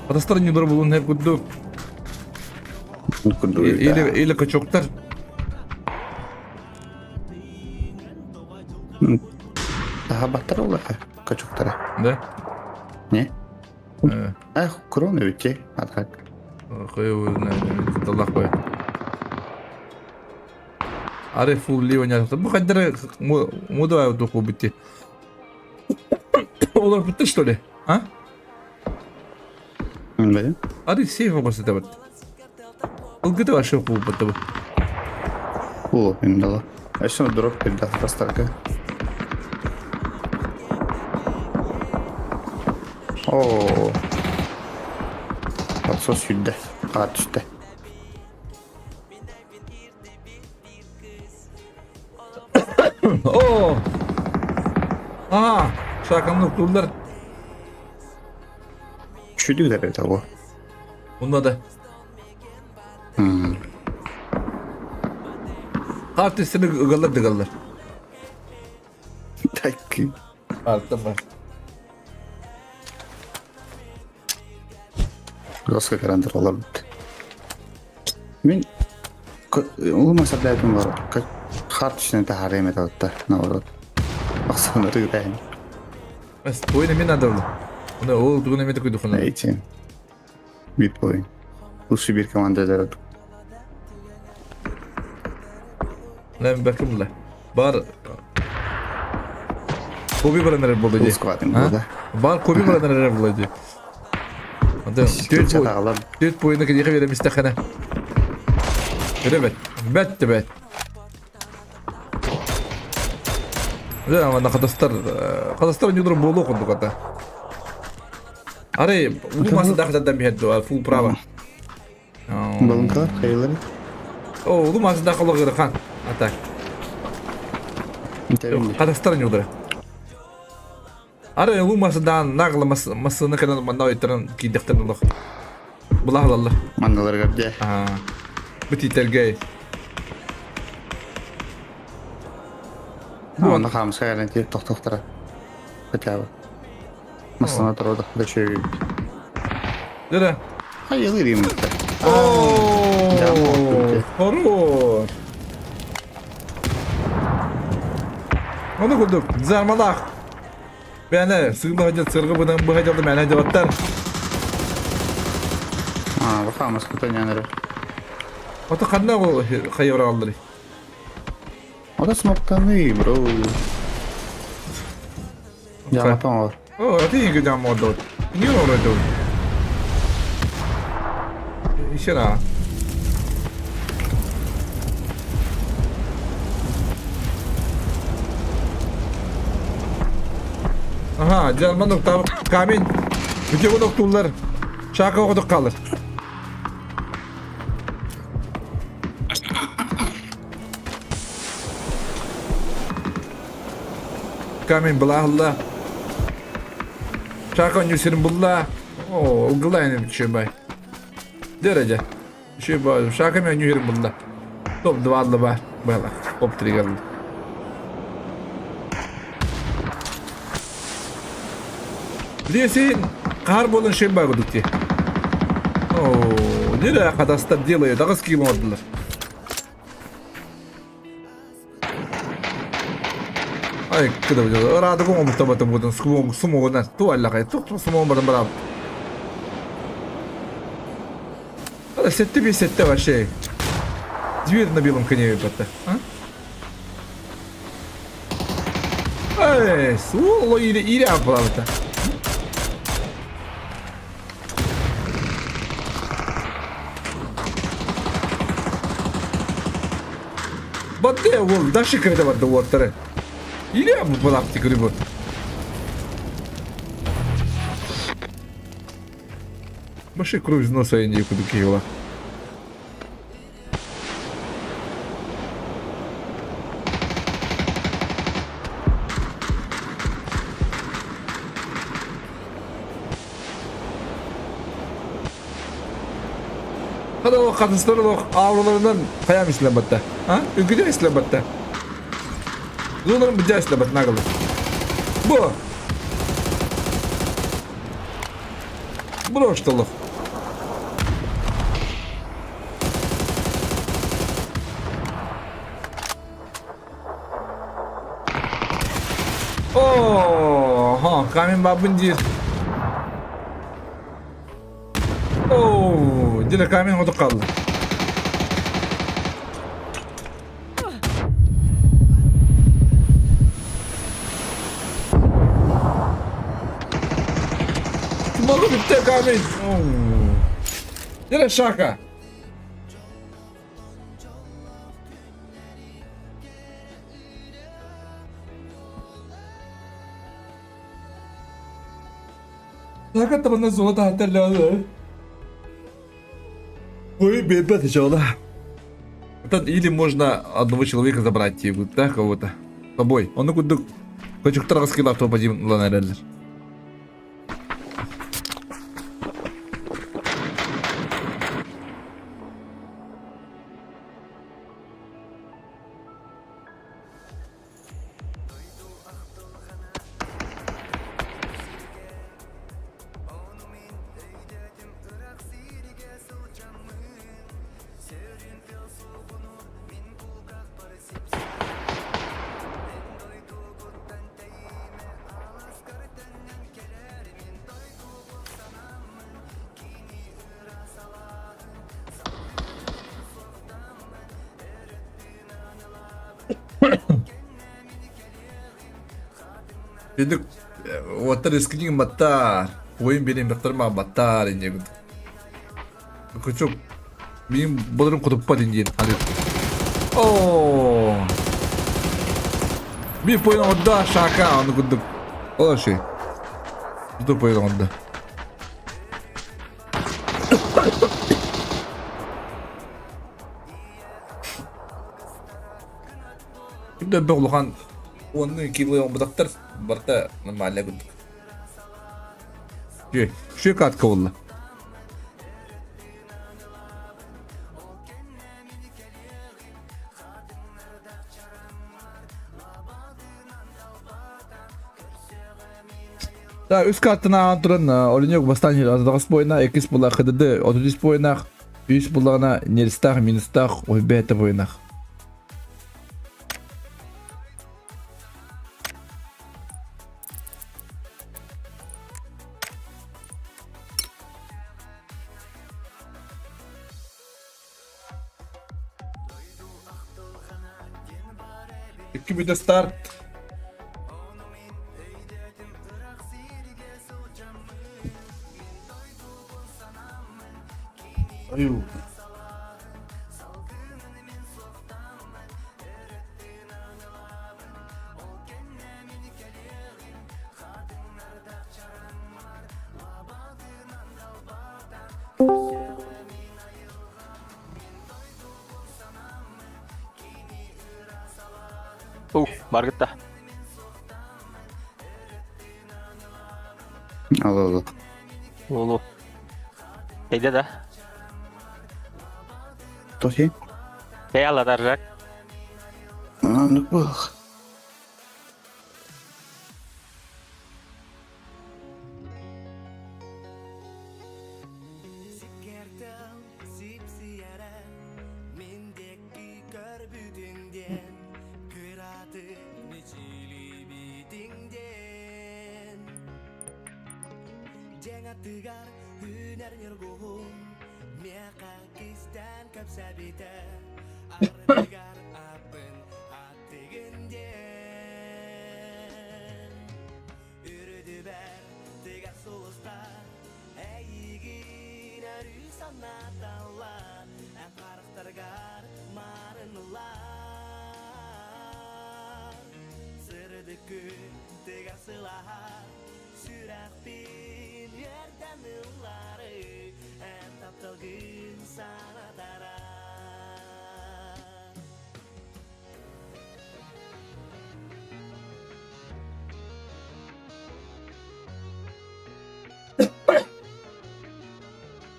Speaker 1: Атастар ньудор булун хеп курдук.
Speaker 6: Курдук.
Speaker 1: Или, или качоктар.
Speaker 6: Таһабаттар олаха качоктара.
Speaker 1: Да?
Speaker 6: Не? Эх, крон өте, а так.
Speaker 1: Таллах бай. Аре фул ливаня. Бу хаддара мудавай духу битти. Олар битти что ли? А?
Speaker 6: Билбэтим.
Speaker 1: Аре сейф оҕус этэ бит. Ылгыта вообще кулбатта бу.
Speaker 6: О, индала. Өссө дроп передат бастарга. О. Подсос сүүрдэ. Хаар түстэ.
Speaker 1: О! Аа, шакамны уктууллар.
Speaker 6: Чүдүк да эбит ол.
Speaker 1: Онно да. Хаар түстүнү ыгаллар дыгаллар.
Speaker 6: Так.
Speaker 1: Артым бар.
Speaker 6: Жестко карандыр олар бит. Мен улума сабдайтын бар. Хаар түстүнү таһаарыам этэ отта, наоборот. Ахсанары гытайын.
Speaker 1: Ойна мен надо было. Оны ол тугун эме такой
Speaker 6: Эти. Бит половин. Лучше бир команда дәрәт.
Speaker 1: Ләм бәкім була. Бар Коби баран эрэр буолла дии.
Speaker 6: Сквадын буолла.
Speaker 1: Бар Коби баран эрэр буолла дии. Анда төрт бой. Төрт бойына кедиэхэ биэрэмистэххинэ. Өрө бэт. Бэт да бэт. Дэ манна хатастар хатастар ньудур буолуох курдук ата. Арай улуу маса дахтардан биһэр дуо фул право.
Speaker 6: Балынкалар хайылары.
Speaker 1: О, улуу маса дахалар ырахан. А так. Хатастар ньудура. Арай улуу масадан нагла массыны кэлэн манна ойторон киирдэхтэн олох. Булаһалаллар.
Speaker 6: Манналарыгар дьэ.
Speaker 1: Бу тиитэргэ.
Speaker 6: Онно хаамыска кэлэн тиэр тохтохтара. Хотя бы. Массана турда да чөй.
Speaker 1: Дөрө.
Speaker 6: Хайылыр им.
Speaker 1: О, хорош. Ону курдук, зармалаах. Бээнэ, сыгын быһа сыргы быдан быһа дьалды мээнэ дьабаттар.
Speaker 6: Аа, баха маскыта нянары.
Speaker 1: Ото ханна ол хайырааллары?
Speaker 6: Ода смоктаны, бро. Жаматан бар.
Speaker 1: О, а ты не жамодот. Не ородот. Еще раз. Ага, дьалман уктав камень. Бүтүгүн уктууллар. Шака оҕодук хаалар. Камень былаһылла. Шака оонньуур сирин булла. Оо, ылгылаа ини үчүгэй бай. Дэрэ дьэ. Үчүгэй бай. Шака эмиэ оонньуур сирин булла. Топ 2 алла баар. Быһалаах. Топ 3 алла. Билиэсин хаар буолан шөй бай курдук дии. Оо, дьэ хатастар делают. Аҕыс киило оҥордулар. Ай, кыда ыраатык оҥомуттабатын бутун сумугунан ту аллахай тух сумугун баран барам. Сетте bir сетте вообще. Дверь на белом коне выпадта. А? Эй, суоло или или апалабыта. Бадде уол дальше кырда бадда уоттары. Или апалапты кырыбы. Маши кровь из носа я не куду киила. Hadi o kadınları o avralarından kayam istemette. Ha? Ülküde istemette. Zulum bir istemette ne kadar. Bu. Брошталов. О, ха, камень бабын диир. Оо, дьэ камень хоту хаалла. Могу бүттэ камень. Дьэ шака. Шака табана золото хатерлээ. Ой, бебет еще, Или можно одного человека забрать, типа, да, кого-то. С тобой. Он курдук Көчүктөр кылаах попадим ылан эрэллэр. Дедик уоттар искинигин баттаар, уойун биэриэн бэхтэрим баттаар инньэ Кучук миин болорун кутуппат диэн арыт. Оо. Биир поин оҥордо Шака ону курдук. Ол ши. Туту поин оҥордо. Ким да улахан уонну кило оҥорботохтор барыта нормально курдук. Үчүгэй катка буолла. Да, үс картаны ааҕан туран Оленек бастаан адаҕас буойна, иккис була ХДД 33 буойнаах, үс буллаҕына нерстаах, минустаах, ойбээтэ буойнаах. Икки бүтэ старт. Аю.
Speaker 8: Ух, баргытта.
Speaker 6: Алло, алло.
Speaker 8: Лулу. Эйде да.
Speaker 6: Тоси?
Speaker 8: Эй алладар Жак.
Speaker 6: Аннык буолах.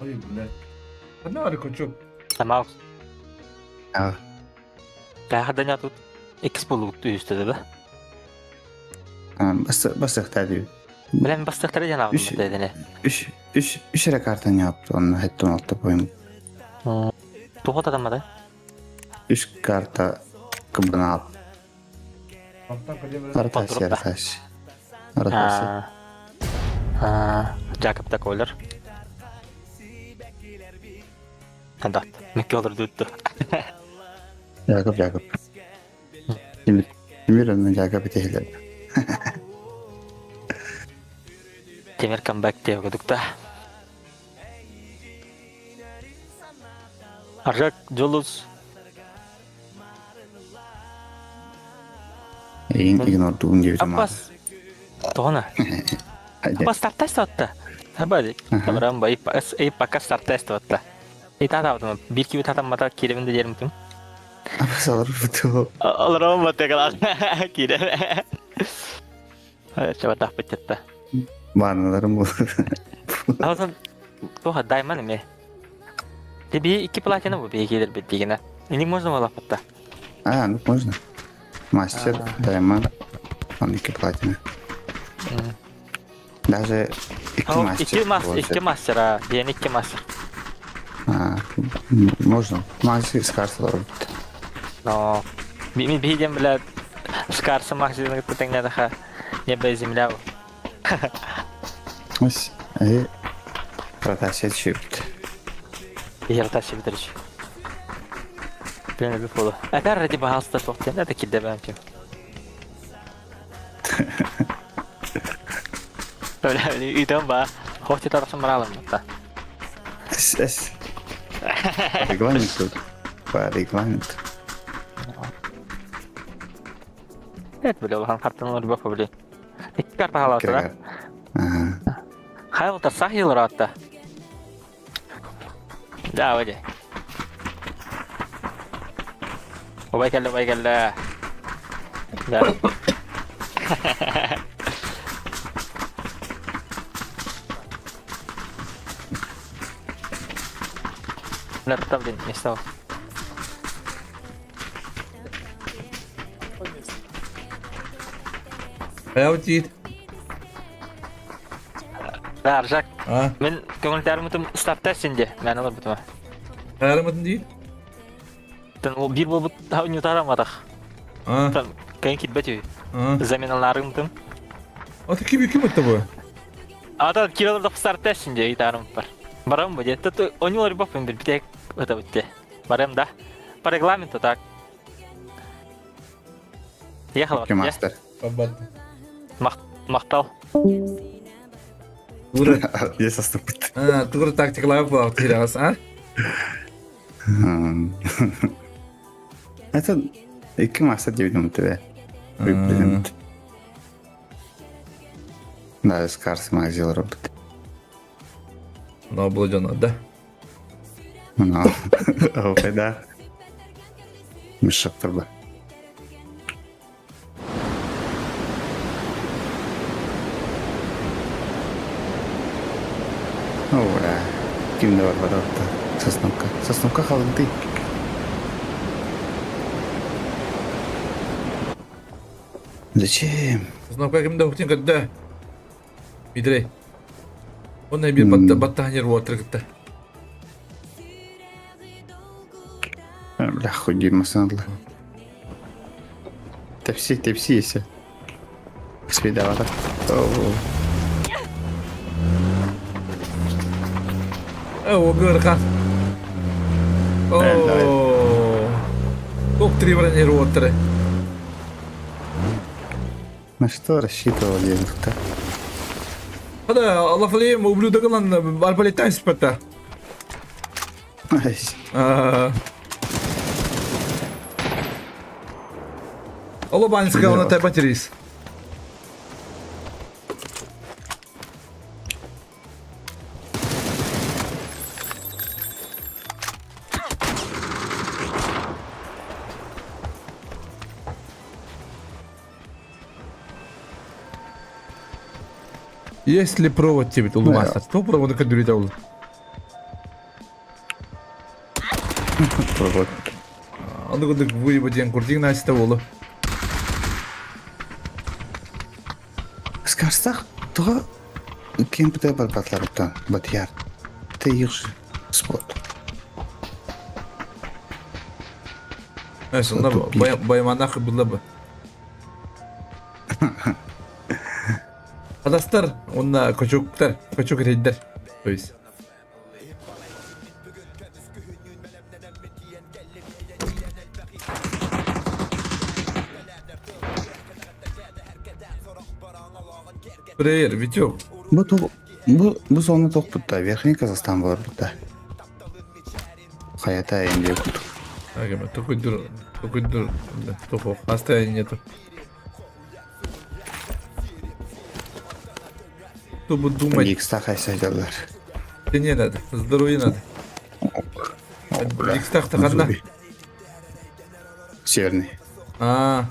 Speaker 1: Ой, блядь. Погнали, кучу.
Speaker 8: Тамау.
Speaker 6: А.
Speaker 8: Кахаданя тут X булукту үстөдө да.
Speaker 6: Бас бас дейді.
Speaker 8: Билен бастыктары жана
Speaker 6: Үш.
Speaker 8: дедине.
Speaker 6: Үш үш үш эрэ картаны yaptı онно хэттэн алта бойым.
Speaker 8: Тухот адаммада.
Speaker 6: Үш карта кыбына алып.
Speaker 1: Антон Калибр.
Speaker 6: Аратас, аратас. Аратас.
Speaker 8: А. Жакоб такойлар. Андат. Мекке олар дүттү.
Speaker 6: Якоб, Якоб. Тимир, Тимир онно Якоб итехилер.
Speaker 8: Темир камбэк деп көдүк да. Аржак Жолуз
Speaker 6: Эгин игнордуун диэбитим.
Speaker 8: Аппас. Тоғана. Аппас стартаст атта. Таба Табарам бай эй пока стартаст атта. И тата атым. Бир киби татам мата киребин де жерим тум.
Speaker 6: Аппас алар буту.
Speaker 8: Аларам бат калар. Киреб. Чаба тах битетта.
Speaker 6: Барналарым бу.
Speaker 8: Азан тоха дайман эме. Деби икки платина бу бии келер бит дегене. Эник можно было патта.
Speaker 6: А, ну можно. Мастер, дайман, он икки платина. Даже икки мастер.
Speaker 8: Икки мастер, икки мастер, а, диэн икки мастер.
Speaker 6: А, можно. Мастер с карсалар бит.
Speaker 8: Но ми бидем, блядь, с карса мастер кытта небо и земля.
Speaker 6: Ось, э, ротация чипт.
Speaker 8: И ротация битер. Блин, это было. Это ради богатства тоқтен, это килде бәм Бля, үйден ба. Хохти тарасым баралым да.
Speaker 6: Эс, эс. По регламенту. По регламенту.
Speaker 8: Это, бля, улахан картаның бапа, бля. Икки карта халаты да.
Speaker 6: Ага.
Speaker 8: Хайыл тарсах йылыр атта. Да, өде. Обай келді, обай келді. Да. Бля, там, блин, не стал.
Speaker 1: Аутит.
Speaker 8: Да, Аржак,
Speaker 1: А,
Speaker 8: мен көңілдерім старта сенде, мен алар бітіме.
Speaker 1: Араматын дейді?
Speaker 8: Тен ол бир болбут не тарамадах.
Speaker 1: А,
Speaker 8: Там кайын китбет үй.
Speaker 1: а.
Speaker 8: Заменаларым тым.
Speaker 1: А ты ким ким это бу?
Speaker 8: Ата киралар старта сенде итарым бар. Барам бу де. Тут онилар бапын бир битек это битте. Барам да. По регламенту так. Ехал
Speaker 6: Икки мастер.
Speaker 1: Абат.
Speaker 8: Мактал.
Speaker 1: Тугур,
Speaker 6: Есть астыпыт.
Speaker 1: а, тугур тактикалар була тирас, а?
Speaker 6: Это икки мастер диэбитим тебе. Президент. Да, с карсы магазин работает.
Speaker 1: Но было да.
Speaker 6: Ну, да. Мешок турба. Ура. Ким да барбата Сосновка. Сосновка халынтый. Зачем?
Speaker 1: Сосновка ким да ухтин көрдө. Митрей. Онно биир батта баттаһан уоттары кытта.
Speaker 6: Бля, хуй масыналар. Тепси, тепси если. Спидавата.
Speaker 1: О, гырка. О. Топ-3 бронироватторы.
Speaker 6: На что рассчитывал я-то?
Speaker 1: Хада, Аллах ублюдок ылан арбалеттан спатта. Алло, Банская, он это потерис. Есть ли провод тебе, Улмастер? Что провод кадюрит аул?
Speaker 6: Провод.
Speaker 1: Аны кудык выебать диэн курдик наста болу.
Speaker 6: Скарстах, тоҕо кемпите барбатларыттан батьяр. Ты их же спот.
Speaker 1: Сонда байманах было бы. Адастар, онна кочуктар, кочук рейдер. То есть. Привет, Витек.
Speaker 6: Бу бу бу зона тохпутта, Верхний Казахстан бар бутта. Хаята инде кут.
Speaker 1: Ага, такой дур, такой дур, да, тохо, оставить нету. Чтобы думать.
Speaker 6: Икста хайсайдалар.
Speaker 1: Да не надо, здоровье надо. Икстах-то ханна.
Speaker 6: Северный.
Speaker 1: А.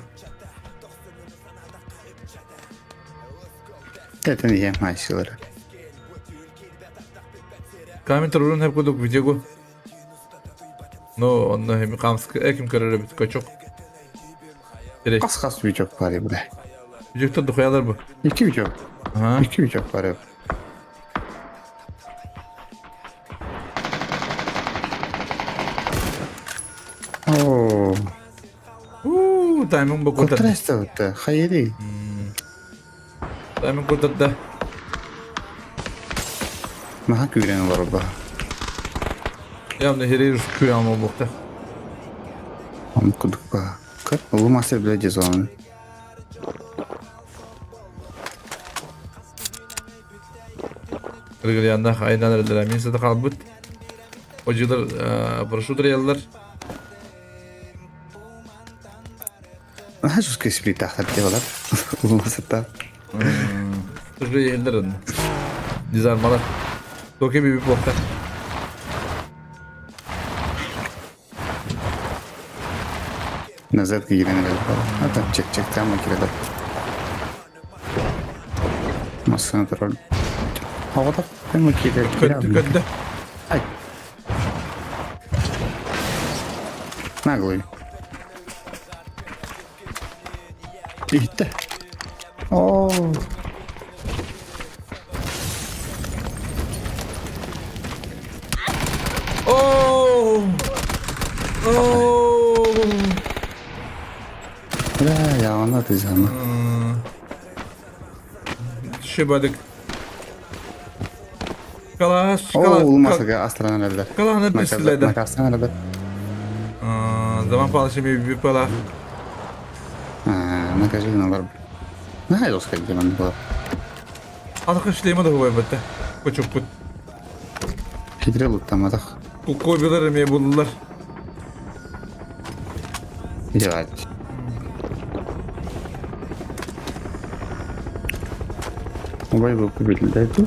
Speaker 6: Это не я, майсилар.
Speaker 1: Камень рулун хеп кудук видео. Но он на хем камск эким көрөр бит кочок.
Speaker 6: Кас кас видео бар бля.
Speaker 1: Видео духаялар бу.
Speaker 6: Iki видео.
Speaker 1: Ага.
Speaker 6: Iki видео бар. О.
Speaker 1: У, тайминг бу кутар.
Speaker 6: Контраст хайри.
Speaker 1: Тайминг кутар да.
Speaker 6: Маха күрен бар ба.
Speaker 1: Явно херер күрен болбукта.
Speaker 6: Он кудук ба. Көр, улу мастер биле зоны.
Speaker 1: Регулярно айдан эрдер мен сада калбыт. Ожулар парашютер яллар.
Speaker 6: Наха жуска сплит ахтар девалар. Улу мастер.
Speaker 1: Уже елдер. Дизармалар. Токе биби бокта.
Speaker 6: Назад киирен эле. Ата чек чек там кирелер. Массана тролль. Хавата тема кирелер.
Speaker 1: Көттү көттү.
Speaker 6: Ай. Наглый. Итте. О.
Speaker 1: О! О!
Speaker 6: Бля, я она ты зама.
Speaker 1: Шибадык. Калаш,
Speaker 6: О,
Speaker 1: калаш.
Speaker 6: улмасага астран эле.
Speaker 1: Каланы пистиледи.
Speaker 6: Накастан эле.
Speaker 1: Zaman палышым bir пала.
Speaker 6: А, накажи на бар. На хайдос как демон был.
Speaker 1: Аны шлема да бой бітті. Кочок пут.
Speaker 6: Хитрый лут там атах.
Speaker 1: Кокобилер эме булдулар.
Speaker 6: Делать. Убай был купить да это?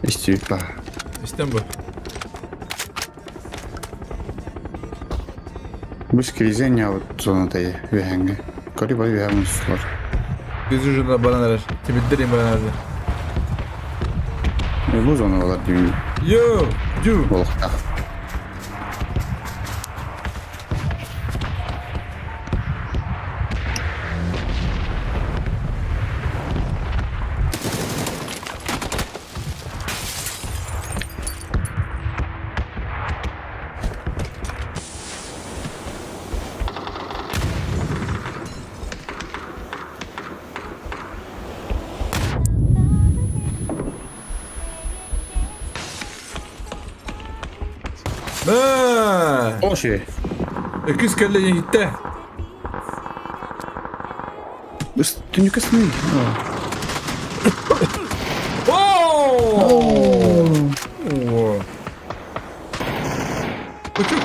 Speaker 6: Истюпа.
Speaker 1: Истен бу.
Speaker 6: Бу скризения вот зоната вехенге. Кори бай вехен сулар.
Speaker 1: Биз уже бана нарар. Тибиддер им бана нарар.
Speaker 6: Бу зона олар дии.
Speaker 1: Йо, дю.
Speaker 6: Болохтах.
Speaker 1: Мэ!
Speaker 6: Оши.
Speaker 1: Иккис кэллэ иһиттэ.
Speaker 6: Түнүкэ сны.
Speaker 1: О! О! Учук.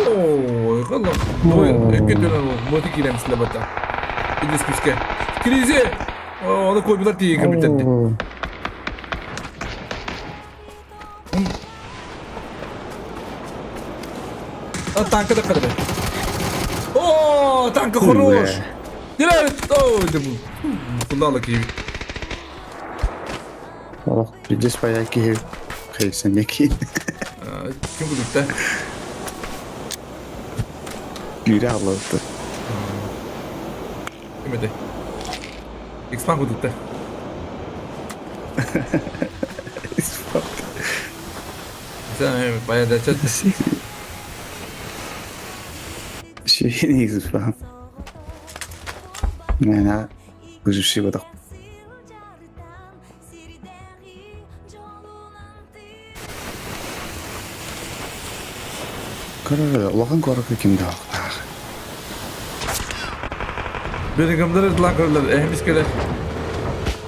Speaker 1: О, хала. Ой, икки дөнөр боти киирэн слабата. Идис күскэ. Киризе! Оны койбулар тиийэн кэбитэтти. А танка да кадыр. О, танка хорош. Директ. О, Кулала киһи.
Speaker 6: Олох пиздец пая киһи хейсен неки.
Speaker 1: Ким кудукта?
Speaker 6: Күүрэ аллыбыт.
Speaker 1: Ким этэй? Экспан кудукта. Sen bayağı da çat.
Speaker 6: Şey экспан. Мена выживший бодох. Көрөр улахан куоракка ким да охтаах.
Speaker 1: Биригамдар ытылан көрөлөр, эһимис кэлэр.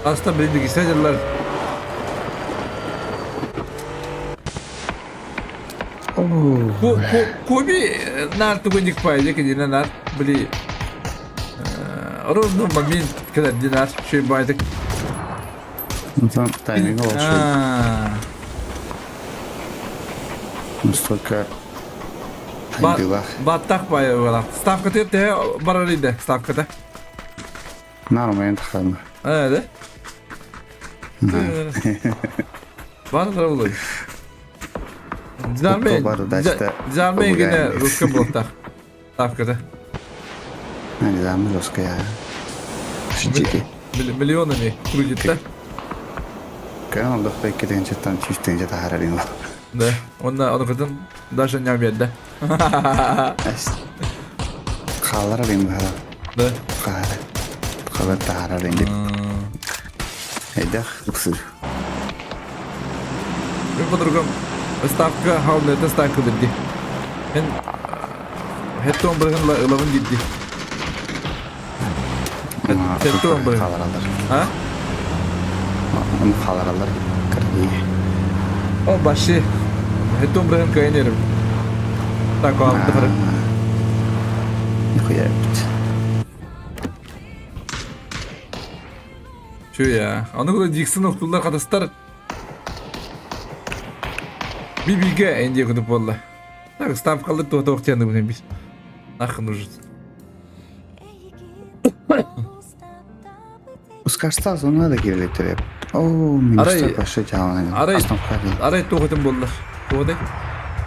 Speaker 1: Аста билинди кисәдерлар. Коби нар тугуник пайде кедина нар били ровно момент когда динар шей байдык.
Speaker 6: Там тайминг лучше. Настолько
Speaker 1: Баттах бай Ставка те барар ставката.
Speaker 6: Нормально тахарма.
Speaker 1: Да? Бар болой. Дизармен. Дизармен гене русска болтах. Ставката.
Speaker 6: Дизармен русская. Шичики.
Speaker 1: Миллионами крутит, да?
Speaker 6: Кайна дохта иккитен четтан чистен жата харарин.
Speaker 1: Да. Он он кытын даже не умеет, да?
Speaker 6: Халар рин бара.
Speaker 1: Да.
Speaker 6: Хар. Хабар тахарарин деп. Эдах уксыр.
Speaker 1: Мен по-другому. Ставка хауна это ставка дедди. Мен хеттон быргын ылавын дедди. Хеттон быргын.
Speaker 6: Халаралар.
Speaker 1: А?
Speaker 6: Оны халаралар. Кыргы.
Speaker 1: О, баши. Хеттон быргын кайнерим. Так, алды хары.
Speaker 6: Нихуя бит.
Speaker 1: Чё я? Аны куда Диксон оқтулар қатастар. Бибиге энди күтіп болды. Так, ставкалар туа тоқтиянды бұны біз. Нахуй нужен.
Speaker 6: Ускарста зона да кириликтер. О, министр башы жауын.
Speaker 1: Арай тоғытын болдыр. Тоғыдай.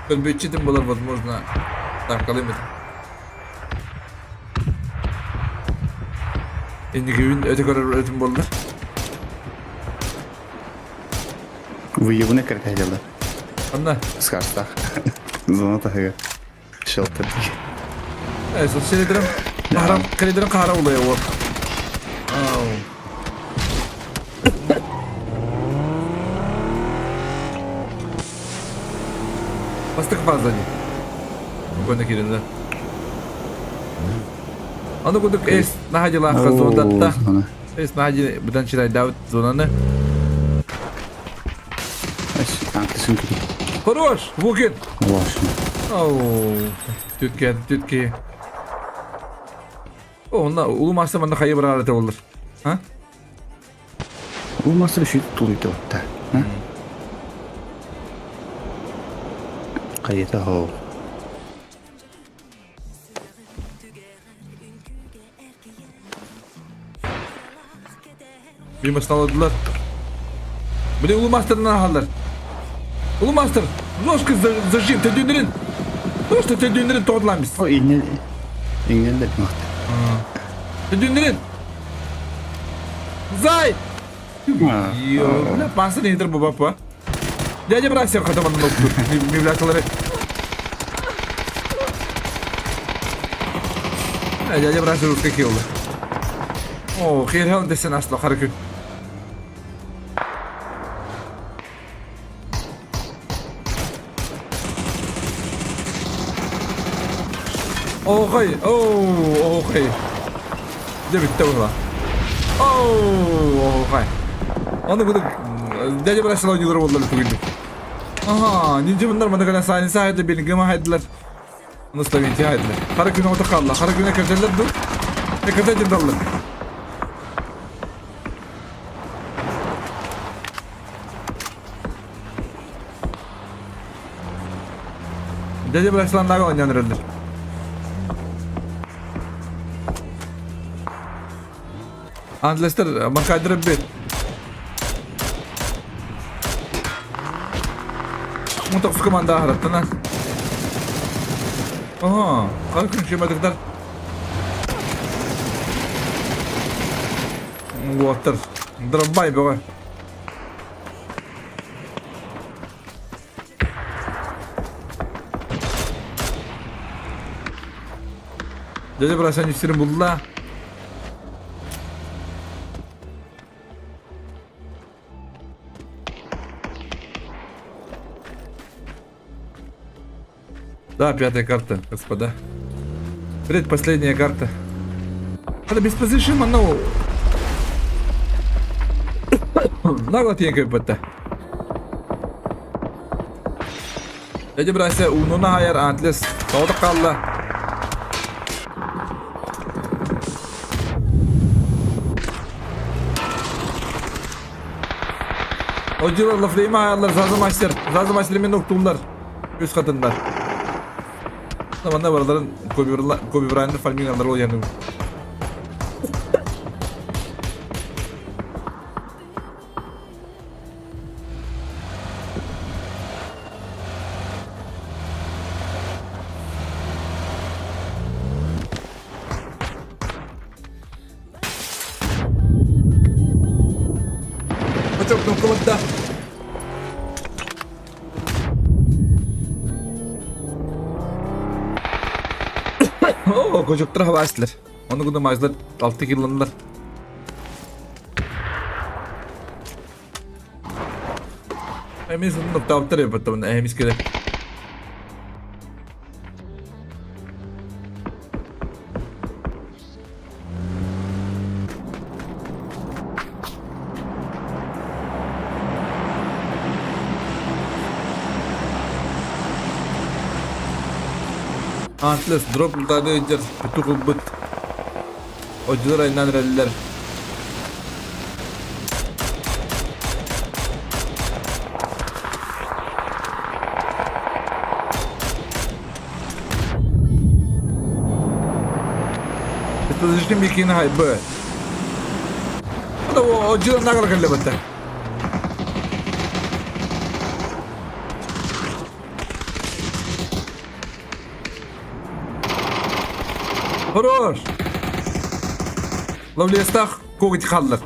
Speaker 1: Көлбетчитин болар, возможно. Ставкалым это. Энди күн өте көрір өтін болдыр.
Speaker 6: Выебуны кірді
Speaker 1: Анна.
Speaker 6: Скарстах. Зона тахыга. Шелтер.
Speaker 1: Сол селедірім. Қара, кредерім қара олай ол. Ау. Бастық фаза не. Көне келеді. Аны күдік эс нахадила зондатта. Эс нахади бұдан чирай давыт зонаны. Хорош, Вукен. Ау. Түтке, түтке. О, онна улу мастер манда хайы бір арата болдыр. А?
Speaker 6: Улу мастер шүт тулуйты отта. Қайета хол.
Speaker 1: Bir maçtan aldılar. Bile ulu master'dan aldılar. Улуу мастер, жестко зажим, төдүүнүрүн. Просто төдүүнүрүн тоҕотулаан бис.
Speaker 6: О, иҥнэл иҥнэллэр махта.
Speaker 1: Төдүүнүрүн. Зай! Йо, бля, пансы не бу бапа. Дядя Брасер хотя бы ноктур. Мивляталары. Дядя Брасер ускакил. О, херхел десен асло харакы. Оҕой, оо, оҕой. Дьэ бүттэ була. Оо, оҕой. Аны буду дядя бросила ойуулар буоллар түгүллүк. Аха, нинджи bunlar мана кэлэн саани саайда билиҥҥи хайдылар. Оны ставите хайдылар. Хара күнэ ото қалла. Хара күнэ кэрдэллэр ду. Кэрдэ дьырдаллар. Дядя Брасланнааҕы оонньоон эрэллэр. Англистар Макайдыр бит. Мутокс команда аһараттана. Ага, хара күн шемадыктар. Уоттар. Дроббай бөҕө. Дядя Брасян сирин булла. Да, пятая карта, господа. Предпоследняя карта. Это без позишн, но... Нагло тиэн Дядя Брася ууну наһайар Антлес тоҕо хаалла. Одьулар Лафлейма аяллар Заза Мастер. Заза Мастер мен октууллар. Үс хатыннар. Манна барыларын Коби Брайанды фальмингалар ол яны. Хотел кнопку да. Оо, кожуктар хабаастылар. Ону гына мазлар алты килланнар. Эмис нуктаабыттар эбит эмис кэлэ. Атлас дроп лутаады ыдьар петух ылбыт. Одьулар айнаан эрэллэр. Подожди, Микина хайбы. Одьулар нагар кэллэбэттэр. Хорош! Лавлестах коготь хааллар.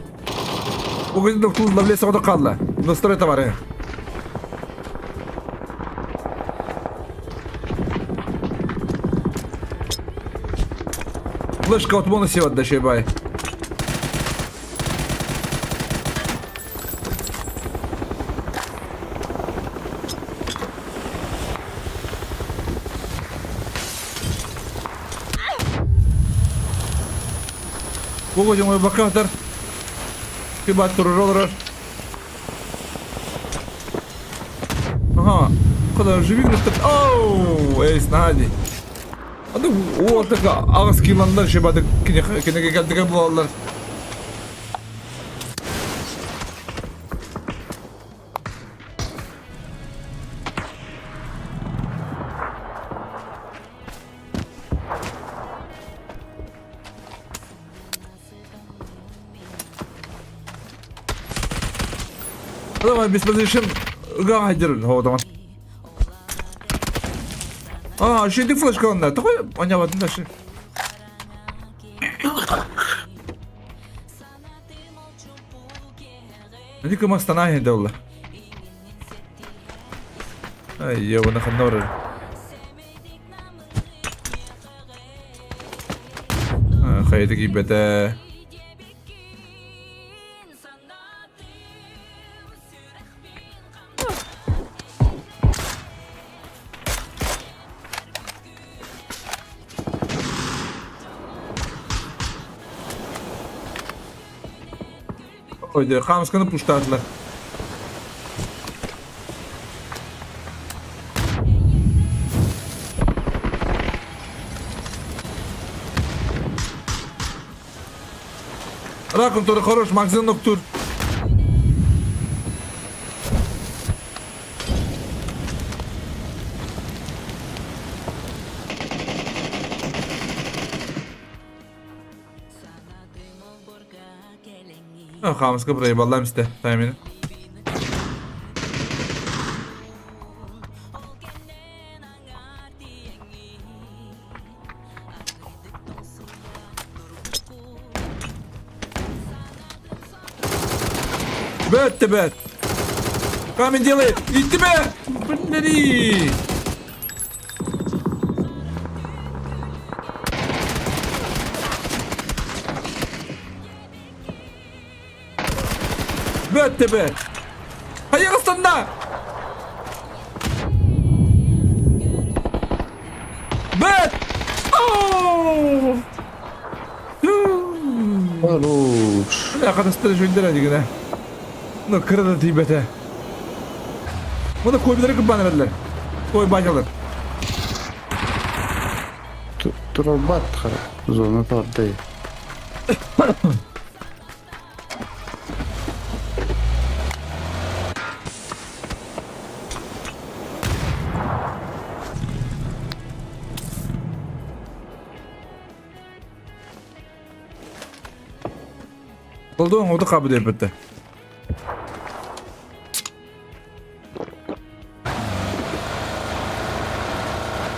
Speaker 1: Коготь доктор лавлес оҕото хаалла. Настрой товары. Флешка от бонусе отдашь, бай. Бу бакатар. Кибат турар олорор. Ага. Куда живик Оу, эй, снади. Ады уотыка аҕыс киланнар шебады кинеге келдиге буолаллар. Давай, без position. Ыга хайдыр хоҕотоҕон. А, шедик флешка онна. Такой онябатын да ши. Ити кымастана иһинде олла. Ай, ебана ханна барар. Хайыты кийбэтэ. Ой, хаамысканы пуштаатылар. Раком тоже хорош, Максим Ноктур. Хаамыска проебаллаам истэ таймины. Бэт бэт. Камень делает. И тебя! Блин! Бэт бэт. Хайаҕыстанна! Бэт! Ооо!
Speaker 6: Хорош.
Speaker 1: Бля, хатастар үчүгдэр дигинэ. Ну, кыра да тиийбэтэ. Муну куобилары кырбаан эрэллэр. Ой, бачалар.
Speaker 6: Турарбат зона тордай.
Speaker 1: Болду, оду кабы деп бітті.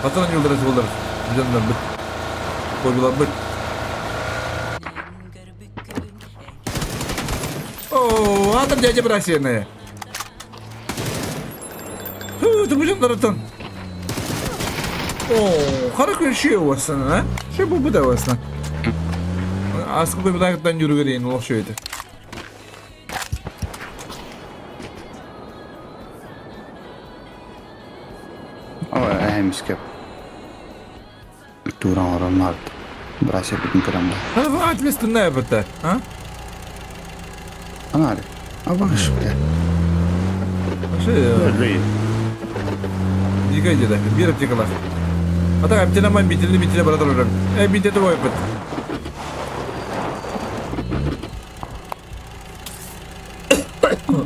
Speaker 1: Хатан yıldırız болар. Canlar bit. Koydular bit. Оо, атом дядя Брасины. Фу, ты будем наратан. Оо, хара күн шие уасына, а? Шие бу буда уасына. Аскы көбү юрүгер олох шуйды.
Speaker 6: Ой, эмискеп. Туран оромард. Брася бүтүн көрөм да.
Speaker 1: Ответственная быта, а?
Speaker 6: Анари. А баш, бля.
Speaker 1: Ше, дига деда, бир аптекалар. А так аптенаман битилни битиле бара турар. Э, битети бой бит.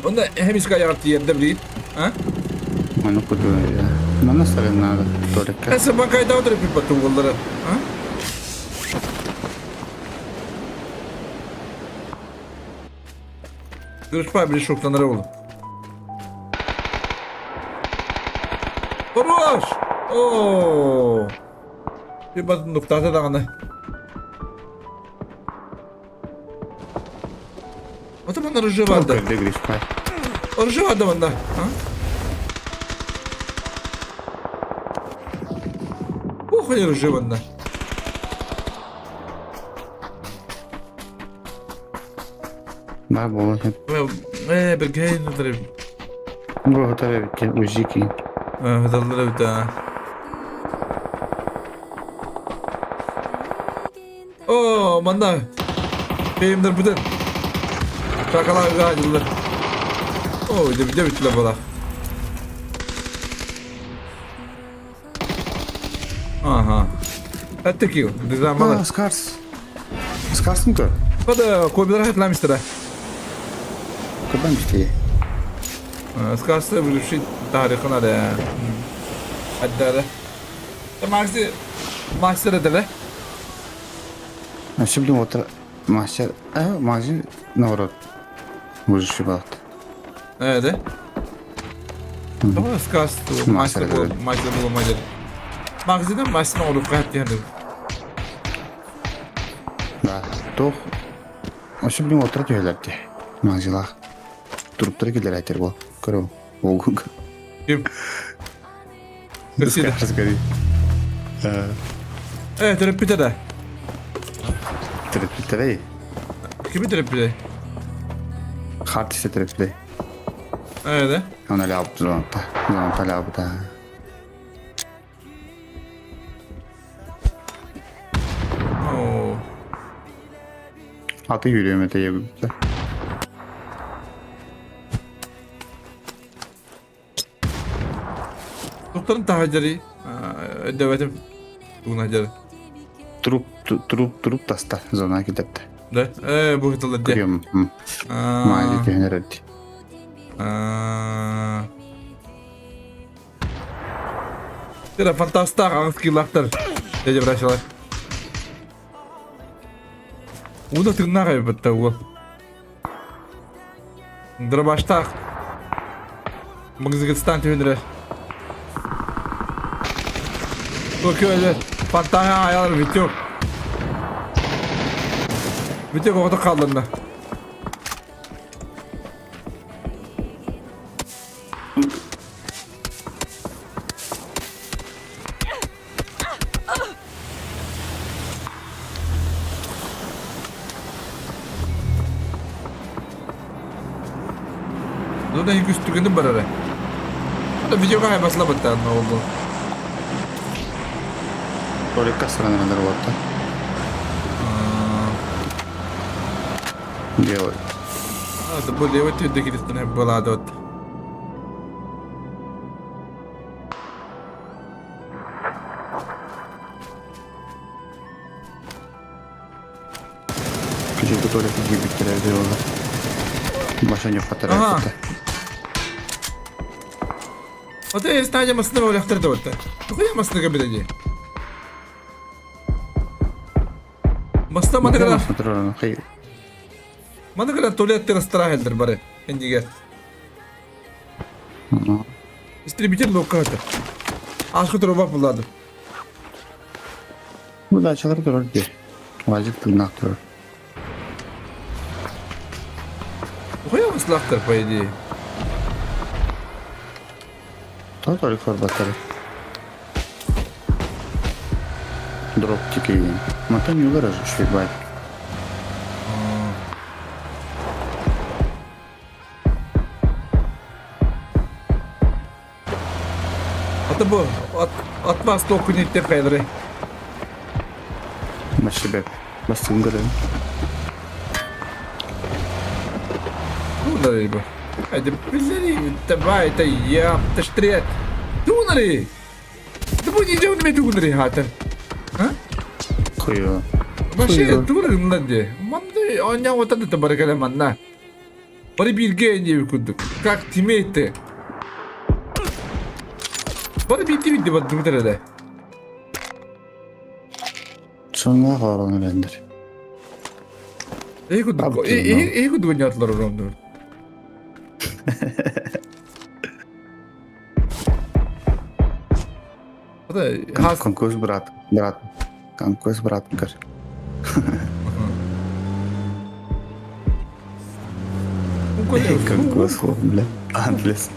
Speaker 1: Онда хемиска ягар тиерде билит. А?
Speaker 6: Маны куду я. Мана сарен надо только.
Speaker 1: Эсе банкайда отырып бит тугулдары. А? Görüşme bir şoklanır oğlum. Хорош! Оо! Bir batın noktada da ana. O zaman arıcı vardı. Arıcı vardı bende. Ha? Bu kadar arıcı bende.
Speaker 6: Бар болот.
Speaker 1: Э, bir гейн өтіріп.
Speaker 6: Бу таре битте ужики.
Speaker 1: Даллар бит. О, манда. Бейімдер бүтін. Шакалар гадылар. О, деп деп битлер бала. Ага. Әттеки, дизамалы.
Speaker 6: Скарс. Скарсын көр.
Speaker 1: Бада кобилар хатламистер.
Speaker 6: Кабан битте.
Speaker 1: Скарсы bir tarixini da. Hatta Maxi Master edile.
Speaker 6: Şimdi отыр мастер, э, магазин наоборот. Выживший балат.
Speaker 1: Evet. Тоҕо сказ мастер мастер буолумай Магазина мастер оҥоруохха диэн.
Speaker 6: Да, туох Өссө билин уоттара түһэлэр дии. Магазилаах. Туруптары киллэрээттэр буол. Көрөм. Угуг.
Speaker 1: Ким? Көрсүдэ.
Speaker 6: Скорее.
Speaker 1: Э, төрөппүтэ да.
Speaker 6: Төрөппүттэрэй.
Speaker 1: Кими төрөппүтэй?
Speaker 6: Харт истэ төрөппүтэй.
Speaker 1: Э, да?
Speaker 6: Оны лаабыт зонта. Зонта лаабыта.
Speaker 1: Оо.
Speaker 6: Аты yürüyorum öteye bir.
Speaker 1: Тухтарын таһадьарый өйдөбөтүм тугун сылдьары.
Speaker 6: Труп труп труп таста зона китепте.
Speaker 1: Да? Э, бу тыллар дии.
Speaker 6: Көрүөм. Маайы түһэн эрэр дии.
Speaker 1: Тira фантастаах аҕыс киилаахтар дядя брачалар. Ууна тыыннаах эбит уол. Дробаштаах Мгзыгыстан түһүнүрэр. Токио фонтаҥа айалар Витек. Витек оҕото хаалланна. Ну да үгүстүгүнү барара. Да видеоға басылабыттан oldu.
Speaker 6: Роликка сыранандар болот да. Делай.
Speaker 1: А, бу левый түрдө киристен болады вот.
Speaker 6: Күчү туалетке киирбиттэрэ буолар. Башан юхатара
Speaker 1: Ага. Вот я стадия масына өлөктөрдө вот. Тугуя масына биледи. Маста маны Маны кара туалеттер астара бары. Эндиге. Истребитель локатор. Ашкы туруба булады.
Speaker 6: Бу дачалар турар дии. Вазик тыыннаах турар.
Speaker 1: Хуя маслахтар, по идее.
Speaker 6: Тоҕо толик хорбаттары. Дроп тикейин. Мантан юлар үчүгэй.
Speaker 1: Ата бу атмас толкун иттеп кайлары.
Speaker 6: Машибеп. Бастыгын көрөм.
Speaker 1: Тунари бу. Айды биллери давай это я таштрет. Тунари. Да бу не делай мне тунари хата. А?
Speaker 6: Хуё.
Speaker 1: Вообще тунари мындан Манды оня вот это баракала манна. Бары бирге не кудук. Как тиммейты. Бары бирге бирге бат думтар
Speaker 6: Соңга хорон элендер.
Speaker 1: Эй кудук. Эй кудук нятлар оромдур.
Speaker 6: Конкурс брат, брат. Конкурс брат көр. Конкурс, бля. Англис.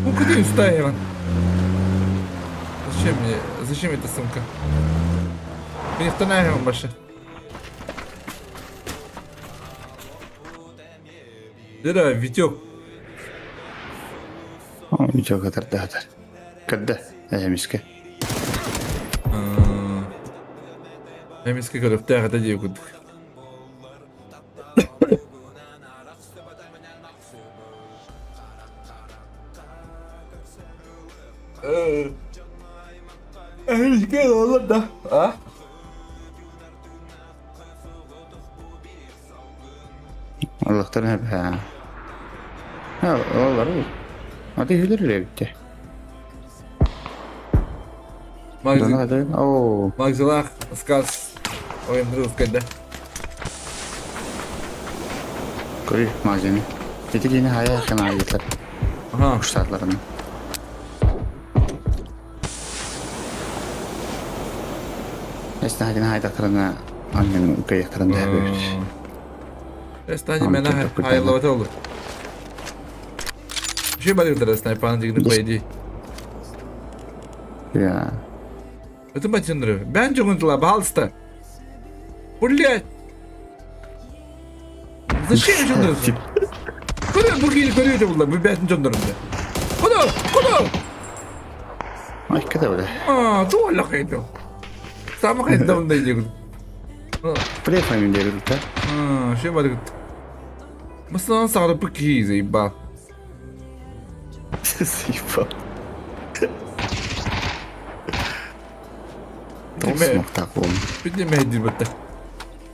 Speaker 1: Ну куда устаиван? Зачем мне? Зачем эта сумка? Мне вторая больше. Да, Витек.
Speaker 6: Витек атар да атар. Когда? Эмиске.
Speaker 1: Эмиске көрөптөөх это дии курдук. Эмиске олар да. А?
Speaker 6: Аллахтан хэ. Ha, олар. Аты хүлэр үлэбитте. О.
Speaker 1: Магзилах сказ. Ой, мрылскай да.
Speaker 6: Көрүй магазины. Ити кини хая кана айытар.
Speaker 1: Ага.
Speaker 6: Уштатларын. Эстаһагин хайдахтарына аннын кыйахтарын дэһэбит.
Speaker 1: Эстаһи мена хайыллабата олу. Şu барыгытара снайпаны дигини по идее.
Speaker 6: Я.
Speaker 1: Это батюндры. Бен жогунтула, пожалуйста. Блять. Зачем жогунтула? Куда бу киһи көрүө булла, бу бээтин дьоннорунда. Куда? Куда?
Speaker 6: Ай, када бля.
Speaker 1: А, туолла хайда. Сама хайда онда диэгин.
Speaker 6: Приехали мен диэгин да.
Speaker 1: А, шо барыгыт. Масынан сарыпы киһи заебал.
Speaker 6: Заебал. Тоғыз болым.
Speaker 1: Піднімай дебата.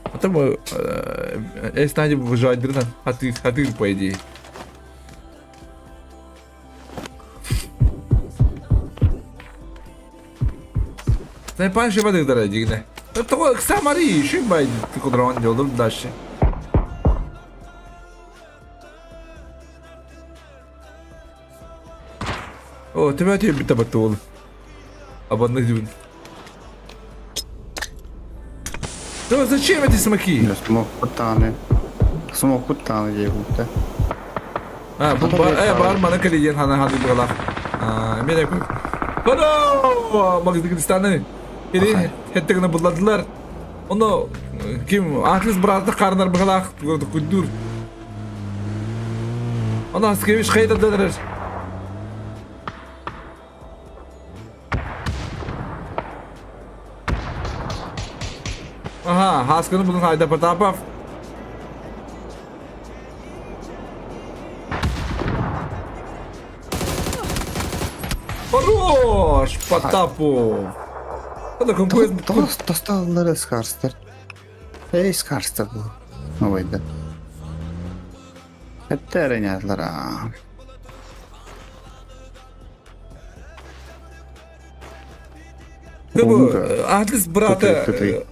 Speaker 1: А там эстади выживать хаты хаты по идее. Снайпан шеба дегдара дигне. Того самари шибай кудрон делдым дальше. О, тебя тебе бита батул. Абанны дюн. Да зачем эти смоки?
Speaker 6: Смог куттаны. Смог куттаны диэбитэ.
Speaker 1: А, бу бар, бар мана калиен хана ханы бгала. А, мен әкү. Бара! Магазинстаны. Или хеттегне булладылар. Оны ким Атлас браты карнар бгала кудур. Оны Аскевич хайда дадыр. Ага, Хасканы булын Хайда Потапов. Хорош, Потапов. Ана конкурент.
Speaker 6: Тосталлары скарстар. Эй, скарстар был. Ойда. Это ренялара.
Speaker 1: Атлас брата.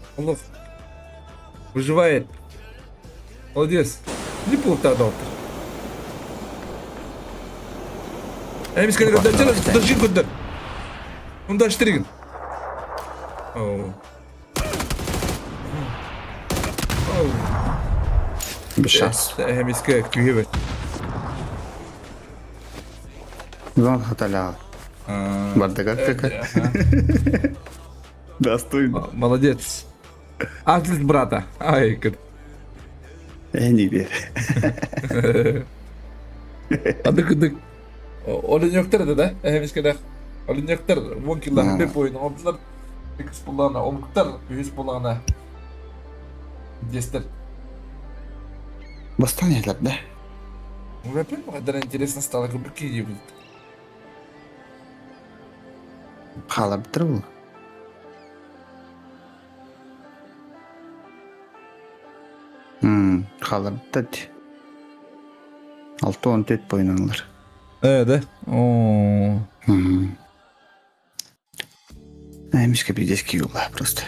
Speaker 1: Выживает. Молодец. Не полтора Эмис кэлэ көрдөр, дожин көрдөр. Он дальше тригн. Оу. Оу.
Speaker 6: Без шанс.
Speaker 1: Эмиске күйебет.
Speaker 6: Зон хаталя. Бардагар кака. Достойно.
Speaker 1: Молодец. Атлет брата. Ай, как.
Speaker 6: Не верь.
Speaker 1: Адык адык. Оленёктер да, эмискедах. Оленёктер вон килла беп ойын олдылар. Икс булана омуктар, үс булана. Дестер.
Speaker 6: Бастан да?
Speaker 1: Ну, во-первых, это интересно стало, как какие будут.
Speaker 6: Халап был. Халап тат. Алты он төт бойнаналар.
Speaker 1: Да? О.
Speaker 6: Эмиске пиздец юла просто.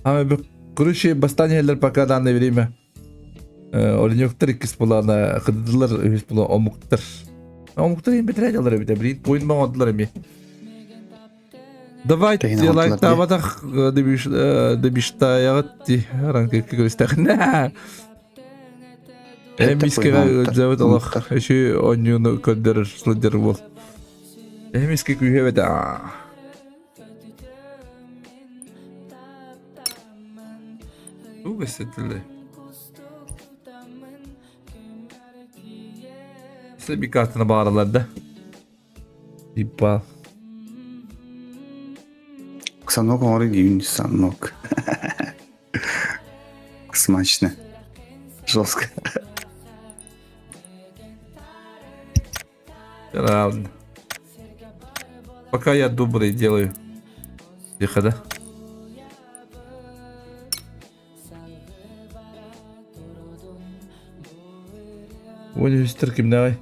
Speaker 1: А короче, бастан пока данное время. Оленёктер иккис булана кыдылар үс була омуктар. Омуктар им бетере алар бит, блин, поин маңадылар эми. Давайте лайк табатах дебиш дебишта ягытти ранг көрүстәхнә. Эмискеге зәвет Аллах өшү онюну көндөрөр сылдыр бол. Эмиске күйөбөт. Угасетиле. Size bir kartını bağırlardı. İpal.
Speaker 6: Санок говорит, санок. Смачно. Жестко.
Speaker 1: Ладно. Пока я добрый делаю. Тихо, да? Ой, ким давай.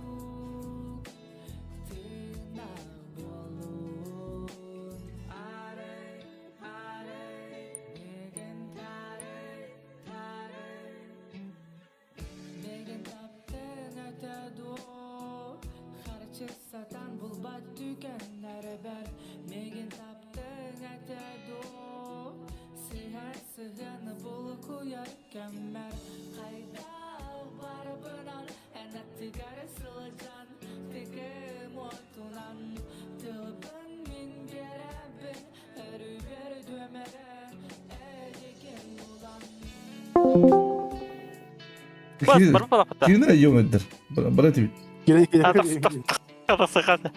Speaker 8: Бас, барып балапата.
Speaker 1: Кимнер йоңдыр. Бара тибит.
Speaker 8: Тасыгады.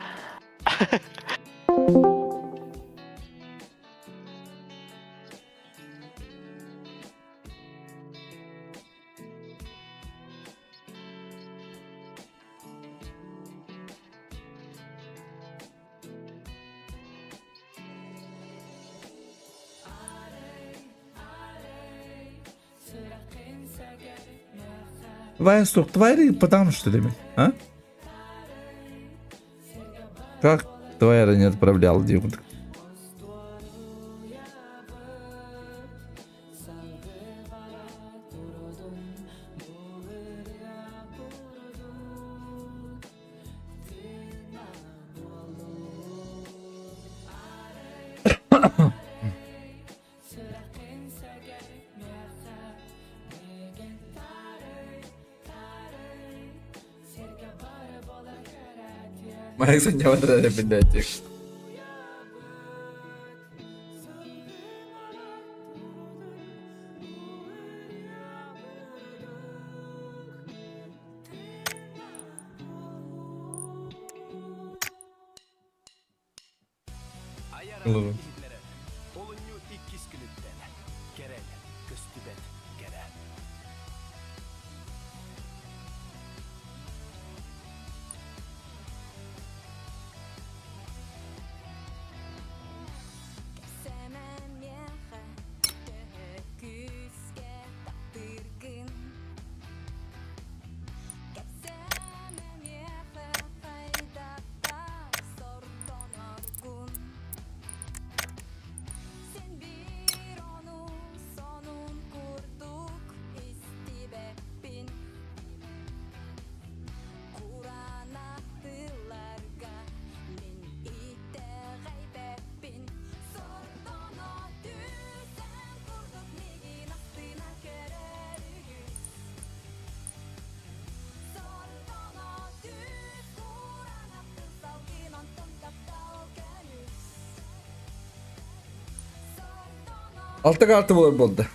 Speaker 1: Твоя стоп, твоя потому что ли, а? Как твоя не отправлял, Дима? Майк санньабатара биллээччик. Ылыбын. Алта карта болар болды.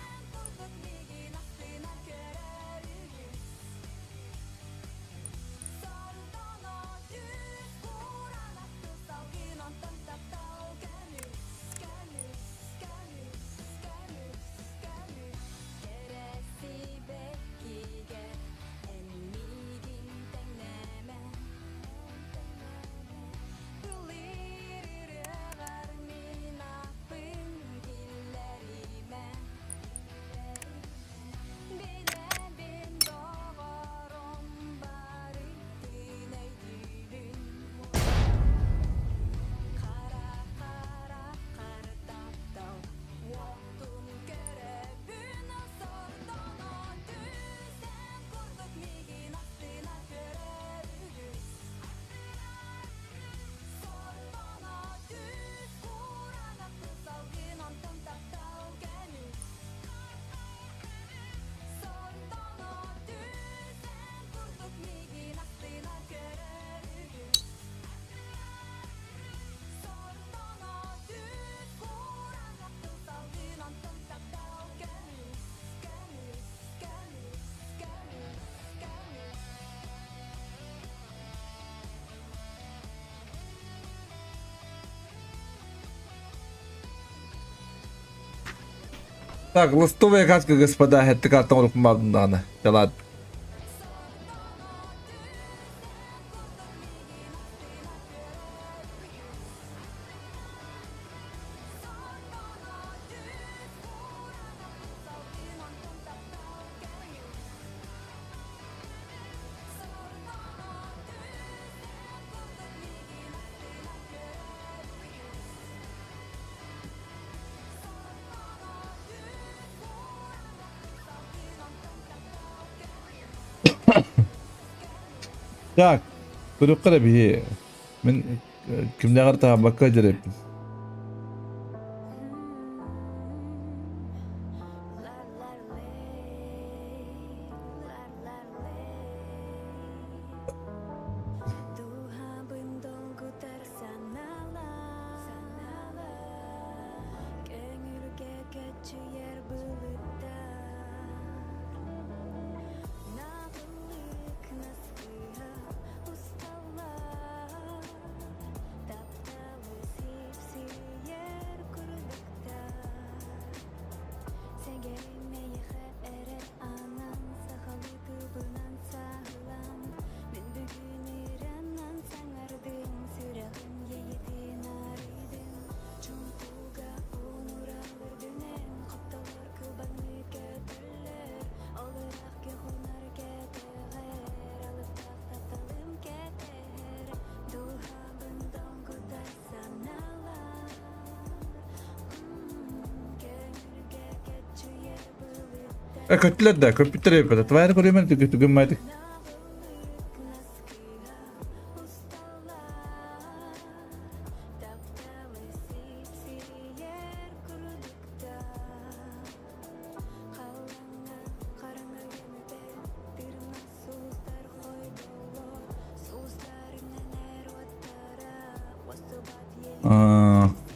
Speaker 1: Так, ластовая катка, господа, это карта оҥоруохпун Дала. Так, көрүөххэ эрэ биһи. Мин кимнээҕэр таһаабакка дьэрэппин. Көттүлэр да, көппүттэр эбит. Твайр көрүмэн түгүммайтык.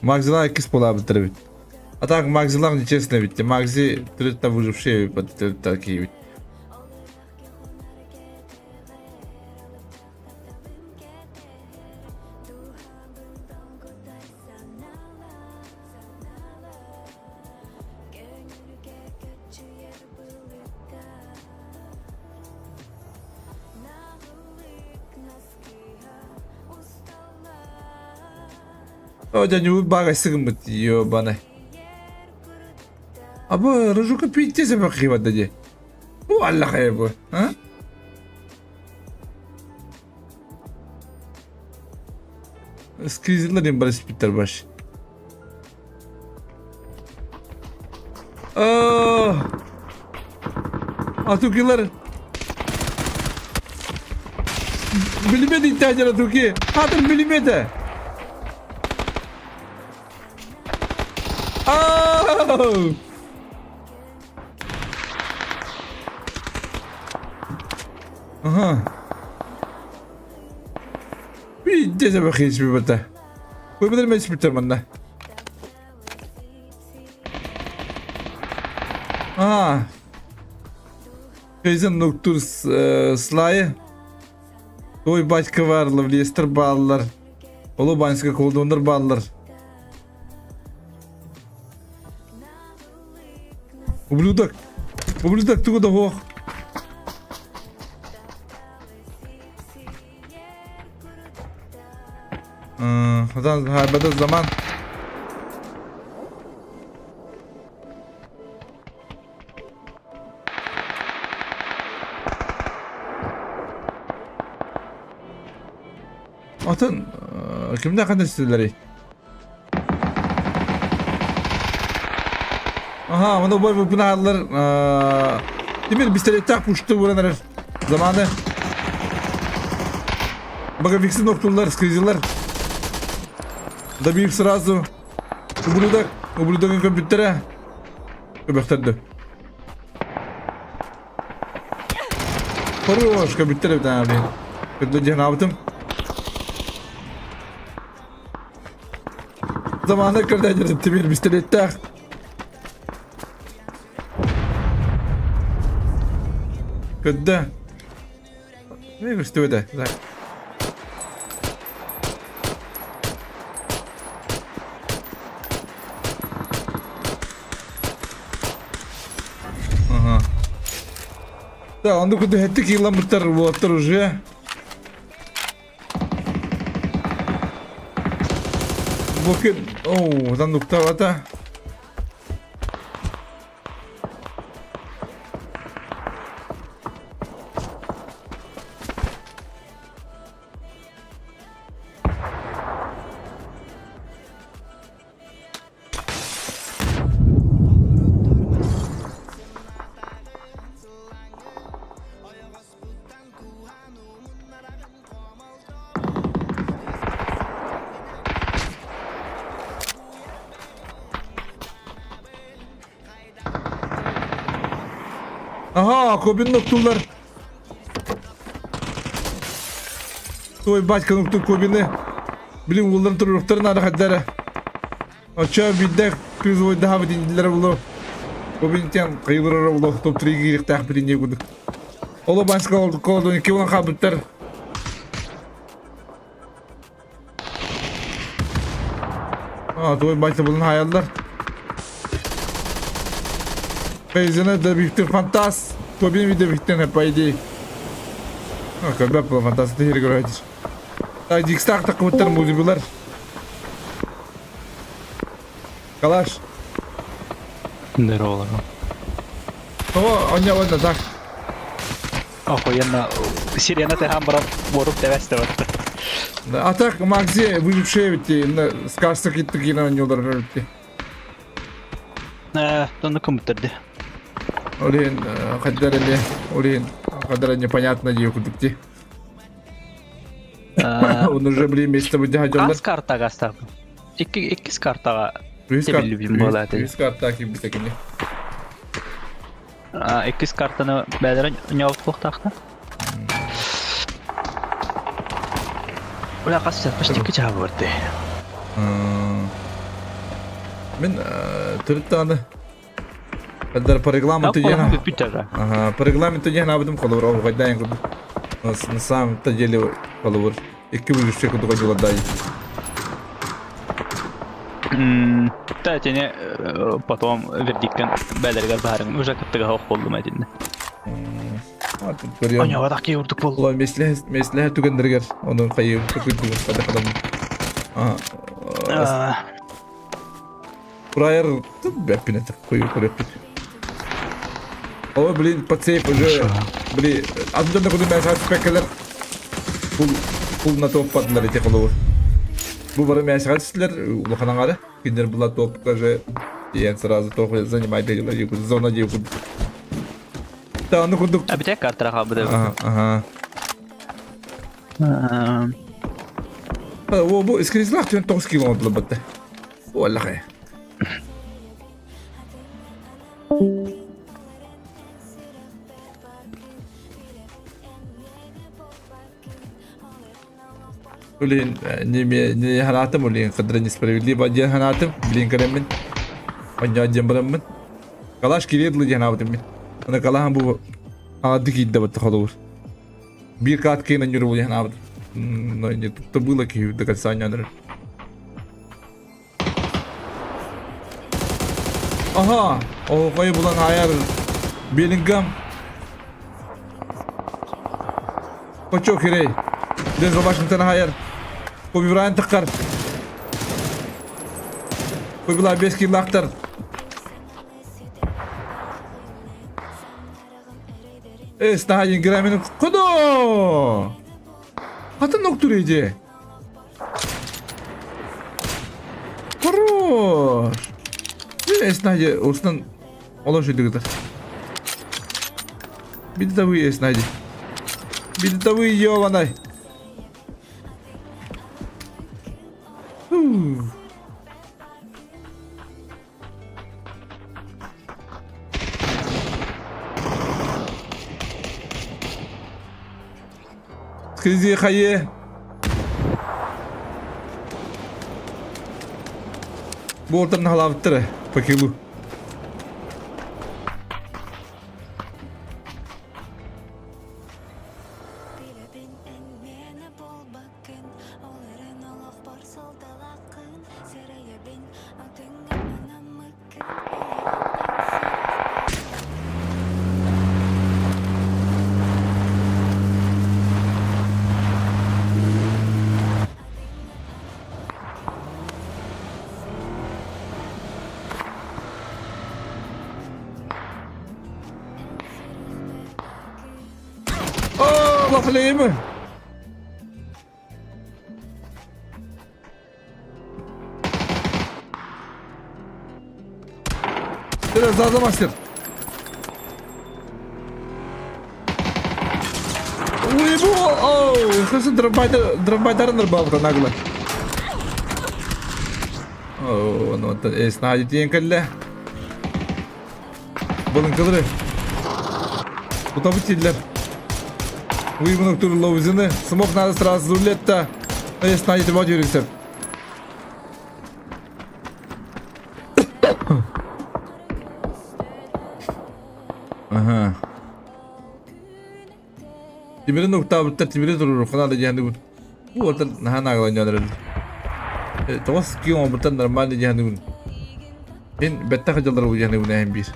Speaker 1: Макзила иккис буолаабыттар эбит. А так Макзилах нечестно эбит. Макзи төрүттэ выживший эбит такие эбит. О, дядя, багайсы гыммыт, ебаный. А бу Рыжука пиздец бакыйбат дии. Бу Аллах бу, а? Скризилер им барыспиттер баш. Атукилар. Билимет иттээдер Атуки. Хатыр билимете. Ага. Пиздец бахыйсыбыта. Көбүлэр мэспиттэр манна. Аа. Кейзен нуктур слайы. Той батька бар, Лавлестер бааллар. Олу баньска колдундар бааллар. Ублюдок. Ублюдок тугу да хоох. Хабада заман. Атын кимдэ ханна истилэрий? Аха, оны бой бынааллар Тимир пистолеттаах пушты буран эрэр заманы. Боговиксы охтуллар, скризилар. Добив сразу. Ублюдок, ублюдогын көмпүттэрэ. Көбөхтөрдө. Хорош, көбүттэр эбит аа блин. Көдө диэн аабытым. Заманы көрдөйдөр Тимир пистолеттээх. Көддө. Не көстүбэтэ. Ага. Да, онду куду хетти киламмыттар уолаттар уже. Блоки... Оу, там нуктавата. Ага, Кобин ноктулар. Той батька нокту Кобины. Блин, уолларын туруруктарын ары хаддара. Очо бидде призывойдаха битинилер булу. Кобинтен кыйылырар булу. Топ 3 кириктаах битинне кудук. Оло баска колдун ики улан хабыттар. А, той батя булун хаяллар. Фейзена да биктир фантаз. Тобин виде биктен по идее. А, когда был фантаз, ты играешь. Так, дикстах так вот там музыбылар. Калаш.
Speaker 8: Здорово.
Speaker 1: О, он не так.
Speaker 8: Охуенно. Сирена ты хамбаром ворук тэвэстэ
Speaker 1: А так Макзи выжившие ведь скажется какие-то на него даже.
Speaker 8: Э, тонну көмүттэрди.
Speaker 1: Ол иһин хайдах эрэ ол иһин хайдах эрэ непонятно дии курдук дии. Он уже блин место будет дьоннор.
Speaker 8: Хас картаҕа астаабын? Икки иккис картаҕа тебиллибитим буолаа
Speaker 1: Үс карта киирбитэ кини.
Speaker 8: Иккис картаны бээлэрэ ньоотуохтаахта. Бля, хас почти икки чаһа барды.
Speaker 1: Мин төрүт даҕаны Хайдар по регламенту диэн Ага, по регламенту диэн аабытым холобур оһуохайдаан курдук. На самом-то деле холобур икки бүлүшчэ курдук одьулардаай.
Speaker 8: Та тени потом вердиктен бээлэригэр баарым уже кыттыга ох болдум этинне. Оньоҕа кии урдук болду.
Speaker 1: Улан меслэһэ түгэннэригэр онон хайыы көкүрдүгүн хада хадам. Фраер бэппин этэ кую көрөппүт. О, блин, подсейп уже, блин, атын да куду мәсәт түспәккәләр. Пул, пул на топ падлар эти холовур. Бу бары мәсәт түстүләр, улахан аңары. Киндер була топ даже диэн сразу топ занимай дела зона диye курдук. Та аны курдук.
Speaker 8: А бите картара хабыды.
Speaker 1: Ага, ага. О, бу искризлах 9 кило батта. Уоллахай. Блин, не не ханаатым, блин, кадра несправедливо диэн ханаатым, блин, көрөммүн. Онньоо диэн бараммын. Калаш кириэ дылы диэн ханаабытым мин. Аны калаһан бу аҕарды киирдэ батта холобур. Биир каат киинэн ньурбу диэн ханаабытым. Но не тут-то было киһи до конца ньонор. Аха, оһуохайы булан аайар Беллингем. Кочок хирей. Дензел Вашингтон аайар. Коби Брайант таххар. Кобила бес киллаахтар. Эс наһаа граммин кодо! Хатын октур иди. Хорош! Эс наһаа устан олор шүдүгүтэ. Бидовый эс наһаа. Бидовый ёбаный. Скризи хайе. Бу ортан халабыттыр по килу. О, лафлеймы! Заза мастер. Уебу! Оу! Слушай, дробайдер нырбалта нагло. Оо, ну эс наадитиэн кэллэ. Балыҥкалары. Утабыт дииллэр. Уйбунук турловызыны. Смог надо сразу зулетта. Эс наадити вот юрисеп. Ага. Тимирин уктаабыттар тимири туруруха наада диэн бу. Бу отан наһаа наагаланньалар. Тоҕус киин оҥорбуттар нормально диэн Мин бэттэх дьаллар диэн эһэн биир.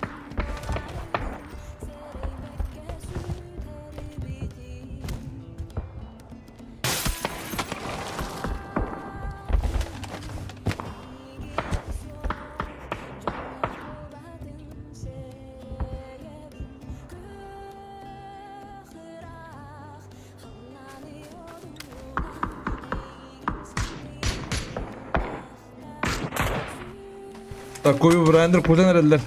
Speaker 1: Так, Коби Брайантер кутан эрэллэр.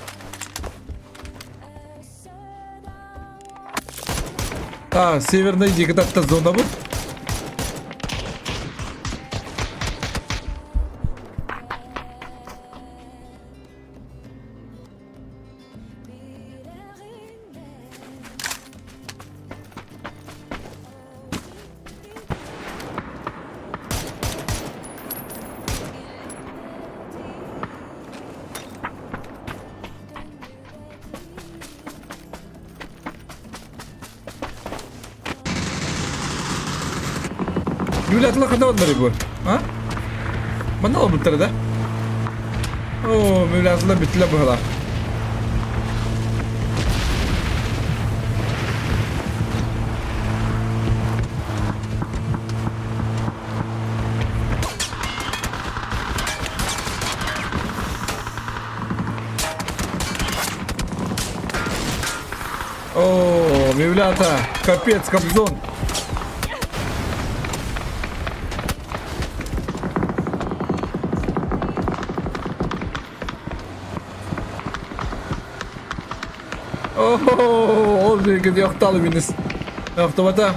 Speaker 1: А, северный диэки татта зонабыт. Юля ханна бардар бу? А? Манна олбуттар да? Оо, Мюлятла бүттүлэ быһылаах. О, Мевлята, капец, Кобзон. О, ол жерге яқталы минус. Автомата.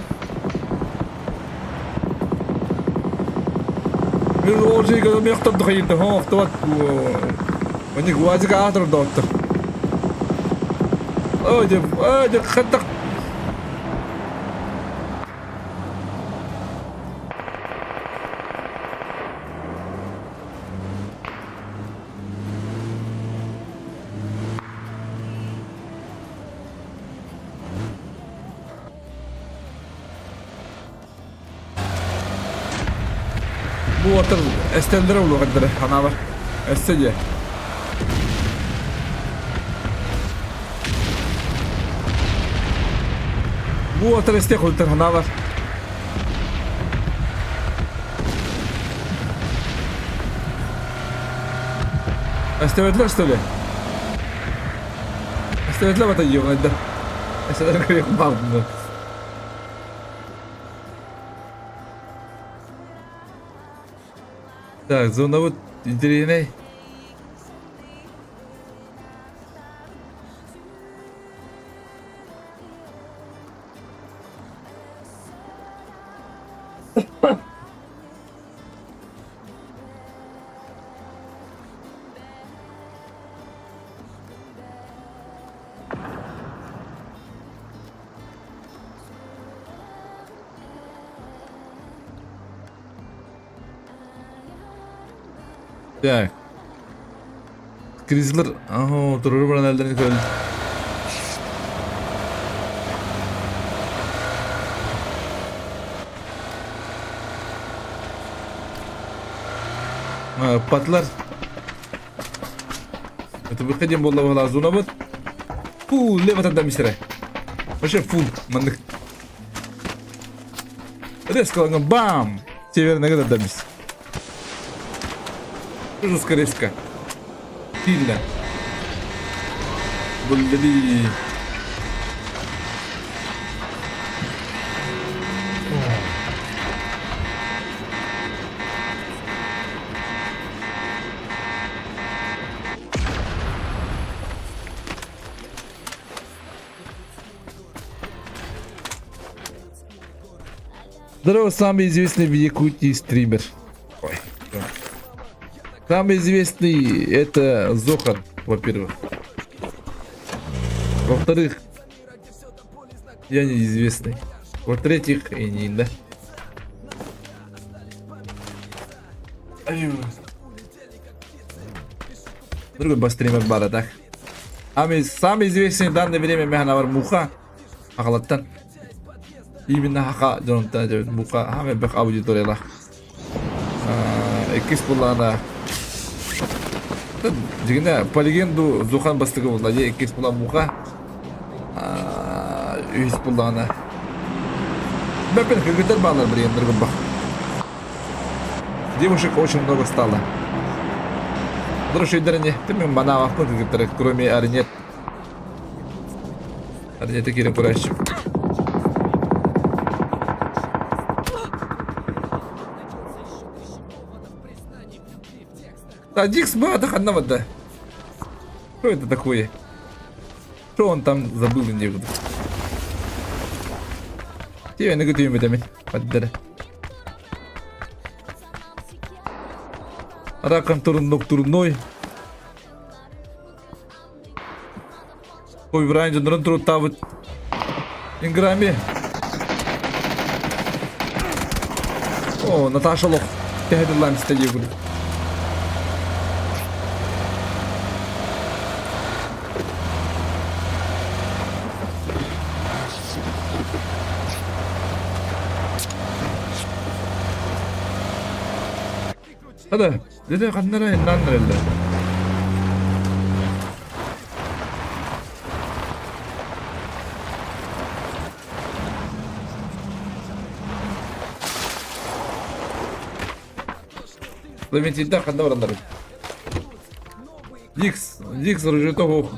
Speaker 1: Мен ол жерге мектап дохайынды, автомат. Манник уазик аатыр доттыр. Ой, деп, ой, деп, хаттақ. Бу уолаттар эстэллэрэ улуохайдара ханаабар. Өссө дьэ. Бу уолаттар эстиэх курдуктар ханаабар. Эстебэтилэр что ли? Эстебэтилэр бата йоҕайдар. Эстэлэр көрүөх баҕдым. Так, зонабыт интэриэһинэй. Так. Кризлер, ага, туруру баран элдерин көрөл. Ыппатылар. Это выходим буолла зонабыт. Фу, лево тогда мистера. Вообще фу, маннык. Резко, бам! Северная города мис. Жестко резко. Сильно. Блин. Здорово, самый известный в Якутии стример. Ой. Самый известный это Зохан, во-первых. Во-вторых, я неизвестный. Во-третьих, и не, да. Другой бас стример бара так. Самый, самый известный в данное время механавар Муха. Ахалаттан. Именно хаха дьонуттан этэбит Муха хаам элбэх аудиториялаах. Иккис буллаҕына дьиҥинэ по легенду Зухан бастакы буолла дии иккис була Муха үһүс буллаҕына Бэппин кыргыттар бааллар билигин гымбах. Девушек очень много стало. Дружидерни, ты мен манаавахпын кыргыттары, кроме Аринет. Аринете киирэн көрөөччү. Да, Дикс баата ханна барда. Что это такое? Что он там забыл и не буду. Тиэни күтүүмүтэмин. Баддары. Раком туруннук турунной. Ой, Брайан дьоннорун туруттаабыт. Инграми. О, Наташа лох. Тэһэдиллаан истэ диэбит. Hadi. Dede ханнара иннан эрэллэр. Левентинтэн ханна бараллар? Дикс, Дикс ружьето суох.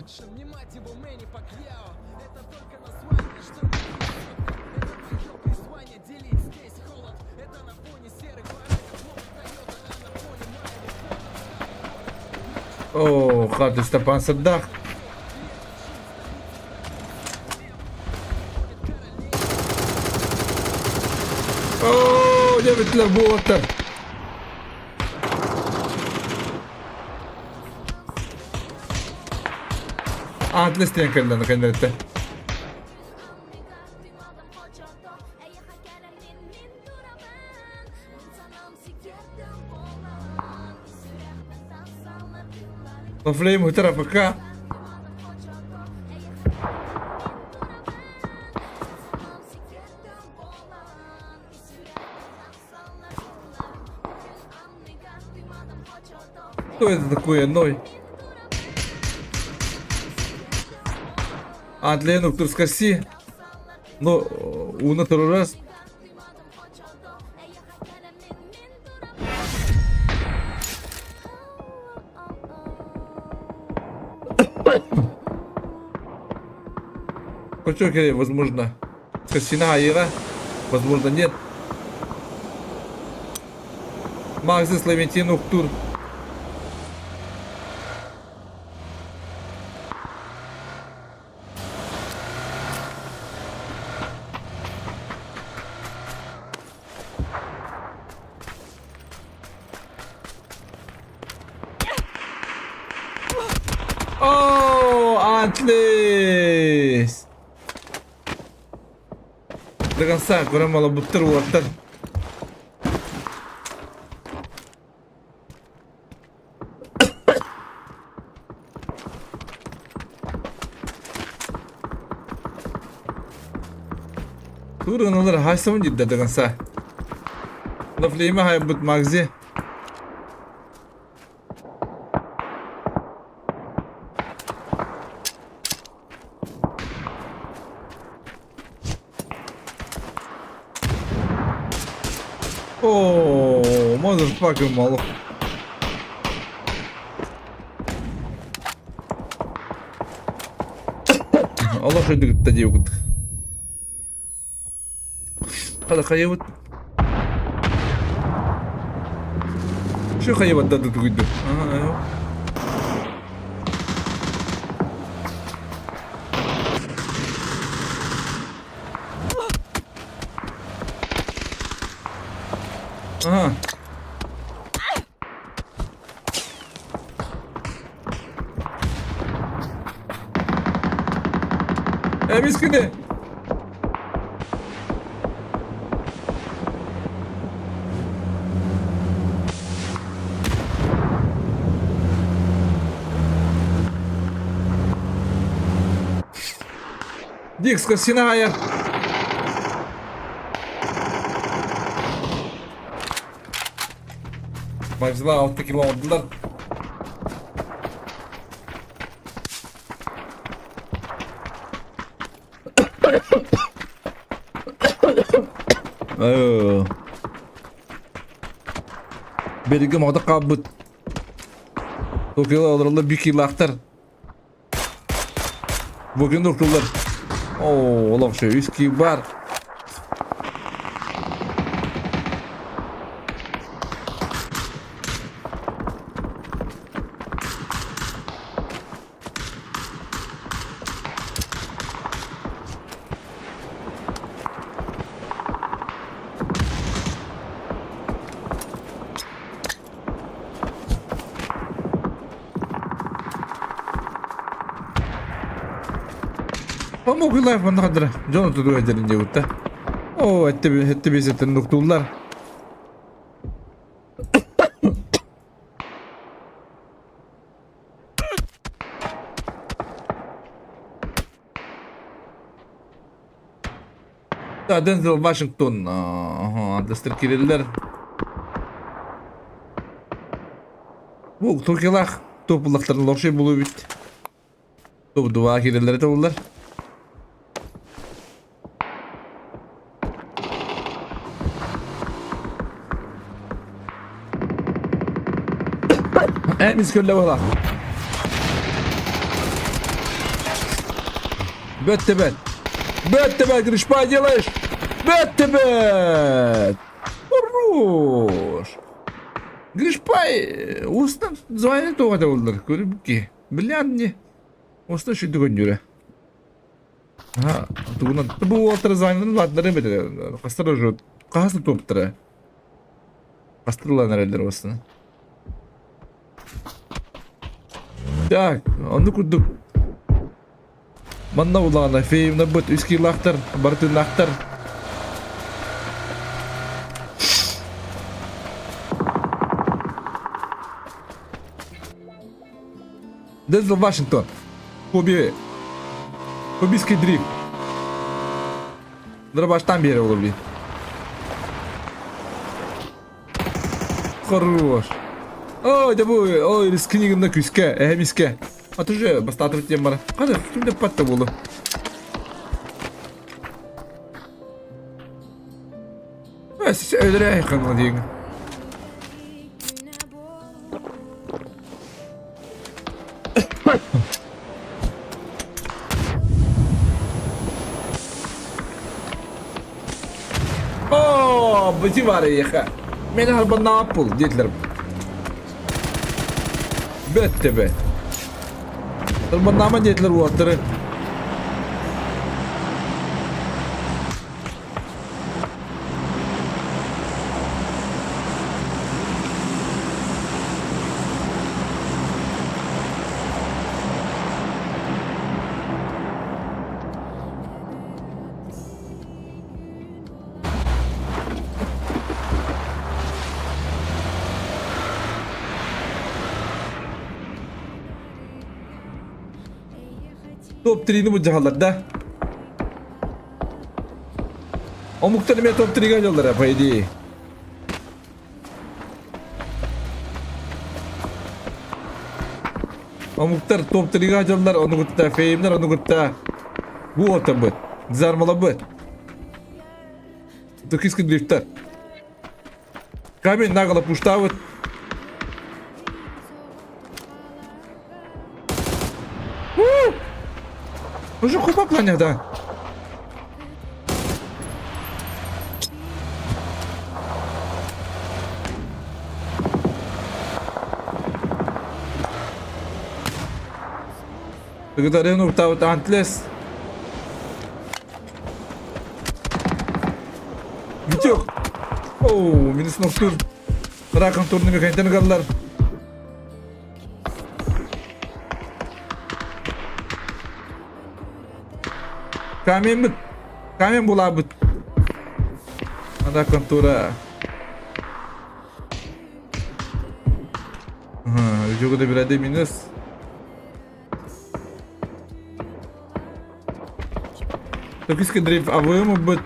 Speaker 1: Оо, хаты Степан Сырдах. Оо, дьэ бүттүлэр буолаттар. Атлас диэн кэллэн кэннэриттэн. Флейм утар АПК. Что это такое, Ной? Адлен Уктурскаси. Ну, уна раз. Хочу, возможно. Косина Аира. Возможно, нет. Максис Левентин Ухтур. Оо, Антлис! До конца көрөн олорбуттар уолаттар. Тур гыналар хайсамын диде до конца. Лафлейма хайбыт магзи. Оо, motherfucker малых. Олох үрдүгүттэ диэбит. Хада хайыбыт. Şu хайыбат да тугуйду. Ага, Ага. Эмис күнэ. Дикс Косиная. Бажла 6 кило оҥордулар. Бериги моҕдох хаалбыт. Токиола олороллор биир киилаахтар. Букин уктулар. Оо, олох үс киил баар. Помогу лайф манна хадара. Дьон тутуга дэрин диэбитта. О, этте этте бесеттен нуктууллар. Да, Дензел Вашингтон, ага, адрестер кириллер. Бу Туркиялаах туопуллахтарын лохшой булуу бит. Топ-2 кириллери тобуллар. Эмис көллө буолар. Бөттө бөт. Бөттө бөт, Гришпа делаешь. Бөттө бөт. Хорош. Гришпай устан звонит тоҕо болдур. Көрүп ки. Билэн не. Уста шүдү көннүрэ. Тугунан бу уолтара звонит ладнары бит. Хастар уже хас топтара. Хастарлан эрэллэр устан. Так, онну курдук Манна улаана феймнабыт үс киилаахтар, бартыыннаахтар. Дензел Вашингтон. Коби. Кобийский дрифт. Дробаштан биэрэ олорбут. Хорош. Ой, да бу, ой, рискни күүскэ, эһэмискэ. А ты же бастаатыбыт диэн бара. Хата, ким да патта буолу. Өлөрө ханна диэн. О, бити бар эйиэхэ. Мени харбаннаабат бул диэтилэр. Бөттө бөт. Харбаннаама диэтилэр уолаттары. Топ-3-ни былдьаһаллар да. Омуктар эмиэ топ-3-га дьаллара, по идее. Омуктар топ-3-га дьаллар, ону кытта феймнер, ону кытта бу отабыт, дизармалабыт. Токийский дрифтер. Камень наголо пуштабыт. Уже хупа планета. Благодарю, вот Антлес. Витек! Оу, минус ноктур. Раком турны механитен галлар. Камен Камен булабыт. Ада контура. Ага, да бираде минус. Токийский дрейф АВМ быт.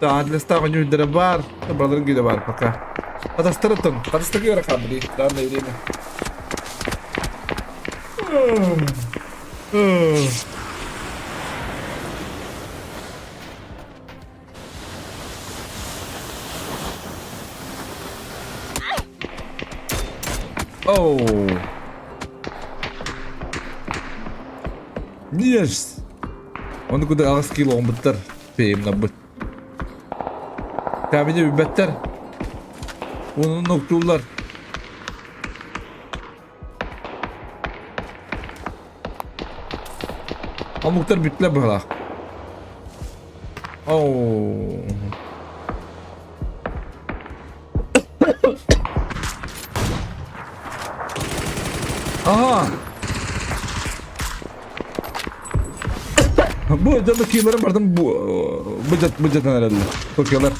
Speaker 1: Адлестағы нюйдері бар, балыргы да бар пока. Атастырытын, атастыргы рахабри, данное время. Оу. Yes. Оны куда аҕыс кило оҥбуттар. Феймнабыт. Кабине билбэттэр. Уонун октууллар. Омуктар бүттүлэр быһалаах. Оу. Aha! Бу дьону киилэрин бардым бу быдьатан эрэллэр. Токиолар.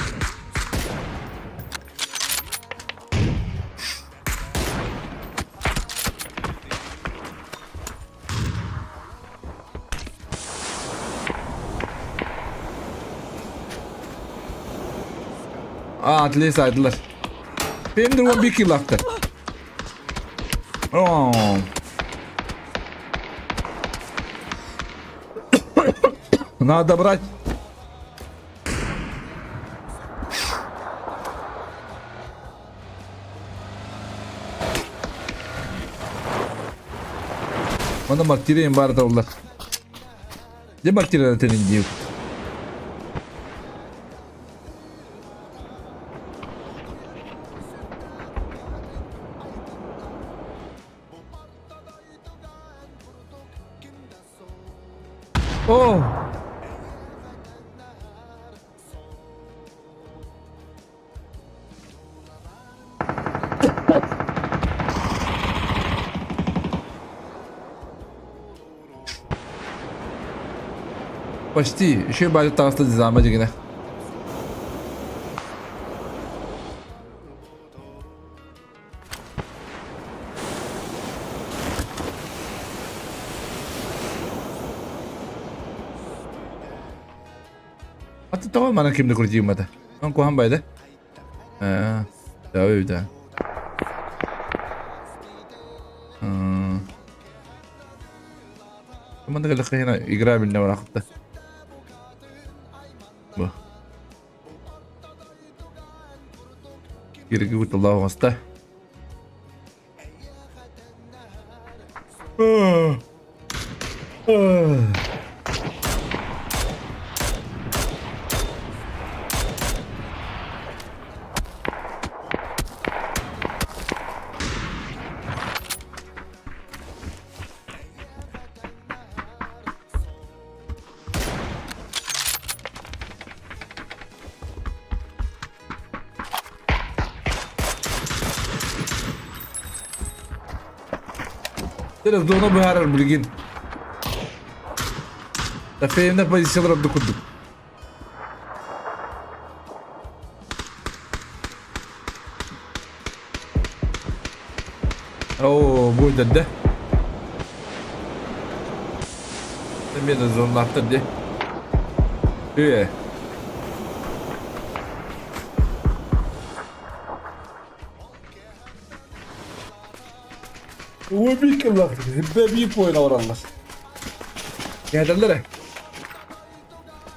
Speaker 1: А, отлично, айдылар. Benim de 11 kill attı. Oh. Надо брать. Манна мартирин баар олар. Дьэ мартирина тэнин диир. О! Почти. Еще бары таҕыста дизайма дьигинэ. Аты тоҕо манан ким да курдьуймата. Он куһан байды. Аа, да да. Манна кэлэххэ игра билинэ барахта. Бу. Кирги кутуллаах оҥоста. Зона быһаарар билигин. Трофейнай позициялар ордук курдук. Оо, бу өлөрдө. Эмиэ зоналаахтар дии. Үө. Уобик биир поина бараллар. Кэһэтэллэр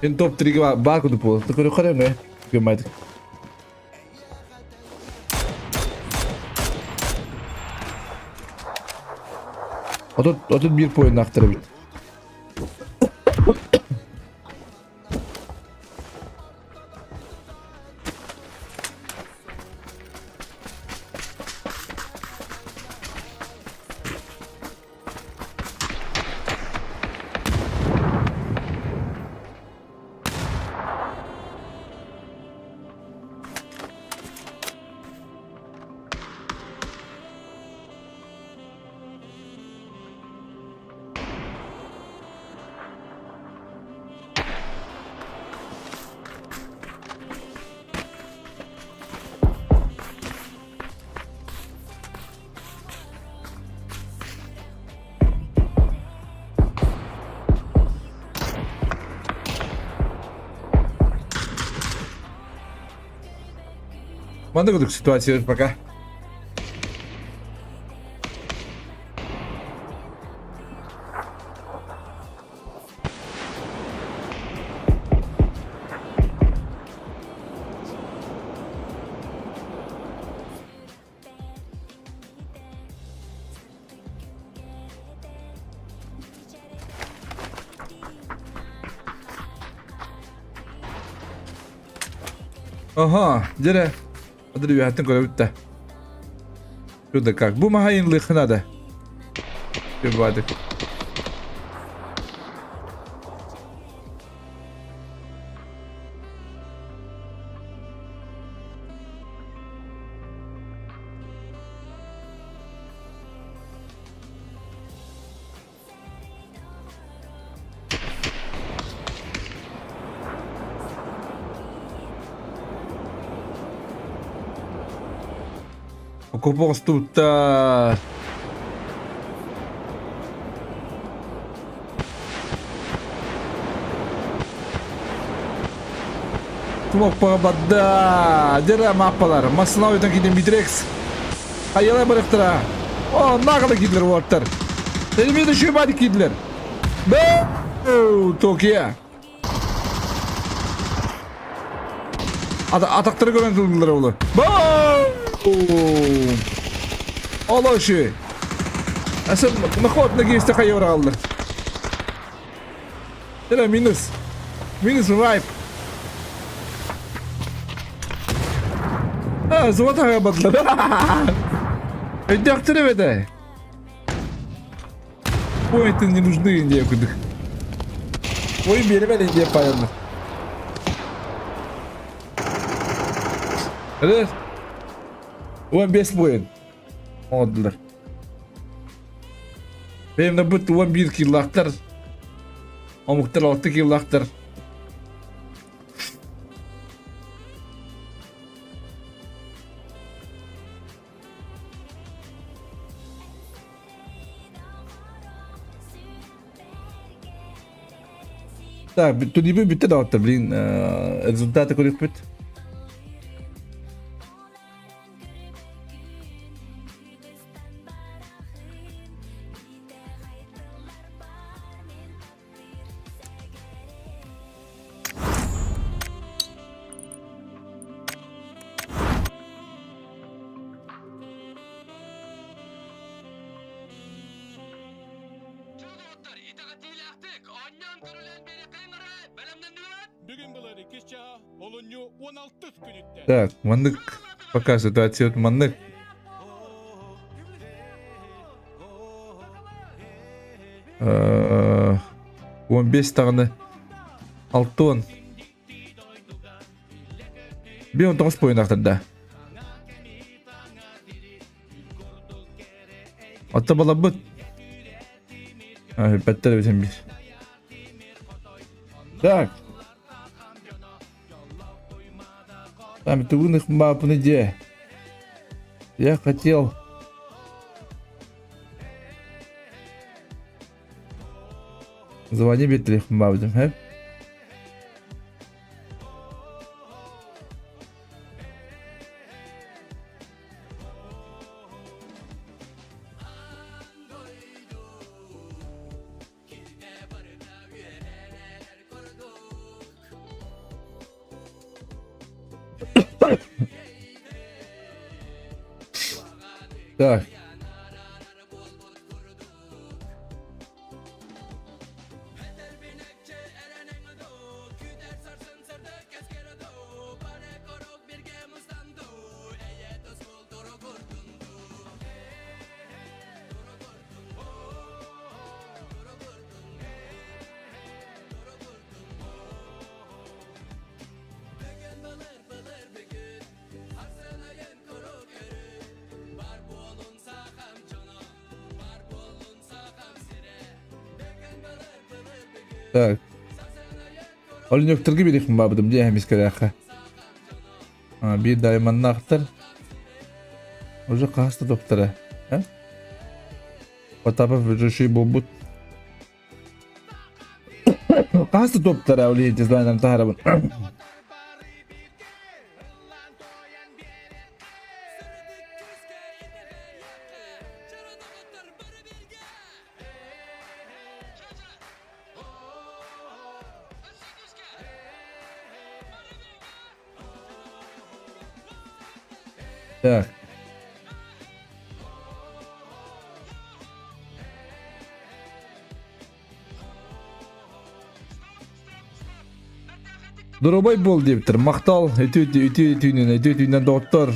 Speaker 1: Ин топ 3 баар курдук буолар. Көрүөххэ эрэ гыммайдык. 31 поиннаахтар эбит. Маннык курдук ситуация пока. Аха, дьэ Адыр үөһэттэн көрөбүт да. Что да как? Бу маһайын надо. Баадык. Окопа устубуттар. Тумаппаҕа барда. Дьэ мааппалар. Массына ойутан киирдэ Митрекс. Айалай барыктара. О, нагада киирдилэр уолаттар. Элемиде шөбады киирдилер. Токио. Атактары көрөн тылдылар олар. Олоши. Асыл махот на гейсте хайыр алды. Это минус. Минус вайп. А, золотая бадлар. Өйдөктөр эбэтэ. Поинты не нужны некуда. Ой, беремели диye паянды. Evet. 15 поинт. Oldular. Benim de bu 11 киллахтар. Омуктар 6 киллахтар. Так, турнирбыт бүттэ даҕаттар, блин, результаты көрүөхпүт. Так, маннык пока ситуация маннык. 15 даҕаны 60 19 пойнаахтарда. Отто балабыт. Бэттэр эбитин бир. Так. Там тугуных мапны где? Я хотел... Звони битлих мабдым, хэ? Так. Так. Оленёктарга бириэхпин баабытым дии эмискэлээххэ. Биир дайманнаахтар уже хаһыс да доктора. Э? Потапов ведущий буолбут. Хаһыс да доктора ол иһин дизайнерын таһарабын. Так. Доруобай буол диэбиттэр. Махтал, үтүө үтүө түүнүн, үтүө түүнүн доҕоттор.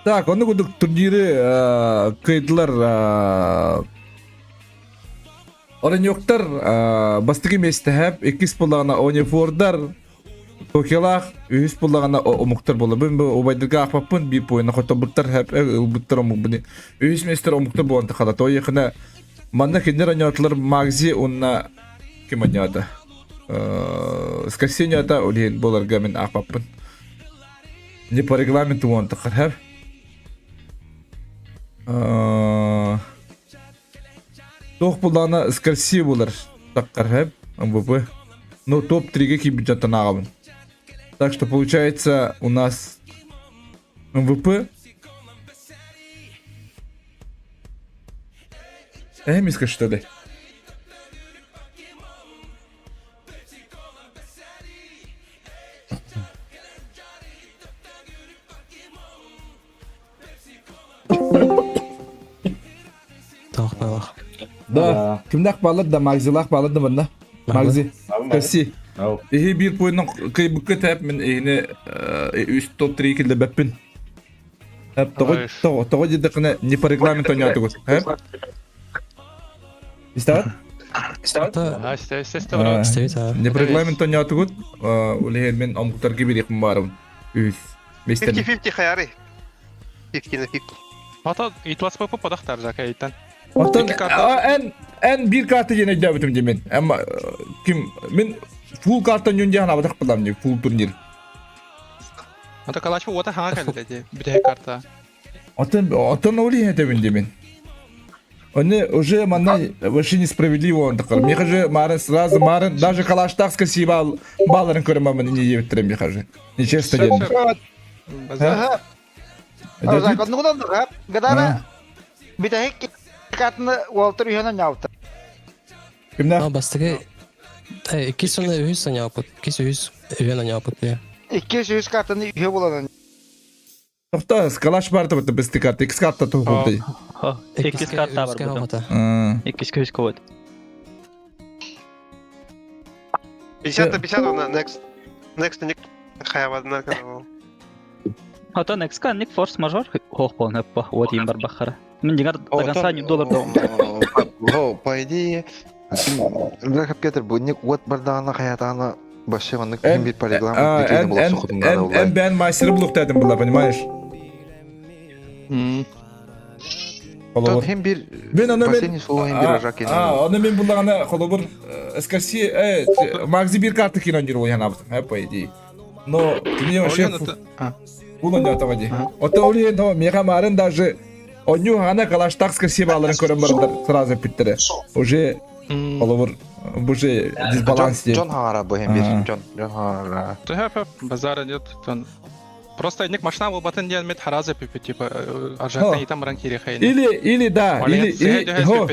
Speaker 1: Так, онно курдук турниры кыайдылар Ороньоктар бастакы миэстэһэп, иккис буоллаҕына Онефордар, Токиолаах, үһүс буоллаҕына омуктар буолла. Бу убайдарга аахпаппын, биир поина хотобуттар хэп ылбыттар омукпун. Үһүс миэстэр омуктар буолан тахала. Тоойехына. Манна кинилэр онньоотулар Магзи уонна ким онньоото? Скорсини ата ол иһин буоларга мин аахпаппын. Не по регламенту уон таххар. Туох буллаҕына Скорси булар таххар МВП. Ну топ-3-ге киирбит дьонтон ааҕабын. Так что получается у нас МВП Эмиска что ли?
Speaker 5: Тоох балах.
Speaker 1: Да, кимнээх баалар да Магзилаах баалар да манна. Магзи. Кэсси. Иһи биир пуйунан кыйбыкка тэп мин иһини үс топ-3 киллэрбэппин. Тоҕо тоҕо диэтэххинэ не по регламенту оонньоотугут. Истэҕит? Не по регламенту оонньоотугут. Ол иһин мин омуктарга бириэхпин баарым. Үс. Мистер.
Speaker 9: 50-50 хаяры. 50 на 50.
Speaker 2: Ата итваспапы падахтар жакайтан.
Speaker 1: Оттон эн эн биир карта диэн өйдөөбүтүм дии мин. Эмма ким мин фул карта ньун диэн абатах булам дии фул турнир.
Speaker 2: Ата калачы уота хаҥа кэллэ дии бүтэһик карта.
Speaker 1: Оттон оттон ол иһин этэбин дии мин. Они уже манна вообще несправедливо он такой. Меха же марын сразу марын даже калаштах спасибо балларын көрөмөмүн не диэбиттэрэ меха же. Нечестно диэн.
Speaker 9: Ага. Гадара бүтэһик картаны Уолтер үһүнэн ньаалта.
Speaker 1: Кимнээх?
Speaker 5: Бастакы иккис уонна үһүс санааппыт. Иккис үһүс үһүн аньааппыт диye.
Speaker 9: Иккис үһүс картаны үһү буланан.
Speaker 1: Тохто, скалаш бар тобута бысты карта, иккис карта туһулды.
Speaker 8: Иккис карта бар бу. Иккис үһүс кобот.
Speaker 9: 50 на 50 на next. Next ник хаявадна канал.
Speaker 8: Ата next ка ник форс мажор хох болон хаппа вот им барбахара. Мин дигар до конца не доллар дом.
Speaker 10: О, по идее, Лехап Кетер бу ник вот бардаана хаятаана вообще маннык ким бир по регламенту киһини була сухутун
Speaker 1: Эн бэн мастер булуктадым була, понимаешь?
Speaker 10: Тот хем бир
Speaker 1: Мен аны мен
Speaker 10: последний слово хем бир ажак
Speaker 1: А, аны мен буллагана холобур СКС Магзи бир карта кино дир ойан абытым, по идее. Но мне вообще Булан да тавади. Ото ули но мега марын даже оню ана калаштак СКС баларын көрөн бардар сразу питтере. Уже холобур уже дисбаланс
Speaker 10: Джон хагара бу хем бир Джон Джон хагара.
Speaker 2: Төһөп базара нет тон Просто ник машина болбатын диэн мет харазы пипи типа аржакта итам баран кири хайны.
Speaker 1: Или или да, или или хо, хо,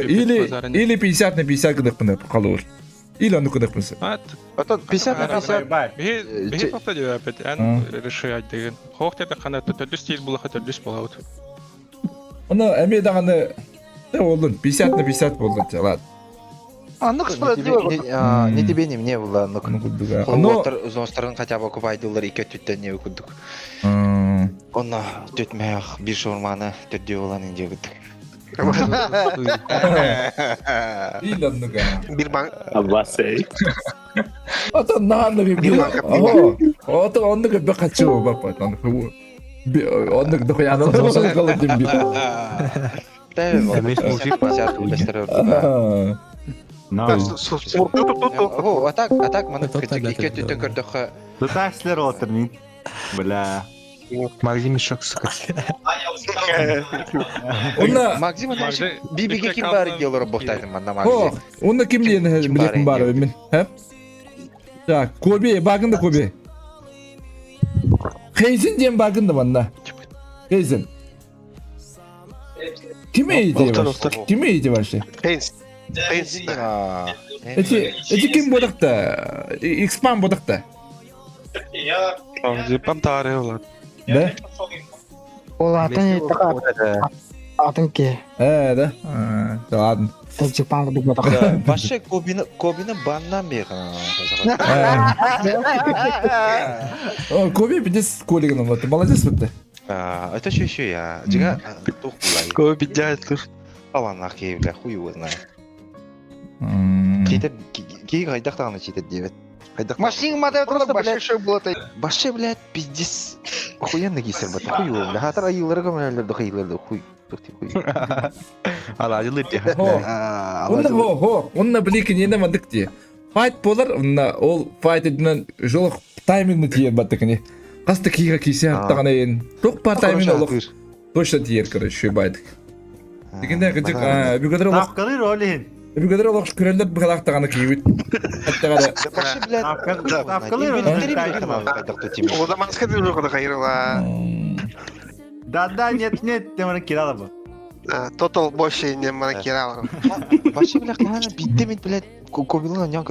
Speaker 1: или или 50 на 50 гыдыкпын калыр. Или аны кыдыкпын.
Speaker 10: Ото 50 на 50.
Speaker 2: Бихи бихи тоқта деп апет эн реши деген. Хох деп кана төдүс стиль булаха төдүс болабыт.
Speaker 1: Оны эми даганы болдун 50 на 50 болдун ладно.
Speaker 9: Аннык справедливо.
Speaker 10: Не тебе, не мне было. Но Зонстарын хотя бы купайдылар ике түттен не кудук. Онна түтмәх бир шаурманы төдде болан инде кудук.
Speaker 1: Иланныга.
Speaker 9: Бир банк.
Speaker 7: Аббасей.
Speaker 1: Ата нааны би. Ата оннук бе качу бапа. Оннук дохуя калып дим би.
Speaker 10: А так, а так, маны ике түттен көрдөхө.
Speaker 7: Туташлар отыр мин. Бля.
Speaker 3: Максим мешок, сука.
Speaker 1: Онна
Speaker 10: Максим бибиге ким бар делор бохтайтын манна Максим.
Speaker 1: Онна ким диэн билетин бар мен. Так, Коби, багында Коби. Хейзин диэн багында манна. Хейзин. Ким эйди вообще? Ким эйди вообще?
Speaker 9: Хейнс. Хейнс.
Speaker 1: Эти, эти ким бодакта? Экспан бодакта.
Speaker 2: Зипам тары олар.
Speaker 1: Да?
Speaker 4: Ол атын атын ке.
Speaker 1: Э, да. Да ладно.
Speaker 4: Жипан кудук бодак.
Speaker 10: Вообще Кобины Кобины баннан бер.
Speaker 1: О, Коби пиздец колиган вот. Молодец вот ты.
Speaker 10: Это еще еще я. Жига тух булай.
Speaker 2: Коби дядь
Speaker 10: Алан ахи бля хуй его знает. Читер кей кайдак таганы читер дебет. Кайдак.
Speaker 9: Машин мата
Speaker 10: Просто,
Speaker 9: башшы было
Speaker 10: Башшы, блядь, пиздец. Охуенно киисэр бата хуй бля. Хатар айыылары көмөлөлөр да хайыылар да хуй. Тухти хуй.
Speaker 3: Алаадьылыр дии.
Speaker 1: Хо. Онна хо хо. Онна били киниэнэ мандык дии. Файт болар, онна ол файт өдүнэн жолох таймингны тиер баттык кини. Хас да киига кисе хаттаҕана ен. Туох бар тайминг олох точно тиер короче байдык. Дигенде кыжык бүгөдөр олох
Speaker 11: Тапкалыр ол иһин.
Speaker 1: бүгөдөр олох күрэллэр быгалаахтаҕана киибит. Хаттаҕана
Speaker 10: Вообще, блядь,
Speaker 11: Тапкалыр ол иһин.
Speaker 9: Ода маска ты уже куда хайрла.
Speaker 11: Да, да, нет, нет, ты мана кидала бы.
Speaker 9: Тотал больше не манакирала.
Speaker 10: Вообще, блядь, хаана биттемит, блядь, кобилын онян.